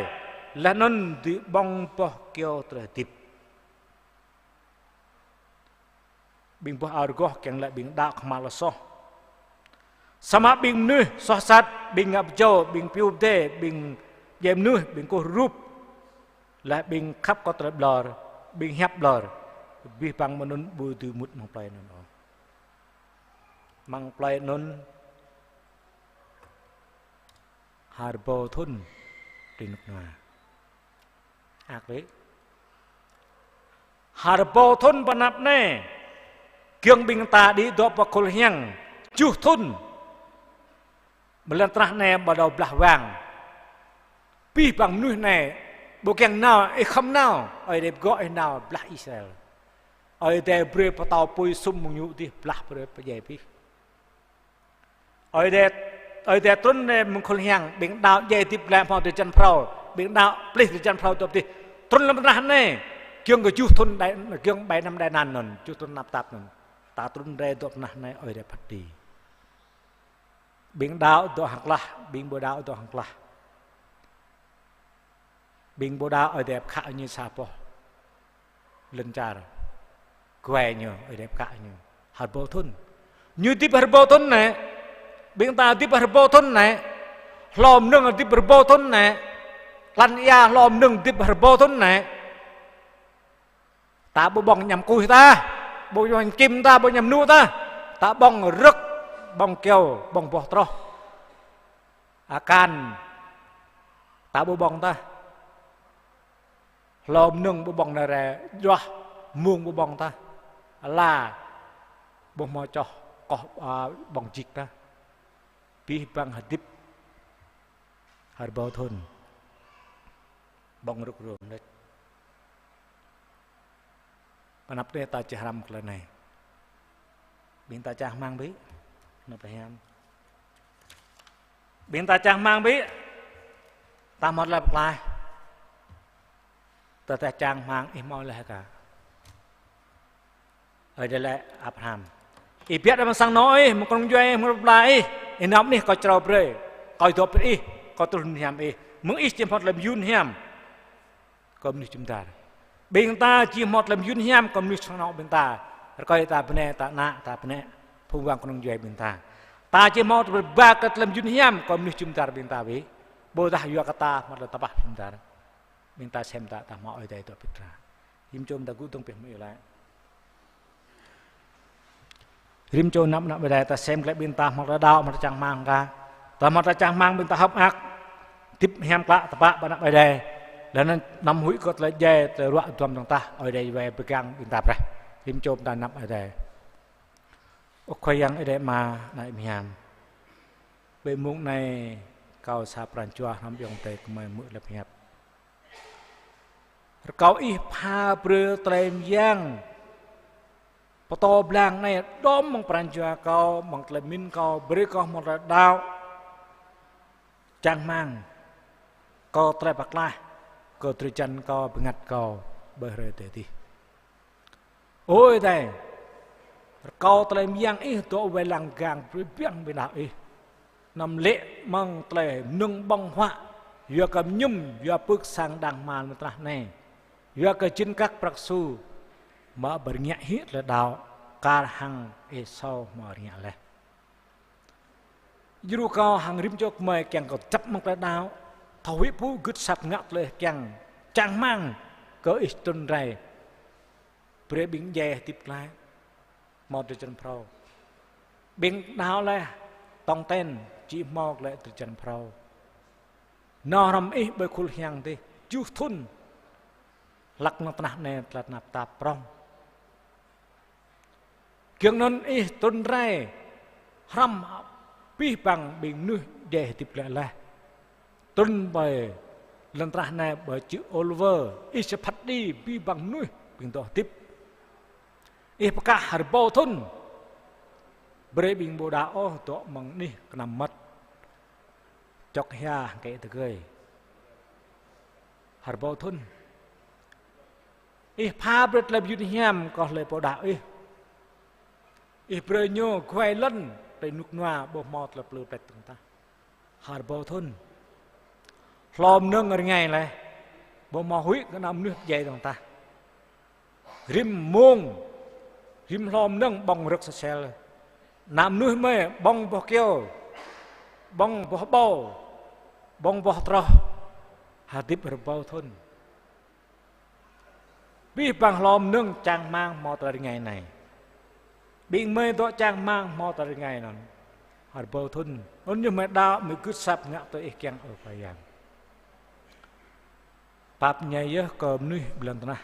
laih anŭn dưi ƀơ̆ng boh kyâo tơlơi hơdip. Ƀing boh ao rơgoh kiăng laĭ ƀing đaŏ kơhma̱l soh. Samơ̆ ƀing mơnuih soh sat, ƀing ngă pơjâo, ƀing pioh pơdai, ƀing djai mơnuih, ƀing kơkuh rup, laih ƀing khăp kơ tơlơi ƀlŏr, ƀing hiăp ƀlŏr, abih bang mơnuih ƀu dưi mŭt amăng plơi anŭn ôh. Amăng plơi anŭn ha rơbâo thŭn tui rơnŭk rơnua. Ăt lĕ. Ha rơbâo thŭn pơ anăp anai, giŏng ƀing ta đĭ dŏ pơ khul hiăng tơjuh thŭn. Mơ̆ lŏn tơnah anai ƀu djơ̆ blah wang. Abih bang mơnuih anai ƀu kiăng nao, ih khŏm nao, Ơi Adai pơgŏ ih nao blah Israel. Ơi Adai brơi pơtao apui sum mơ̆ng ñu dih blah brơi pơdjai abih. Ơi Adai, Ơi Adai trŭn rai mơ̆ng khul hiăng, ƀing đaŏ djai hơdip glaĭ hmâo drơi jan phrâo, ƀing đaŏ plih drơi jan phrâo dŏ pơ adih. Trŭn lăm tơnah anai, giŏng kơ tơjuh thŭn đại, giŏng bảy năm đại nạn anŭn, tơjuh thŭn tơnap tap anŭn. Ta trŭn rai dŏ tơnah anai, Ơi Adai phat kơđi. Ƀing đaŏ dŏ hăng klah, ƀing ƀu đaŏ dŏ hăng klah. Ƀing ƀu đaŏ Ơi Adai pơkhă ñu sa boh lŏn čar. Kuai ñu, Ơi Adai pơkhă ñu. Ha rơbâo thŭn. Ñu hơdip ha rơbâo thŭn anai. Ƀing ta hơdip ha rơbâo thŭn anai. Hlô mơnơ̆ng hơdip ha rơbâo thŭn anai. Lăn ia hlô mơnơ̆ng hơdip ha rơbâo thŭn anai. Ta ƀu ƀơ̆ng añăm kuih ta, ƀu ƀơ̆ng añăm kim ta, ƀu añăm mơnŭ ta. Ta ƀơ̆ng rơ̆k, ƀơ̆ng kyâo, ƀơ̆ng boh troh. Akan, ta ƀu ƀơ̆ng ta. Hlô mơnơ̆ng ƀu ƀơ̆ng nao rai, juah mông ƀu ƀơ̆ng ta. Ala, ƀu hmâo čoh, koh, a, ƀơ̆ng jik ta. Abih bang hơdip ha rơbâo thŭn. Ƀơ̆ng rŭk rôm đôč. Pơ anăp anai ta či hrăm tơlơi anai. Ƀing ta čang rơmang bĕ. Anăp tơhiam. Ƀing ta čang rơmang bĕ. Ta hmâo tơlơi pơklaih. Tơdah čang rơmang ih hmâo laih hă? Ơi Adai laĭ Abraham: Ih biă đah amăng sang anŏ ih, mơ̆ng kơnung djuai ih, mơ̆ng plơi pla ih, ih nao anih kâo črâo brơi, kâo dŏ pơ ih, kâo truh mơnuih hiam ih. Mơ̆ng ih či hmâo tơlơi mơyun hiam kơ mơnuih jum dar. Ƀing ta či hmâo tơlơi mơyun hiam kơ mơnuih sang anŏ ƀing ta. Rơkơi ta bơnai, ta ană, ta bơnai, phung wang kơnung djuai ƀing ta. Ta či hmâo tơlơi ba kơ tơlơi mơyun hiam kơ mơnuih jum dar ƀing ta bĕ. Ƀôdah yua kơ ta hmâo tơlơi tơpă jum dar. Ƀing ta sem ta, ta hmâo Ơi Adai dŏ pơtrŭt ta. Rĭm čô ta gŭ dơ̆ng pioh mơ̆ iâu laĭ. Rĭm čô anăp ană Ơi Adai ta sem glaĭ ƀing ta hmâo tơlơi đaŏ, hmâo tơlơi čang rơmang kơ. Ta hmâo tơlơi čang rơmang ƀing ta hơ̆k mơak. Hơdip hiam klă tơpă ƀơi anăp Ơi Adai. Laih anŭn năm huĭ kơ tơlơi djai, tơlơi ruă duăm dơ̆ng tah, Ơi Adai wai pơgang ƀing ta prah. Rĭm čô ta anăp Ơi Adai. Ơ Khua Yang Ơi Adai Ama, Ană Ih mơhiam. Ƀơi mông anai kâo sa pran jua hrŏm ayŏng adơi gơmơi hmư̆ tơlơi pơhiăp. Rơkâo Ih pha brơi tơlơi mơyang pơtô blang anai đom amăng pran jua kâo, amăng tơlơi mĭn kâo, brơi kâo hmâo tơlơi đaŏ čang rơmang kơ tơlơi pơklaih, kơ drơi jan kâo, bơngăt kâo ƀơi hrơi tơdơi adih. Ơ Ơi Adai, rơkâo tơlơi mơyang Ih dŏ wai lăng gang brơi ƀing ƀing đaŏ Ih. Anăm lê̆ mơ̆ng tơlơi mơnơ̆ng ƀơ̆ng huă, yua kơ mơñum, yua pưk sang đang hmua lŏn tơnah anai, yua kơ jing kăk prăk su, mă ƀu rơngiă hĭ tơlơi đaŏ, kar hăng Êsâu hmâo rơngiă laih. Djru kâo hăng rĭm čô gơmơi kiăng kơ djăp mơ̆ng tơlơi đaŏ, thâo huĭ pŭ gưt asăp ngă tơlơi kiăng čang rơmang kơ Ih trŭn rai. Brơi ƀing djai hơdip glaĭ hmâo drơi jan phrâo. Ƀing đaŏ laih tong ten či hmâo glaĭ drơi jan phrâo. Nao hrŏm Ih ƀơi khul hiăng dih tơjuh thŭn. Hlăk amăng tơnah anai tơlơi tơnap tap prŏng. Giŏng anŭn Ih trŭn rai hrŏm abih bang ƀing mơnuih djai hơdip glaĭ laih. Trŭn ƀơi lŏn tơnah anai ƀơi čư̆ Ôliwơ, Ih či phat kơđi abih bang mơnuih ƀing dŏ hơdip. Ih pơkă ha rơbâo thŭn, brơi ƀing ƀu đaŏ ôh dŏ amăng anih kơnăm mơmŏt, čŏk hia hăng kĕ tơgơi. Ha rơbâo thŭn. Ih pha brơi tơlơi mơyun hiam kơ hlơi pô đaŏ Ih. Ih brơi ñu guai lŏn tơlơi rơnŭk rơnua ƀu hmâo tơlơi plư plĕč dơ̆ng tah. Ha rơbâo thŭn. Hlô mơnơ̆ng rơngai laih, ƀu hmâo huĭ kơ ană mơnuih pơdjai dơ̆ng tah. Rĭm mông, rĭm hlô mơnơ̆ng ƀơ̆ng rơ̆k sơsel. Ană mơnuih mơi ƀơ̆ng boh kyâo, ƀơ̆ng boh ƀâo, ƀơ̆ng boh troh, hơdip rơbâo thŭn. Abih bang hlô mơnơ̆ng čang rơmang hmâo tơlơi rơngai anai. Ƀing mơi dŏ čang rơmang hmâo tơlơi rơngai anŭn. Rơbâo thŭn. Anŭn yơh mơi đaŏ, mơi gưt asăp ngă tui Ih kiăng, ơ Khua Yang. Pap ñai yơh kơ mơnuih ƀơi lŏn tơnah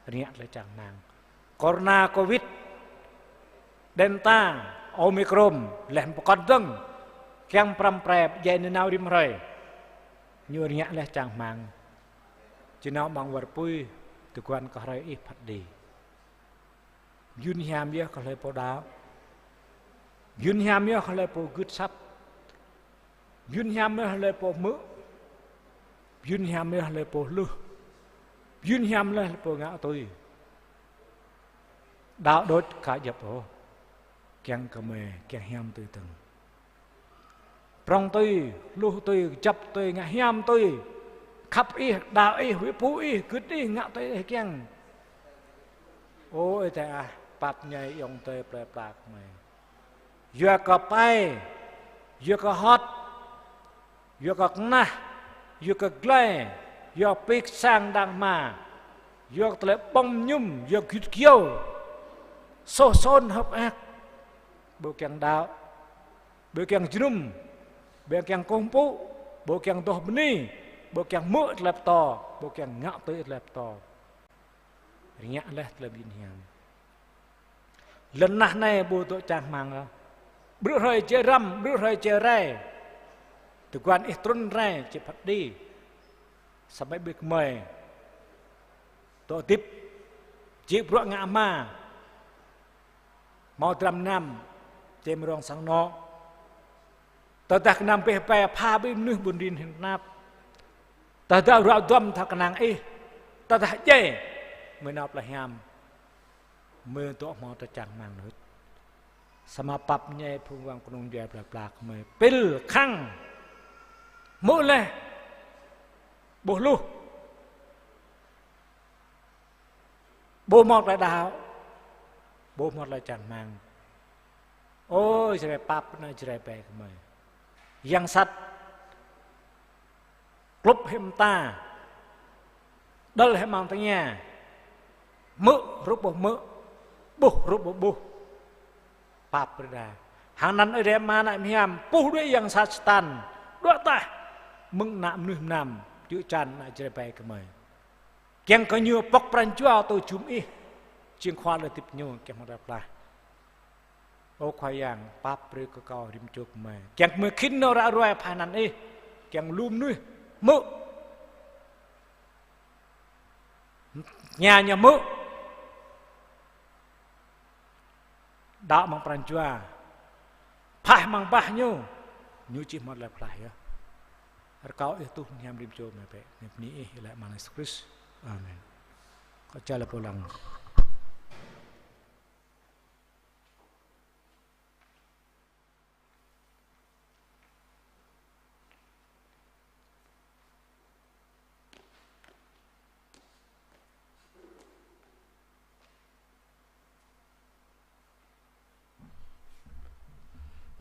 rơngiă tơlơi čang rơmang. Corona, Covid, Delta, Omicron, laih pơkŏn dơ̆ng, kiăng pơrăm pre pơdjai nanao rĭm hrơi. Ñu rơngiă laih čang rơmang. Či nao amăng war apui, tơguan kơ hrơi Ih phat đĭ. Mơyŭn hiam yơh kơ hlơi pô đaŏ. Mơyŭn hiam yơh kơ hlơi pô gưt asăp. Mơyŭn hiam yơh hlơi pô hmư̆. Mơyŭn hiam yơh hlơi pô hluh. Mơyŭn hiam yơh hlơi pô ngă tui. Đaŏ đôč aka djŏp ôh. Kiăng kơ mơi, kiăng hiam tui dơ̆ng. Prŏng tui, hluh tui, kơjăp tui, ngă hiam tui. Khăp Ih, đaŏ Ih, huĭ pŭ Ih, gưt Ih, ngă tui Ih kiăng. Ơ Ơi Adai ah, pap ñai ayŏng adơi plơi pla kơ mơi. Yua kơ pai, yua kơ hot, yua kơ kơnah, yua kơ glai, yua pik sang đang hma, yua kơ tơlơi ƀơ̆ng mơñum, yua gưt gơyâo, soh sôn hơ̆k mơak. Ƀu kiăng đaŏ, ƀu kiăng jơnum, ƀu kiăng kơkuh pơpŭ, ƀu kiăng adoh bơni, ƀu kiăng hmư̆ tơlơi pơtô, ƀu kiăng ngă tui tơlơi pơtô. Rơngiă laih tơlơi mơyŭn hiam. Lŏn tơnah anai ƀu dŏ čang rơmang ôh. Ƀrư̆ hrơi či răm, ƀrư̆ hrơi či rai. Tơguan Ih trŭn rai či phat đĭ. Samơ̆ ƀing gơmơi dŏ hơdip, či bruă ngă hma. Hmâo dram mơnam, či mơrông sang anŏ. Tơdah gơnam bĕ pai pha ƀing mơnuih ƀun rin hin tơnap. Tơdah ruă duăm tha kơnang Ih. Tơdah djai, mơi nao plah hiam. Mơi dŏ hmâo tơlơi čang rơmang nơ̆t. Samơ̆ pap ñai phung wang kơnung djuai plơi pla kơ mơi pil khăng. Hmư̆ laih. Ƀu hluh. Ƀu hmâo tơlơi đaŏ, ƀu hmâo tơlơi čang rơmang. Ơ Jrai pap, ană Jrai ƀai kơ mơi. Yang sat klŭp hĭ mơta, đơl hĭ amăng tơngia, hmư̆ hrup ƀu hmư̆, ƀuh hrup ƀu ƀuh. Pap brơi đa. Hăng anăn Ơi Adai Ama, Ană Hiam, puh đuaĭ yang sat Satan, đuaĭ tah mơ̆ng ană mơnuih mơnam, čư̆ čan ană Jrai ƀai kơ mơi. Kiăng kơ ñu pŏk pran jua tui jum Ih, jing khua lŏ hơdip ñu kiăng hmâo tơlơi pơklaih. Ơ Khua Yang, pap brơi kơ kâo rĭm čô gơmơi. Kiăng kơ gơmơi khĭn nao ră ruai phah anăn Ih, kiăng lu mơnuih hmư̆. Tơngia ñu hmư̆. Đaŏ amăng pran jua. Phah amăng bah ñu. Ñu či hmâo tơlơi pơklaih yơh. Rơkâo Ih tuh hiam rĭm čô gơmơi bĕ. Anăn bơni Ih, laĭ amăng Yêsu Krist. Amen. Kâo čang lĕ pô lăng.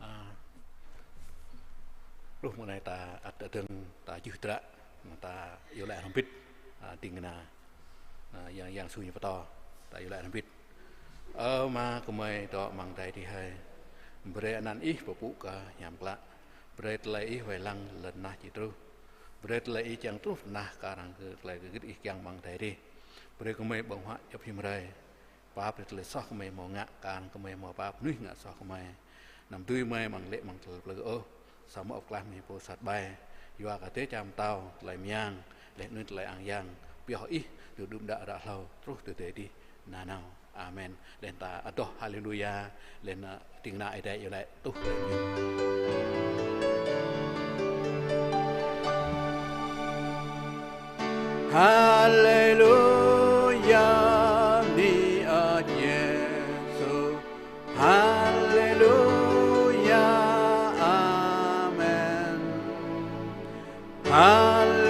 A, pluh mơ̆ng anai ta ăt dơ̆ng ta juh dră, ta iâu laĭ hrŏm hơbĭt, a, ding kơna, a, yang, yang sui ñu pơtô, ta iâu laĭ hrŏm hơbĭt. Ơ Ama gơmơi dŏ amăng adai adih hơi. Brơi anăn Ih pơpŭ kơ hiam klă. Brơi tơlơi Ih wai lăng lŏn tơnah či truh. Brơi tơlơi Ih kiăng truh tơnah kar hăng kơ tơlơi kơ gĭt Ih kiăng amăng adai adih. Brơi gơmơi ƀơ̆ng huă djŏp hiam rai. Pap brơi tơlơi soh gơmơi hmâo ngă kar hăng gơmơi hmâo pap mơnuih ngă soh gơmơi. Anăm dưi gơmơi amăng lĕ amăng tơlơi plư ôh. Samơ̆ ăt pơklaih gơmơi pô sat ƀai. Yua kơ dêh čar pơtao, tơlơi mơyang, laih anŭn tơlơi ang yang, pioh Ih, tơl đưm đă ră hlâo, truh tơdơi adih nanao. Amen. Laih ta adoh haleluya, laih anŭn ding kơna Ơi Adai iâu laĭ tuh laĭ ñu. Haleluya, bơni ơ Yêsu. Haleluya, amen. Haleluya.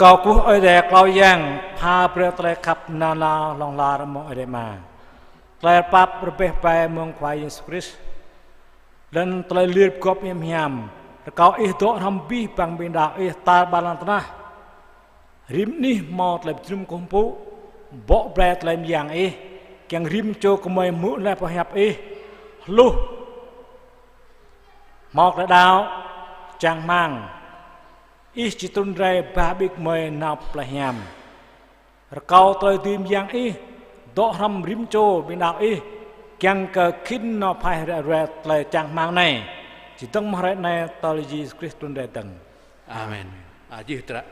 Kâo kơkuh Ơi Adai klâo yang, pha brơi tơlơi khăp nanao hlŏng lar mơ̆ng Ơi Adai Ama, tơlơi pap rơbeh bai mơ̆ng Khua Yêsu Krist, lŏn tơlơi lir gŏp hiam hiam. Rơkâo Ih dŏ hrŏm abih bang ƀing đaŏ Ih tar ƀar lŏn tơnah. Rĭm anih hmâo tơlơi pơjơnum kơkuh pơpŭ, bŏ brơi tơlơi mơyang Ih, kiăng rĭm čô gơmơi hmư̆ laih boh hiăp Ih, hluh, hmâo tơlơi đaŏ, čang rơmang, Ih či trŭn rai ba ƀing gơmơi nao pơplih hiam. Rơkâo tơlơi dưi mơyang Ih dŏ hrŏm rĭm čô ƀing đaŏ Ih, kiăng kơ khĭn nao phaih ră ruai tơlơi čang rơmang anai. Či dơ̆ng mơ̆ hrơi anai tơl Yêsu Krist trŭn rai dơ̆ng. Amen. Amen. A, jih tơlơi